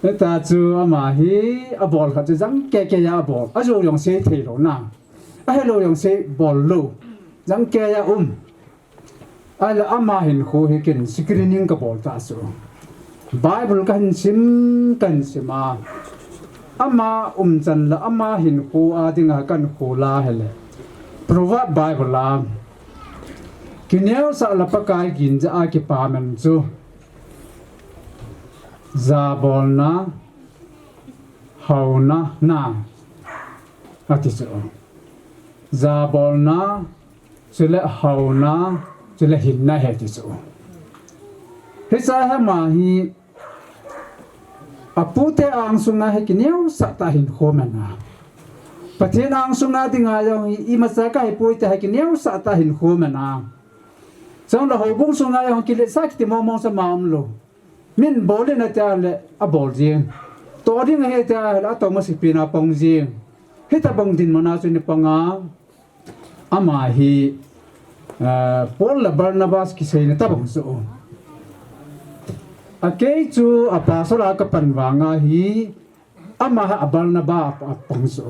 Hita chu ama hi abol khat chu jang keke a abol. Ajo jong sei thei lou na. Ahelou jong sei bol lou. Jang ke a um. Ahile ama hinkho hi ken screening kabol ta chu. Bible kahin sim, kahin sim a. Ama umchan le ama hinkho a dinga kahin khol a ahile. Proverb Bible a. Kineosah le Pakai ginja a kipaman chu. Jabolna, haona, na. Ati chu. Jabolna, chule haona, chule hinna ahi ti chu. Hiche a hi ama hi, apute angsunga hi kineosah tah a hinkho man a. Pathen angsunga dinga jong hi, imacha kahi poi tia hi kineosah tah a hinkho man a. Chule houbung sunga jong kiletsah kiti mong mong chu ama umlou. Min bol in atia le abol jing. Toh ding ahi atia le atoh masapen a pang jing. Hitabang dinmun a chu ana pang a. Ama hi, eh, Paul le Barnabas kiseina tabang chu. Akei chu a pastor a kapan vanga hi, ama hi a Barnabas a pang chu.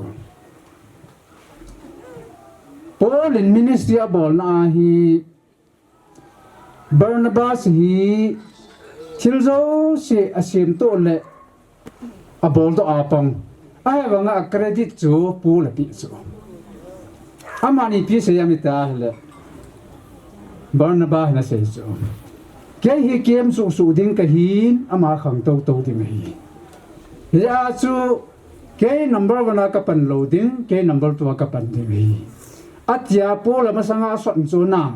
Paul in ministry abolna a hi, Barnabas hi thil jouse asemtoh le aboltoh a pang. Ahivanga a credit chu Paul a pe chu. Amani ipi asei em iti ahile, Barnabas in asei chu, "Kei hi kem suh suh ding kahin, ama khangtou tou ding ahi. Hijeh a chu kei number one a kapan lou ding, kei number two a kapan ding ahi." Atia Paul amasanga asot chu na.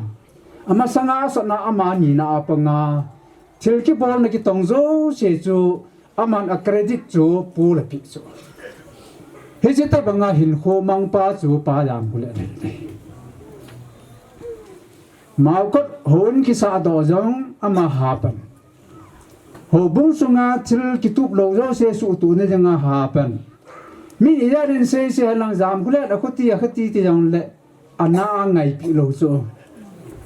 Amasanga asotna amani na a panga. Thil kibolna kitong jouse chu aman a credit chu Paul a pe chu. Hiche tabanga hinkho mangpa chu Pa Jamhulek ahi. Maokot houin kisahdoh jong ama hapan. Houbung sunga thil kitup lou jouse suhtuhna dinga hapan. Mi ijat in seisei henlang Jamhulek a khuti a khuti ti jongle. Ana a ngaipi lou chu.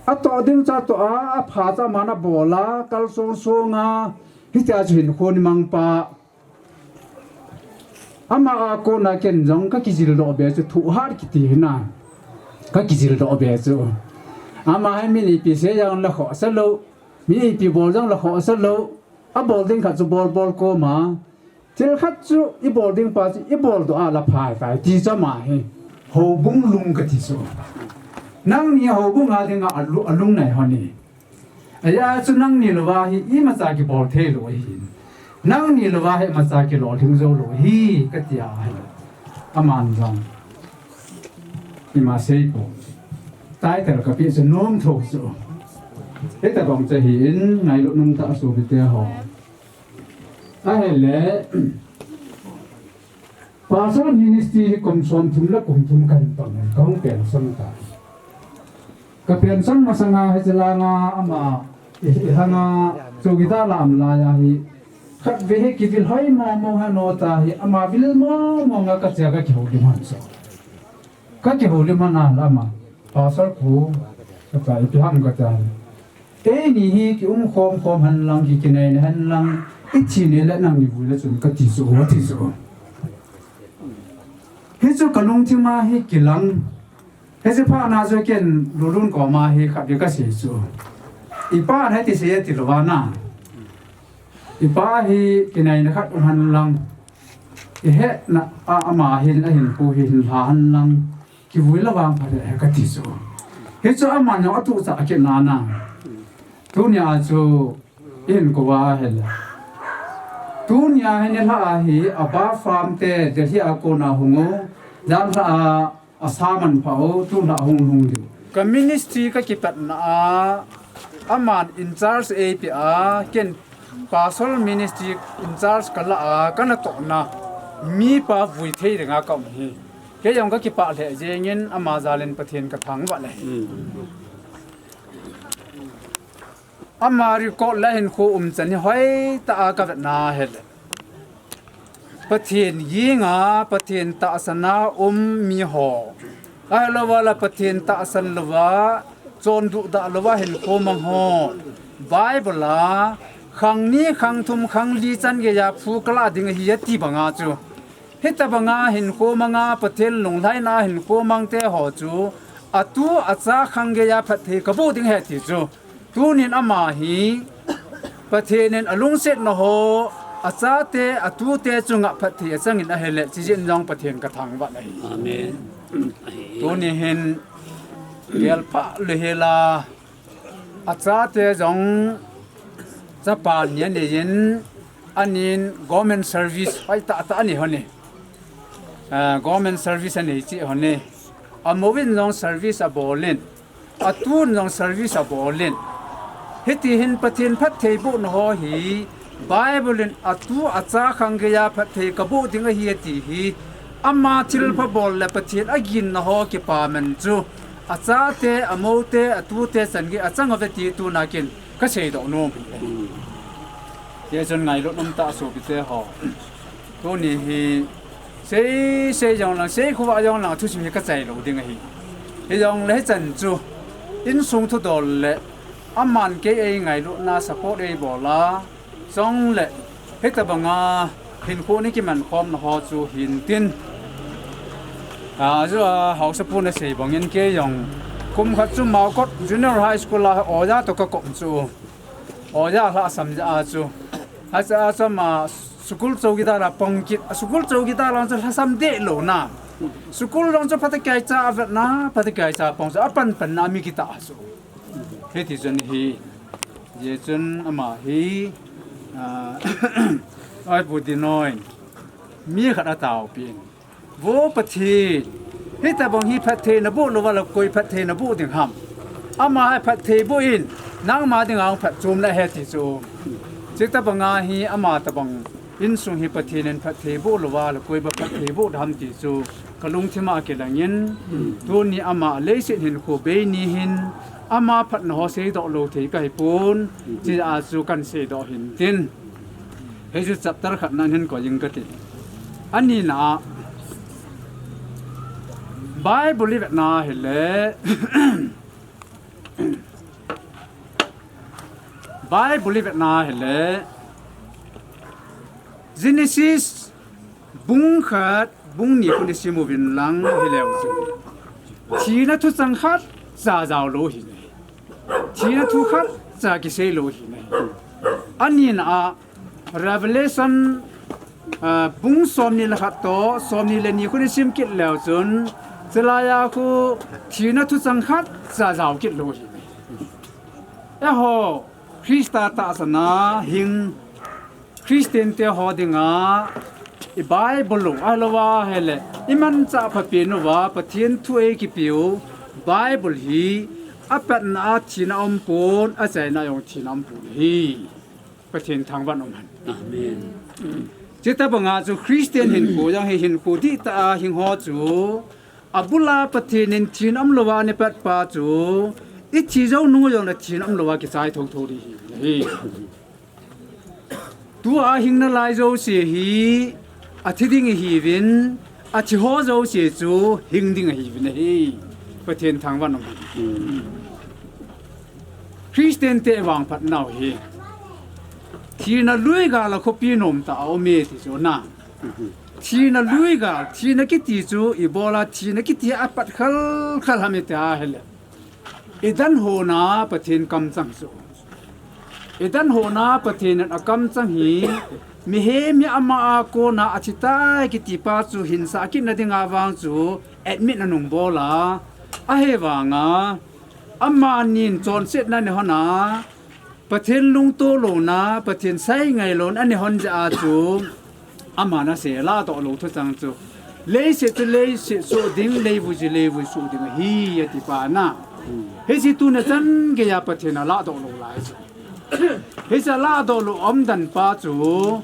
Atoh ding chu atoh a, apha chu aman abol a, kalsong song a, hitia chu hinkho ana mangpa. Ama a kona ken jong kakijildoh be chu thuhat kiti hi na. Kakijildoh be chu. Ama hi mi ipi sei jongle khohsa lou, mi ipi bol jongle khohsa lou, abol ding khat chu bol bol koma. Thil khat chu i bol ding pa chu i bol doh a la phai tai ti chu ama hi houbung lung ka ti chu. Nangni houbung a dinga a lu-, a lungnai ho ni. Ahi chu nangni louva hi imacha kibol thei lou ahi. Nangni louva hi imacha kilolhing jou lou ahi ka ti ahi. Aman jong ima sei poi. Title ka pe chu nom tho chu. Hitabang chu ahin ngailut nomtah sopite ho. Ahile, Pastor ministry hi kum somthum le kum thum kahin pang in, kahung pension ta. Ka pension masanga hiche langa ama i, i hanga chowkidar a um laiya hi khatvei hi kivil hoi mong mong ha nota hi ama vil mong mong a ka che a ka kihoulim hon so. Ka kihoulim hon a la ama, Pastor pu, ka cha ipi ham ka cha. Eini hi kium khom khom hen lang, ki, kinai na hen lang, i thi ni le nangni vui le chun ka ti chu, ka ti chu. Hichu ka lungthim a hi kilang. Hiche phat na chu ken Lulun koma hi khatvei ka sei chu. I pa na ti sei ti lou va na. I pa hi kinai na khat um hen lang. I hetna a ama hin ahin pu hi hin lha hen lang. Kivui lou vang pha le ka ti chu. Hichu aman jong atuh cha a kit na na. Tunia chu i hin kou va hile. Tunia hi ni lha a hi a ba farm te Delhi a kona hung u. Jan lha a, a sa man pha u, tu lha hung hung diu. Ka ministry ka kipatna a, aman in charge ei pe a, ken Pastor ministry in charge ka la a, ka natohna, mipa vui thei dinga ka um hi. Kei jong ka kipah lheh jengin ama jal in Pathen ka thangvah le. Ama record le hinkho umchan hi hoitah a ka vetna hile. Pathen ginga, Pathen tahsan a um mi ho. Ahilouva la Pathen tahsan louva, chonduhdah louva hinkho mang ho. Bible a, khang ni, khang thum, khang li chan geiya phu ka la ding ahi ati banga chu. Hitabanga hinkho manga Pathen lunglhaina hinkho mang te ho chu, atu acha khang geiya phatthei ka boh ding ahi ti chu. Tunin ama hi Pathen in alungsetna ho, achate, atute chunga phatthei achangin ahile, chijin jong Pathen ka thangvah ahi. Amen. Tuni hin, gelpha le hela, achate jong chapa ni anei in, anin government service hoitah tah anei hon e. Ah, government service anei cheh hon e. Amouvin jong service abol in. Atun jong service abol in. Hiti hin Pathen phatthei bohna ho hi Bible in atu acha khang geiya phatthei ka boh ding ahi ati hi. Ama thilpha bol le Pathen aginna ho kipaman chu. Achate, amoute, atute chan gei achang uve ti tuna ken ka seidoh nom hi. Kei chun ngailut nomtah sopite ho. Tuni hi sei, sei jong lang, sei khovah jong lang, thusim hi ka chai lou ding ahi. Hijongle hichan chu, insung thudol le, aman kei ei ngailutna support ei bol a, chule, hitabanga, hinkho ni kiman khomna ho chu hintin. A, chu a, haosapu na sei bangin kei jong, kum khat chu Maokot Junior High School a, oja toh ka kom chu. Oja lhasam ja a chu. Hacha a chu ama school chowkidar a pang kit. A school chowkidar lang chu lhasam deh lou na. School lang chu phatecha cha a vet na, phatecha cha pang chu a pan pan na mi kita a chu. Hiti chun hi. Jeh chun ama hi, a, ai pu dinoi. Mi khat a taopin. Vo Pathen, hitabang hi phatthei na boh louva la koi phatthei na boh ding ham. Ama hi phatthei boh in, nangma dinga hung phatchomna ahi ti chu. Chutabanga hi ama tabang insung hi Pathen in phatthei boh louva la koi ba phatthei boh ding ham ti chu. Ka lungthim a kilang in, tuni ama leiset hinkho bei ni hin, ama phatna ho seidoh lou thei ka hi pon, chea chu kan seidoh hintin. Hichu chapter khat nan hin koi ing kati. Anina a, Bible i vetna hile, Bible i vetna hile, Genesis bung khat, bung ni khu i sim uvin lang hileu chu. Thina thuchang khatcha jao lou hi ne. Thina thu khatcha kisei lou hi ne. Anina a, Revelation Ah, bung somni le khat toh somni le ni khu isim kit leu chun, chulai a khu thina thuchang khatcha jao kit lou hi. Eiho Christa tahsan a hing Christian te ho dinga i Bible u, ahilouva ahile i manchah phapen uva Pathen thu eikipeu Bible hi apatna a thina aumpon, achaina a jong thina aumpon ahi. Pathen thangvah in umhen. Amen. Chuti banga chu Christian hinkho jong hi hinkho dihtah a hing ho chu, abul a Pathen in thina umlouva ana patpa chu, ithi jou nung jongle thina umlouva kichai thotho ding ahi. Tua hing nalai jouse hi athi ding ahiuvin, athi ho jouse chu hing ding ahiuvin ahi. Pathen thangvah in umhen. Christian te vangphat nau hi thina lui gal a khopi nomtah a um e ti chu na. Thina lui gal, thina kiti chu ibola thina kiti apat khalkhal ham iti ahile, i dan hona Pathen kamchang chu, i dan hona Pathen in akamchang hi, mihem hi ama a kona athi tai kiti pa chu hinsah kitna dinga vang chu admit anung bol a, ahivanga amanin chonsetna ana hon a, Pathen lungto louna, Pathen sai ngai louna ana hon jeh a chu, aman asei ladoh lou thuchang chu, leiset chu leiset soh ding, leivui chu leivui soh ding ahi ati pa na. Hiche tuna chan geiya Pathen aladoh lou lai chu, hiche aladoh lou umdan pa chu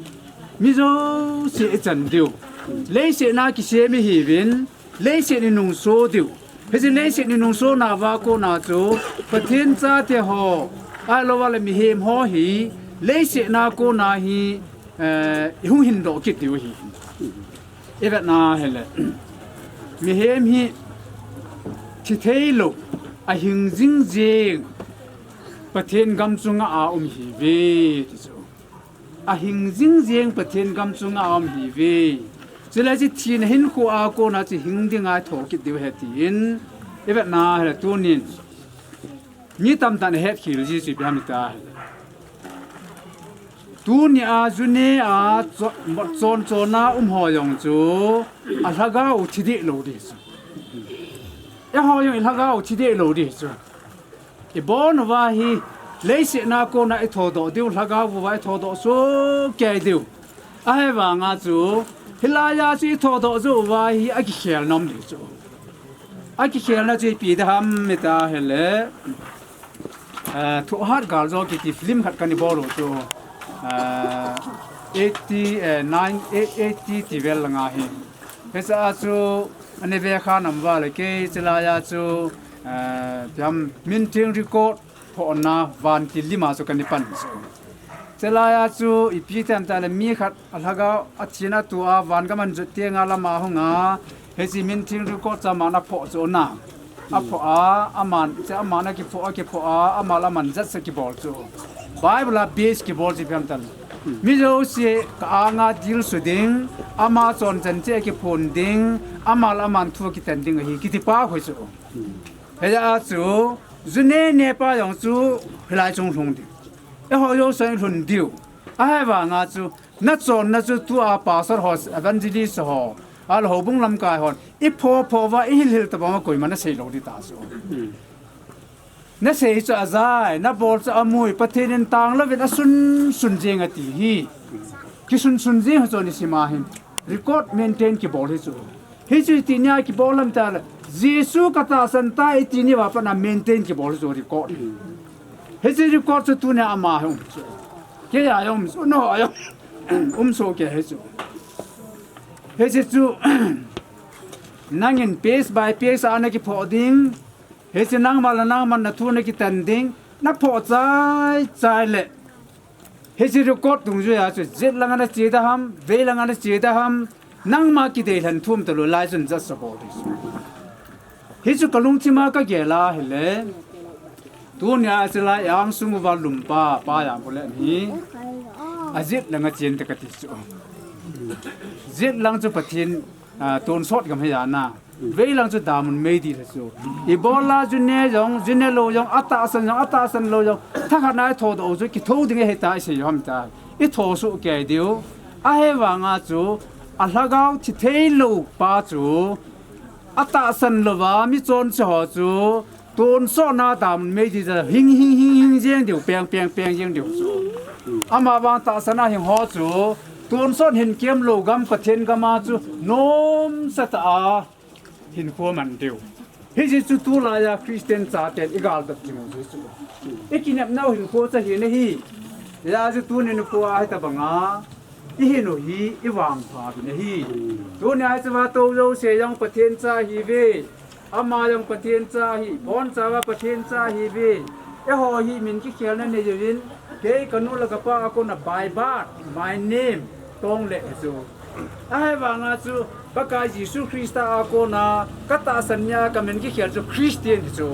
mi jouse ichan diu, leiset na kisem ihiuvin, leiset in inungso diu. Hiche leiset in inungso nauva kona chu Pathen chate ho, ahilouva le mihem ho hi leiset na kona hi, eh, ihung hindoh kit diu ahi. Ivet na hile, mihem hi thi theilou, ahing jing jeng Pathen gam chunga aum ahiuve ti chu. Ahing jing jeng Pathen gam chunga aum ahiuve. Chule hiche thina hinkho a kona chu hing dinga itho kit diu ahi tin, ivet na hile tunin mi tamtah in ahetkhel ji chu ipi ham iti ahile, tunia june a cho-, chon chon a um ho jong chu alhagao u thi deh lou ding chu. Eiho jong ilhagao u thi deh lou ding chu. Ibon uva hi leiset na kona ithodoh diu, lhagao uva ithodoh soh kei diu. Ahivanga chu, hilaiya chu ithodoh jou uva hi akikhel nom ding chu. Akikhelna chu ipi ding ham iti ahile, eh, Thohhat Galjou kiti film khat kana bol u chu, eh, eighty, eh, nine, eight, eighty ti vel langa hi. Hiche a chu ana vekha nam uva le kei chulaiya chu, eh, ipi ham, Minthang Record phohna vantil lim a chu kana pan chu. Chulaiya chu ipi ti ham itile mi khat alhagao, athina tua van gam a jot tenga lama hunga, hiche Minthang Record chu aman aphoh chu na. Aphoh a, aman, hiche aman akiphoh, akiphoh a, aman le aman judge akibol chu. Bible a base kibol chu ipi ham itile, mi jouse ka anga dilsu ding, ama chonchan cheh akiphon ding, aman le aman thu akitan ding ahi kiti pa khu chu. Hijeh a chu, june nepa jong chu hilai chung lhung ding. Eiho jouse ilhun diu. Ahivanga chu, nachonna chu tua pastor ho, evangelist ho, ahilou houbung lamkai hon iphoh phoh uva, ihil hil tobang a koiman asei lou ding ta chu. Nasei chu ajai, nabol chu amui, Pathen in tanglouvin asun sun jeng ati hi. Kisun sun jeng hi chu nisim a hin record maintain kibol hi chu. Hichu iti nia kibol ham itile, Jesu katahsan tai iti niuva pat a maintain kibol hi chu record hi. Hiche record chu tunia ama hi um chu. Keiya um chu, no, um soh kei hi chu. Hiche chu nangin piece by piece a nakiphoh ding. Hiche nangma le nangman nathu nakitan ding. Naphoh chai chai le, hiche record dungjuiya chu jet langa nache ding ham, vei langa nache ding ham, nangma kideilhen thum talou lai chun judge abol ding chu. Hichu kalungthima kagel a hile, tunia chulai angsung uva lumpa, Pa Jambullen hi, ajet langa chen te kati chu. Jet lang chu Pathen, ah, tonsot gam hi ana. Vei lang chu damun meidil hi chu. Ibola june jong, june lou jong, atahsan jong, atahsan lou jong, thakhat na ithodoh u chu kitho ding ahi tia isei u ham tia, itho soh kei diu. Ahivanga chu, a lhagao thi thei lou pa chu, a tahsan louva, mi chonse ho chu, tonsot na dam mei di ja, hing, hing, hing, hing, jeng diu, peng, peng, peng, jeng diu chu. Ama vang tahsan a hing ho chu, tonsot hin kem lou gam, Pathen gam a chu, nomsa ta a, hinkho man diu. Hiche chu tulai a Christian chaten i gal dap ding u chu. I kinepnau hinkho chu hi na hi. Hijeh a chu tuni nikho a hitabanga i hin u hi i vangpha u na hi. Tuni a chu va to jouse jong Pathen cha hi ve. Ama jong Pathen cha hi. Bonchauva Pathen cha hi ve. Eiho hi min kikhelna nei uvin. Kei ka nu le ka pa a kona by birth, my name, Tongle chu. Ahivanga chu, Pakai Jesu Christa a kona, ka tahsan nia ka min kikhel chu Christian hi chu.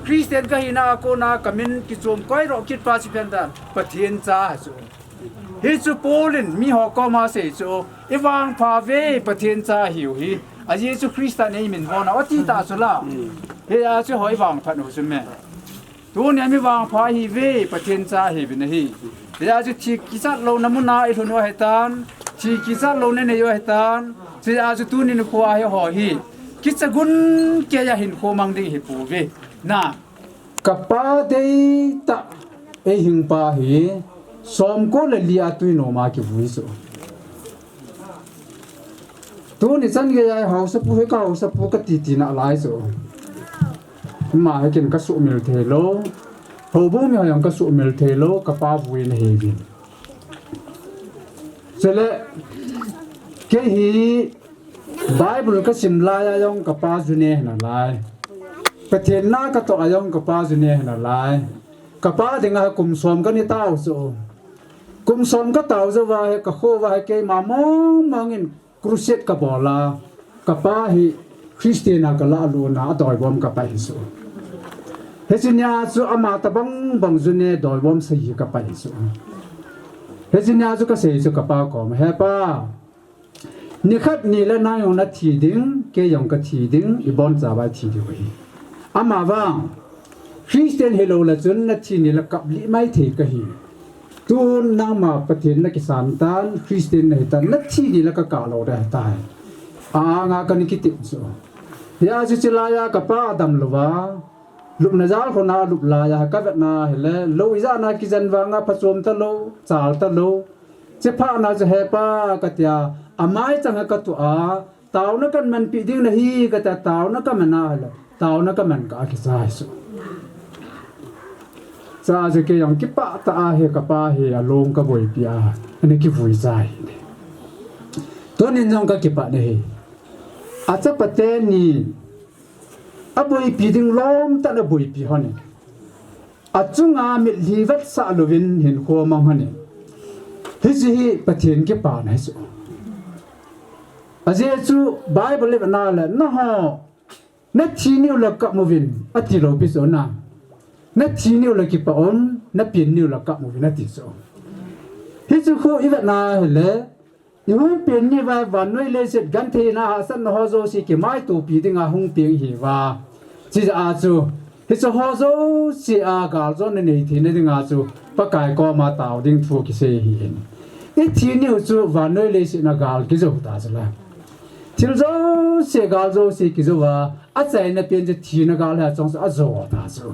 Christian ka hina a kona, ka min kichom koi roh kit pa chu pen dan, Pathen cha hi chu. Hi chu Paul in mi ho koma asei chu, i vangpha ve Pathen cha hiu hi. A Jesu Christa nei min vona, ati ta chu la. Hijeh a chu hoi vangphat u chu me. Tunia mi vangpha hi ve, Pathen cha hi ve na hi. Hijeh a chu thi kichat louna muna i lhun u ahitan, thi kichat louna nei u ahitan, hijeh a chu tuni nikho a hi ho hi. Kicha gun keiya hinkho mang ding hi pou ve. Na. Ka pa deitah ei hing pa hi, somko le li a tui noma kivui chu. Tuni chan geiya haosapu hi ka haosapu ka titi nalai chu. Ama hi ken ka sumil thei lou. Houbung mi ho jong ka sumil thei lou, ka pa vui na hi vin. Chule, kei hi Bible ka sim laiya jong ka pa ju ne hi nalai. Pathen na ka toh a jong ka pa ju ne hi nalai. Ka pa dinga kum som ka ne tau chu. Kum som ka tau jouva hi ka kho uva hi keima mong mong in Crusade ka bol a, ka pa hi Christian a ka lahlutna a doibom ka pai hi chu. Hiche nia chu ama tabang bang ju ne doibom sei hi ka pai hi chu. Hiche nia chu ka sei chu ka pa kom, he pa, nikhat ni le nang jong na thi ding, kei jong ka thi ding, i bonchauva i thi diu hi. Ama vang, Christian hilou le chun na thi ni le kap lih mai thei ka hi. Tun nangma Pathen na kisan tan, Christian na hi tan, na thi ni le ka kap lou ding ahi tai. A anga ka ni kitep chu. Hijeh a chu chulaiya ka pa adam louva. Lupna jal khona lup laiya ka vetna hile, lou ijat na kijen vanga phachom talou, chal talou. Chephatna chu he pa ka tia, amai chang a ka tua, Taona kan manpi ding nahi, ka tia taona ka man a hile. Taona ka man ka a kichai chu. Cha chu kei jong kipah tah a hi ka pa hi alung ka boipi a. Ani kivui chai. Tunin jong ka kipah nahi. A chapa teni. A boipi ding lom tah na boipi hon. A chunga mitlhi vetsah louvin hinkho mang hon. Hiche hi Pathen kipana hi chu. Ajeh chu Bible i vet na le, nangho, na thi niu le kap uvin, ati lou pi chu na. Na thi niu le kipah un, na pen niu le kap uvin, ati chu. Hichu khu i vet na hile, i hung pen ni uva, vannoi leiset gentheina hahsatna ho jouse kimaitopi dinga hung peng hi uva. Chijeh a chu, hiche ho jouse a galjona nei theina dinga chu, Pakai koma tao ding thu kisei ahi. I thi niu chu vannoi leiset a gal kijou ta chu la. Thil jouse, gal jouse kijou a, achaina pen chu thina gal hi achang chu ajo ta chu.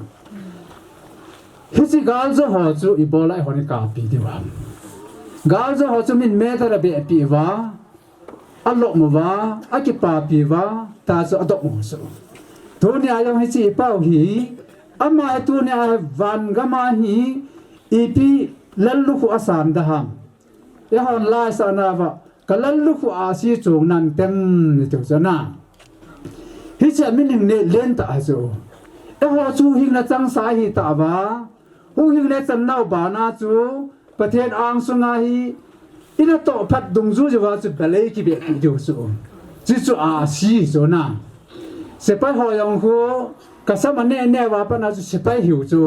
Hiche galjou ho chu ibola eihon i kappi diu ham. Galjou ho chu min metal a behpi uva, alom uva, akipapi uva, ta chu adom u chu. Tunia jong hiche i pau hi, ama hi tunia hi van gam a hi, ipi lallukhuh asan da ham. Eihon laisahna uva, ka lallukhuh ahsi chung nan tem ni tiu chu na. Hiche a min hing ne len ta chu. Eiho chu hing na chang sa hi ta uva. Hu hing ne chan nau bana chu. Pathen angsunga hi. I natoh phat dungjui uva chu balei kibeh pi diu chu. Chu chu ahsi chu na. Sepai ho jong khu. Ka sam a ne ne uva pat na chu sepai hiu chu.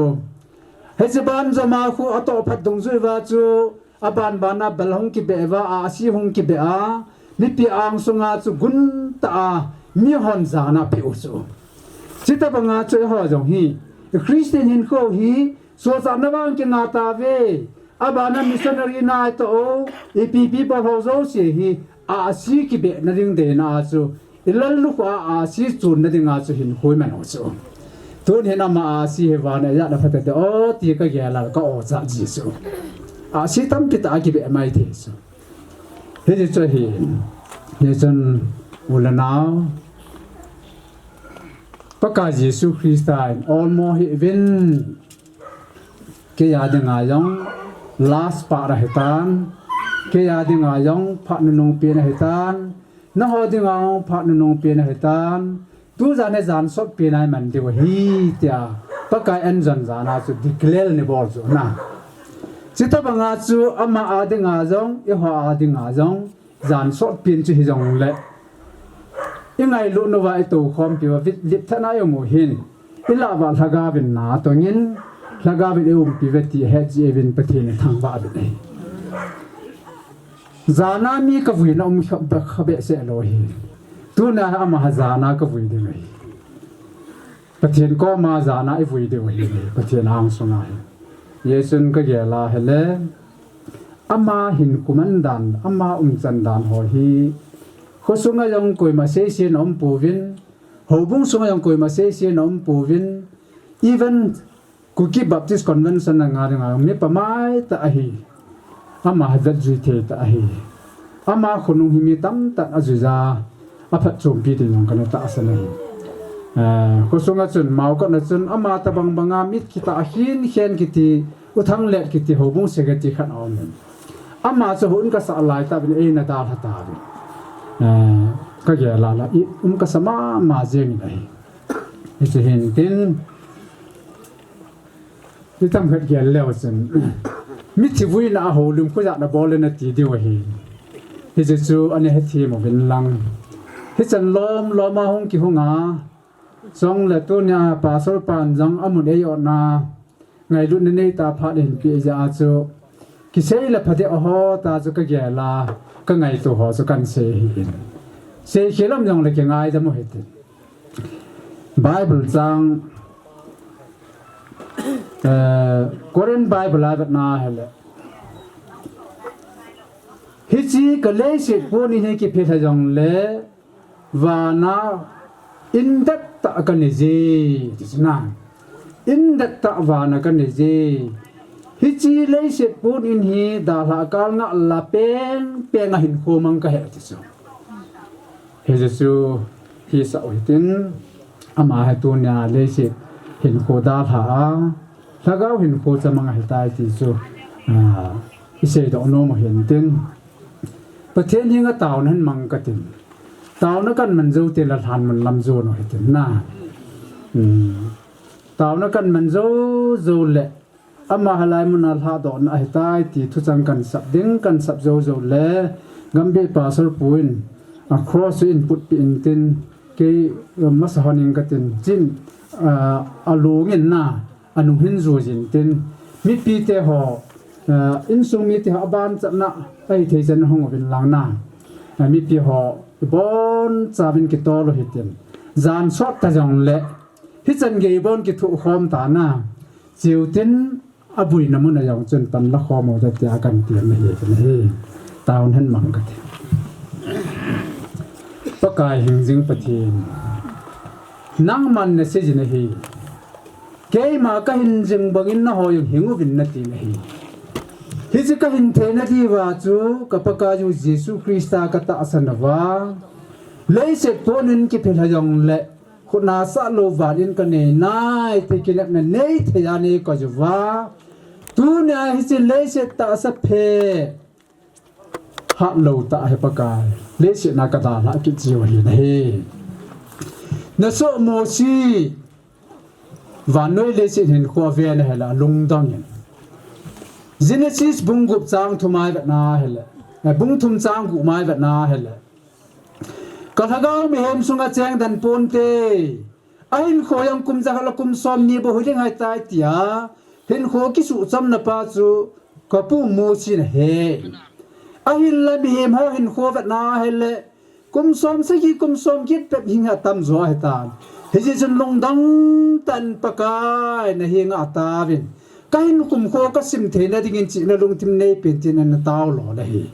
Hiche banjom a khu atoh phat dungjui uva chu. Aban bana bal hung kibeh uva, ahsi hung kibeh a, mipi angsunga chu gun ta a, mihon jana pe u chu. Chuti banga chu eiho jong hi, Christian hinkho hi, sochatna vang kinga tave, Abana missionary nai tah u, ipi ipi bol ho jouse hi, ahsi kibehna ding deina a chu, i lallukhuh a ahsi chunna dinga chu hinkho i man u chu. Tun hin ama ahsi hi vana ijat a pha tadem o ti ka gel a ka o cha ji chu. Ahsi tampi tah a kibeh mai thei chu. Hiche chu ahi, hichun u le nao, Pakai Jesu Christa in olmo hih uvin, kei a dinga jong last part ahitan, kei a dinga jong phat nunung pen ahitan, nangho dinga jong phat nunung pen ahitan, tujan hi jan sotpi a i man diu ahi, tia Pakai an jon jan a chu declare ni bol chu na. Chuti banga chu ama a dinga jong, eiho a dinga jong, jan sotpi chu hijongle, i ngailut uva i toukhompi uva, vit, vit thana i um u hin, i lah uva Lhagao vin na tongin, Lhagao vin i umpi uve ti het jeh uvin Pathen i thangvah uvin ahi. Jana mi ka vuina um kha, kha behseh lou hi. Tuna ama ha jana ka vui ding ahi. Pathen koma jana i vui diu ahi, Pathen angsunga hi. Jesun ka gel a hile, ama hinkho man dan, ama umchan dan ho hi, khosunga jong koima seise na um pouvin, houbung sunga jong koima seise na um pouvin, even Kuki Baptist Convention a nga dinga mipa mai tah ahi. Ama hi vet jui thei tah ahi. Ama khonung hi mi tamtah a jui ja, a phatchompi ding jong kana tahsan ahi. Eh, khosunga chun, Mao kotna chun, ama tabang banga mi kitah a hin khen kiti, U Thanglet kiti houbung secretary khat a um in. Ama chu houin ka sah lai tah uvin eina dalha tauvin. Eh, ka gel a la, i um ka sa mama jeng in ahi. Hichu hin tin, I tam khat gel leu chun, mithi vuina a houlim khu jat na bol le na ti diu ahi. Hiche chu ana hethem uvin lang. Hichan lom lom a hung kihung a, chule tunia Pastor pan jong amun eijotna, ngailutna nei tah phat hin pe jeh a chu, kisei le pha deh ho tah chu ka gel a, ka ngaito ho chu kan sei ahi. Sei khel um jongle kingaidam u hite. Bible chang, eh, Korin Bible a vetna hile, hiche ka leiset pon in hi kiphel a jongle, vana indet tah kana ji, ti chu na. Indet tah vana kana ji. Hiche leiset pon in hi dalha kal ngah la peng peng a hinkho mang kahi ti chu. Hiche chu hisah u hitin, ama hi tunia leiset hinkho dalha a, Lhagao hinkho cha mang ahitai ti chu, ah, i seidoh nom u hintin. Pathen henga taona hin mang katin. Taona kan man jou teng le lhanmun lam jon u hitin na. Hmm. Taona kan man jou jou le, ama hilai muna lhadohna ahitai ti thuchang kan sap ding, kan sap jou jou le, Gambih Pastor pu in, a cross in putpeh intin, kei, masa hon in katin, chin, ah, alung in na, anung hin jui jin tin, mipite ho, ah, insung mite ho abanchatna, ahithei chan hung uvin lang na, ah, mipi ho, ibonchauvin kitol u hitin, jan sot ta jongle, hichan gei bon kithuh khom ta na, cheu tin, abuina mun a jong chun pan la khom u hite tia kan ti ahi, ti ahi. Taona hin mang kati. Pakai hingjing Pathen, nangman nasei jin ahi. Keima kahin jing bangin nangho jong hing uvin nati ahi. Hiche kahin theina diuva chu ka Pakaiyu Jesu Christa katahsan uva, leiset pon in kiphel a jongle, khut nasah lou van in kanei nai ti kinepna nei thei a nei koi uva, tunia hiche leiset tahsa phe, hatlou tah hi Pakai, leiset na kadalhah kit jiu ahi nahi. Nasoh Mosi, vannoi leiset hinkho ave na hile alungdong in. Genesis bung gup chang thum a ivet na hile, eh, bung thum chang gup a ivet na hile, ka lhagao mihem sunga cheng den ponte. Ahinkho jong kum jakhat le kum somni bou hiding ahitai tia hinkho kisuhchamna pa chu ka pu Mosi in ahe. Ahinla mihem ho hinkho vetna hile kum somsagi, kum somget bep hing atamjo ahitan. Hijeh chun lungdong tah in Pakai nahenga ataovin, Kahin kumkho kasim theina dingin chihna lungthim neipen tin ana taolou ahi.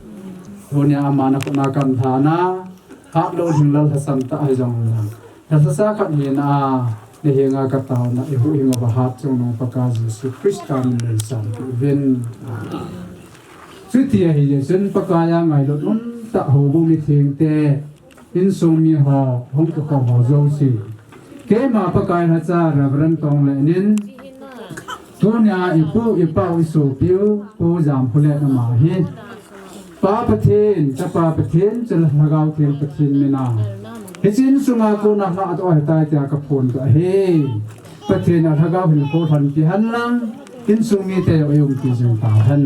Tunia ama nakhut a kamlhana, hatlou lhinglel lhasam tah hijongle, lhasa sa khat hina, nahenga kataona, eihuhhingna uva hatchungnung Pakai Jesu Christa min in sanpeh uvin. Chuti ahijeh chun Pakai a ngailut umtah houbung mithengte, insung miho, hung kikhom ho jouse, keima Pakai lhacha Reverend Tonglen in, tunia ipu, ipau, isopiu Pu Jamkholen ama hi, Pa Pathen, Chapa Pathen, chule Lhagao Theng Pathen mina, hiche insunga kona lhahdoh ahitai tia kaphondoh ahi. Pathen in alhagao hinkho lhonpi henlang, insung mite jong eiumpi jing tahen.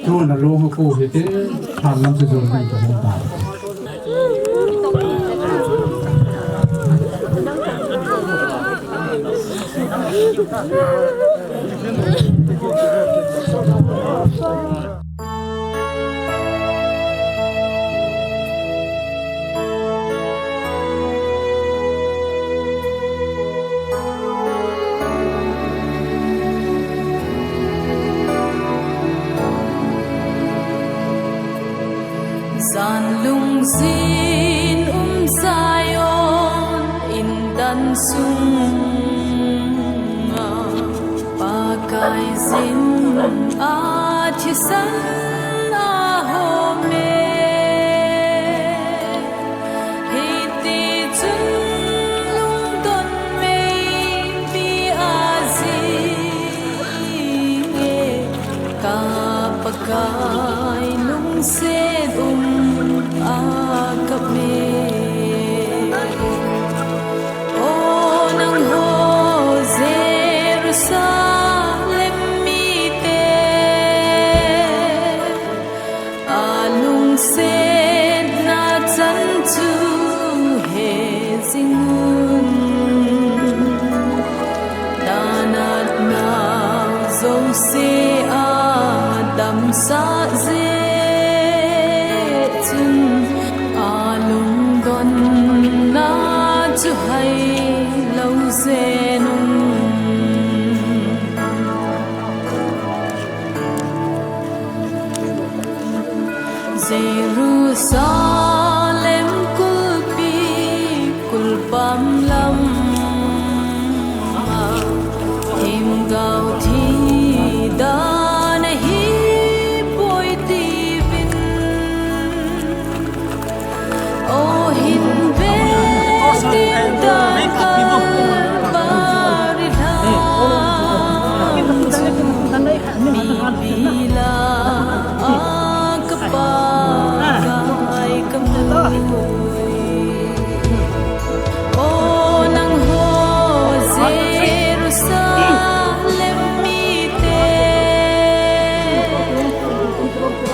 Tuna lung khu hitin, thanlam chu jon ding kahung tai. Jan lungjin um Zion in dan sunga, Pakai jin a thisan a home. Hiti chun lungdon meipi a jing e, ka Pakai lungset um a kap e. O nangho Jerusalem mite, a lungsetna chan chu he jing un. Na natnau jouse a damsah jeh chun, a lungdonna chu hai lou jeng un. Jerusalem kulpi kulpam lam a, themgao thi dan ahi poi tiuvin. O hin ve tin dan Kalvari lhang chu, mipi lah a ka Pakai ka mu. O nangho Jerusalem mite,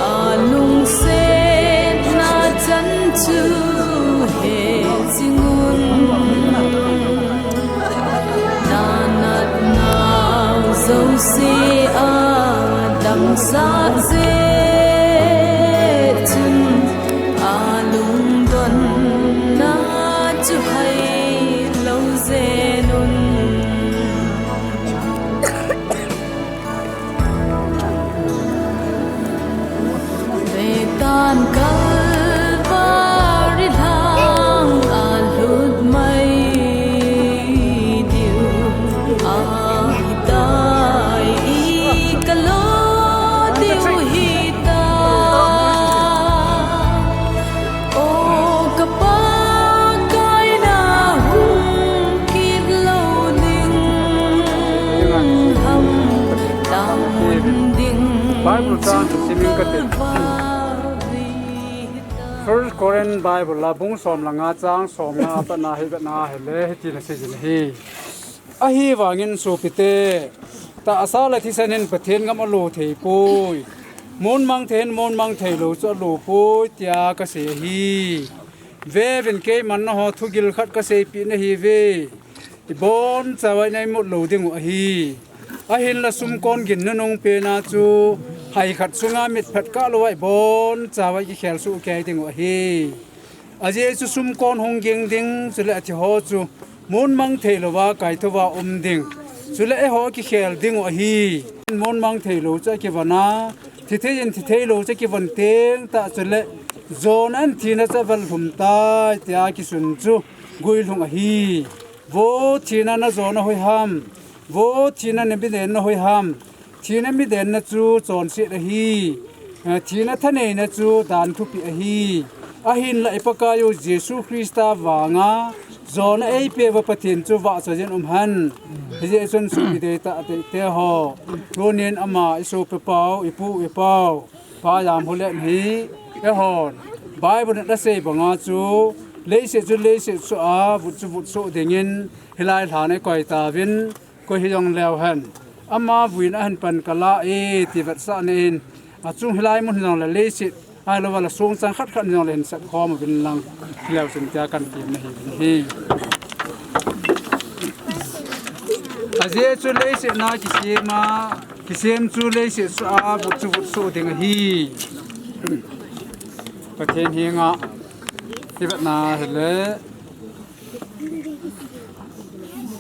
a lungsetna chan chu he jing un. Na natnau jouse a damsah jeh chun, a lungdonna chu hai lou jeng un. Ve tan Kalvari lhang a lut mai diu ahitai, i kalo diu hita. O ka Pakai, na hung kit lou ding ham, tamun ding Bible chang chu simin kati. First Corinth Bible a bung som le nga chang som nga a pat na hi, vet na hile, hitin asei jin ahi. Ahivangin sopite, tahsa le thisan in Pathen ngam alo thei poi. Mun mang thei in mun mang thei lou chu alo poi, tia kasei ahi. Veuvin, keiman nangho thugil khat kaseipeh nahiuve. Ibonchauva ina imut lou diu ahi. Ahinla sumkon gin nunung pena chu, hai khat sunga mitphet kah louva ibonchauva ikikhel soh kei diu ahi. Ajeh chu sumkon hung ging ding, chule athi ho chu mun mang thei louva kaithouva um ding. Chule eiho kikhel ding u ahi. Mon mang thei lou chu akivon a, thi thei in thi thei lou chu akivon teng tah chule, jona in thina chu aval lhum tai tia kisun chu guilhung ahi. Vo thina, na jona hoi ham? Vo thina, na midenna hoi ham? Thina midenna chu chonset ahi. Eh, thina thaneina chu dan thupeh ahi. Ahinla i Pakaiyu Jesu Christa vanga jona eipeuva Pathen chu vahchoiyin um hen. Hijeh chun sopi deitah deite ho, tunin ama i sopipau, i pu, i pau, Pa Jamkholen hi, eihon Bible in asei banga chu leiset chu leiset soh a, vut chu vut soh dingin hilai lhan a ikoi tauvin, koi hijongleu hen, ama vuina ahin pan kala e ti vetsahna in, achung hilai mun hijongle leiset, ahilouva la songchang khat khat hijongle hin sep khom uvin lang, hileu chun tia kahin temna ahi uvin ahi. Ajeh chu leiset na kisem a, kisem chu leiset soh a, vut chu vut soh ding ahi. Pathen henga ivetna hile,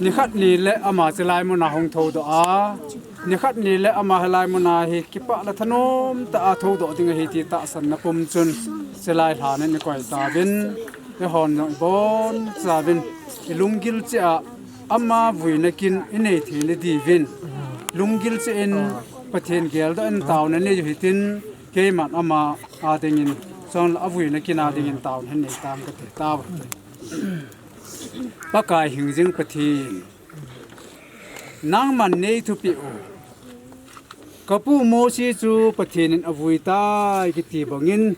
nikhat nile ama chulai muna hung thoudoh a, nikhat nile ama hilai muna hi kipah le thanom tah a thoudoh ding ahi ti tahsanna pum chun, chulai lhan in ikoi tauvin, eihon jong ibonchauvin, ilunggil cheh a ama vuina kin inei theina diuvin, lunggil cheh in Pathen geldoh in taona neiyu hitin, keiman ama a dingin, chule avuina kin a dingin taona hin nei tang kati tauve. Pakai hingjing Pathen, nangman nei thupeh u. Kapu Mosi chu Pathen in avui tai kiti bangin,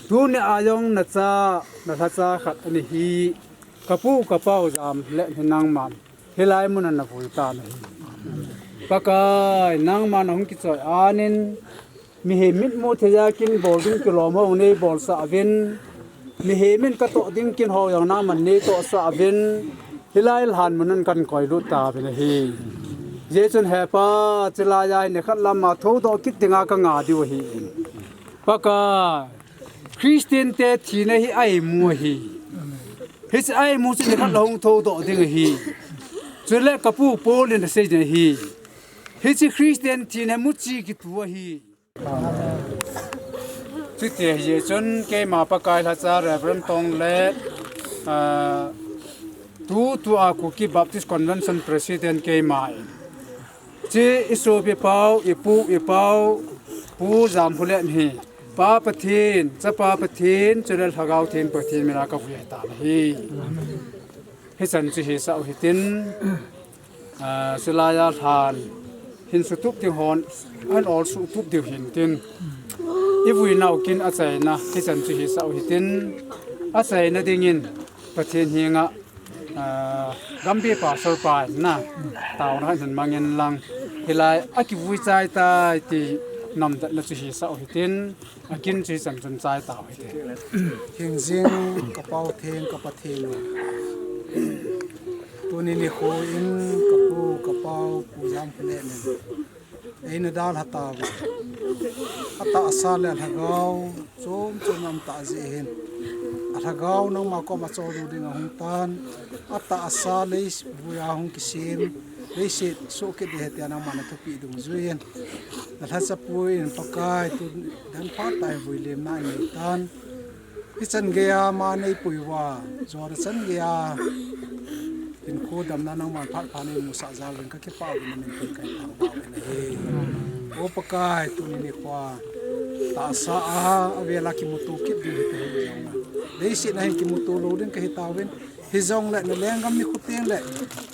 tunia jong nacha, nalhacha khat ana hi, kapu kapau Jamkholen hi nangman hilai muna navui tan ahi. Pakai, nangman nahung kichoi anin, mihem mitmu theiya kin bol ding kilom ho neibolsah uvin, mihem in katoh ding kin ho jong nangman neitohsah uvin, hilai lhan mun in kahin koilut tauvin ahi. Hijeh chun Hepa, chulaiya hi nikhat lama thoudoh kit dinga kanga diu ahi. Pakai, Christian te thina hi aimu ahi. Hiche aimu chu nikhat la hung thoudoh ding ahi. Chule kapu Paul in asei ding ahi. Hiche Christian thina hi muchi kitu ahi. Chuti ahijeh chun keima Pakai lhacha Reverend Tong le, ah, tutua Kuki Baptist Convention President keima in, hiche isopipau, ipu, ipau, Pu Jamkholen hi, Pa Pathen, Chapa Pathen, chule Lhagao Theng Pathen mina kavui ahitan ahi. Hichan chu hisah u hitin, ah, chulaiya lhan hin sutup ding hon, ahin ol sutup diu hintin, ivuinau kin achaina hichan chu hisah u hitin, achaina dingin Pathen henga, ah, Gambih Pastor pa in na, taona hin mangin lang, hilai akivui chai tai ti namdetna chu hisah u hitin, akin chu hichan chun chai tau hite. Hingjing kapau Theng, ka Pathen u. Tuni nikho in kapu, kapau, Pu Jamkholen in eina dalha tauve. Atahsa le alhagao chom chom a um tah jeh hin, alhagao nangma koma choldo ding ahung tan, atahsa leivuiya hung kisem, leiset soh kit ding ahi tia nangman nathupeh dungjuiyin, nalhachapu in Pakai, tun dan phat tah in vuilemna inei tan. Hichan geiya ama neipui uva, jona chan geiya hinkho damna nangman phat phat neimusah jal uvin kakipah uvin namin thangvah uvin ahi. O Pakai, tuni nikhoa tahsa a avela kimuto kit ding hita hijongle, leiset a hin kimuto lou ding kahi tauvin, hijongle nalenggam nikho tengle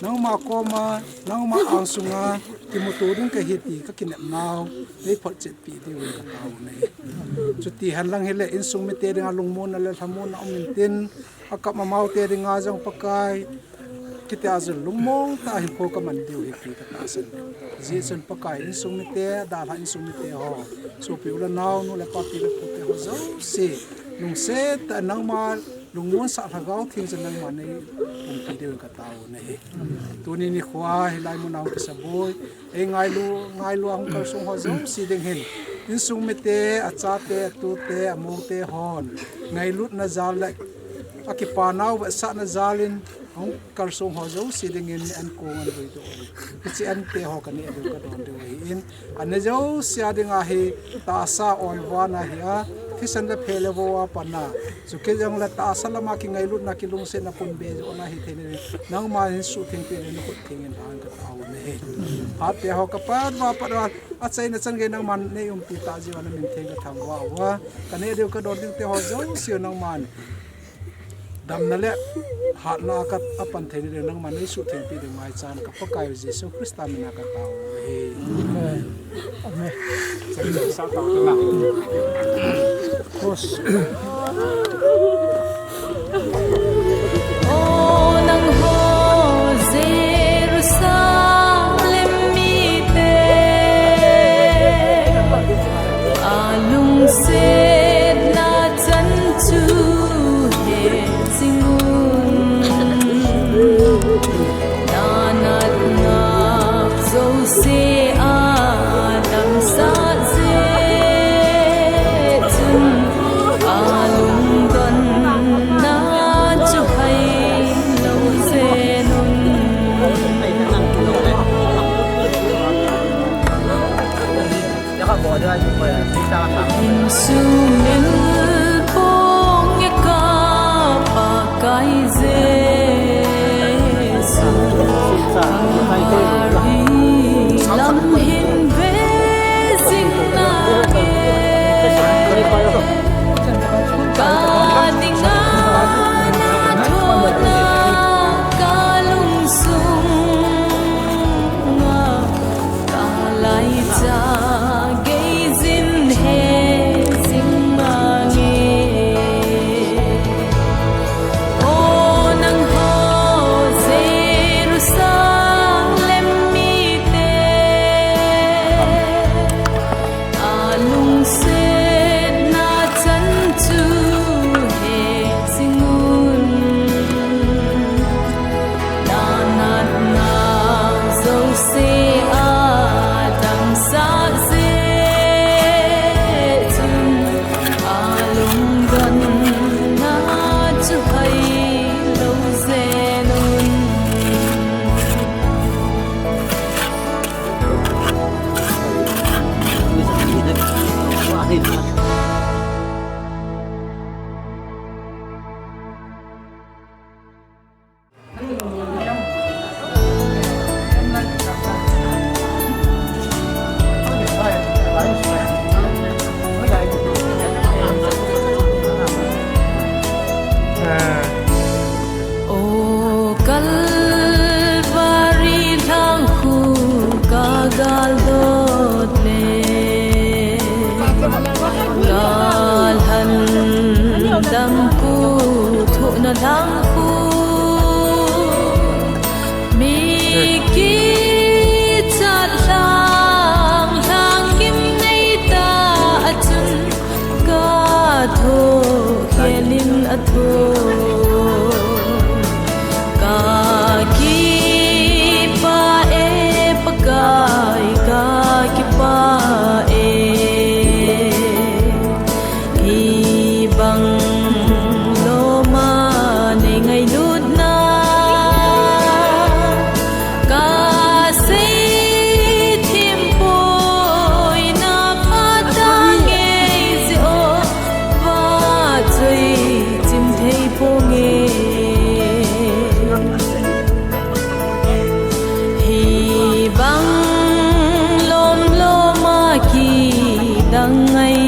nangma koma, nangma angsunga kimuto ding kahi ti kakinepnau neiphotchetpeh diuvin katao u ahi. Chuti henlang hile insung mite dinga lungmonna le lhamonna um intin, akam amaute dinga jong Pakai, hitia jong lungmong tah a hinkho kaman diu ahi ti katahsan. Hijeh chun Pakai, insung mite, adalhah insung mite ho, sopi u le nao, nu le pa, pi le pute ho jouse, lungset tah a nangma lungmonsah Lhagao Theng chun nangman neipumpi diuvin katao u ahi. Tuni nikhoa hilai muna hung kisaboi, eingailu, ngailu a hung kalsong ho jouse ding hin, insung mite, achate, atute, amoute hon ngailutna jal le akipanau vetsahna jal in, Hung kalsong ho jouse dingin an kong an vui doh. Hiche ante ho kaneh diu kadon diu ahin. Ane jouse a dinga hi tahsa oivan ahi a. Thisan le phe le vo a pat a. Chukit jongle tahsa lama kingailutna kilungsetna pumbe jo ana hi thei ni. Nangman suhthengpi le nakhut thengin lhan katao ne. Hate ho kapat va pat va. Achaina chan gei nangman neiumpi tah jeh uva namin theng kathangvah uva. Kaneh diu kadon ding te ho jouse nangman damna le hatna a ka, apan thei ni ding nangman neisuhthengpi ding maichan ka Pakai Jesu Christa mina katao uve. Amen. Amen. O nangho Jerusalem mite, alungsetna chan chu hejing un. Nanatna jouse a damsah jeh chun, alungdonna chu hai lou jeng un. Insung in pong e ka Pakai Jesu, Calvary lam hin ve jing nange. Ka dinga na thona ka lungsung a Ka laicha gei jin he jing mange. O nangho Jerusalem mite, alungsetna chan chu hejing un. Nanatna jouse a damsah jeh chun, alungdonna chu hai lou jeng un. O Calvary lhang khu ka galdot le, ka lhandam khu thohna lhang khu, mi kichat lhang lhang kim nei ta a chun, ka thoh khel in a thoh. Ka kipah e Pakai, ka kipah e. Hibang loma nei ngailutna ka seithim poi, na phatah ngei jeh o, vahchoi chim thei ponge. Hibang lom loma kidang ngai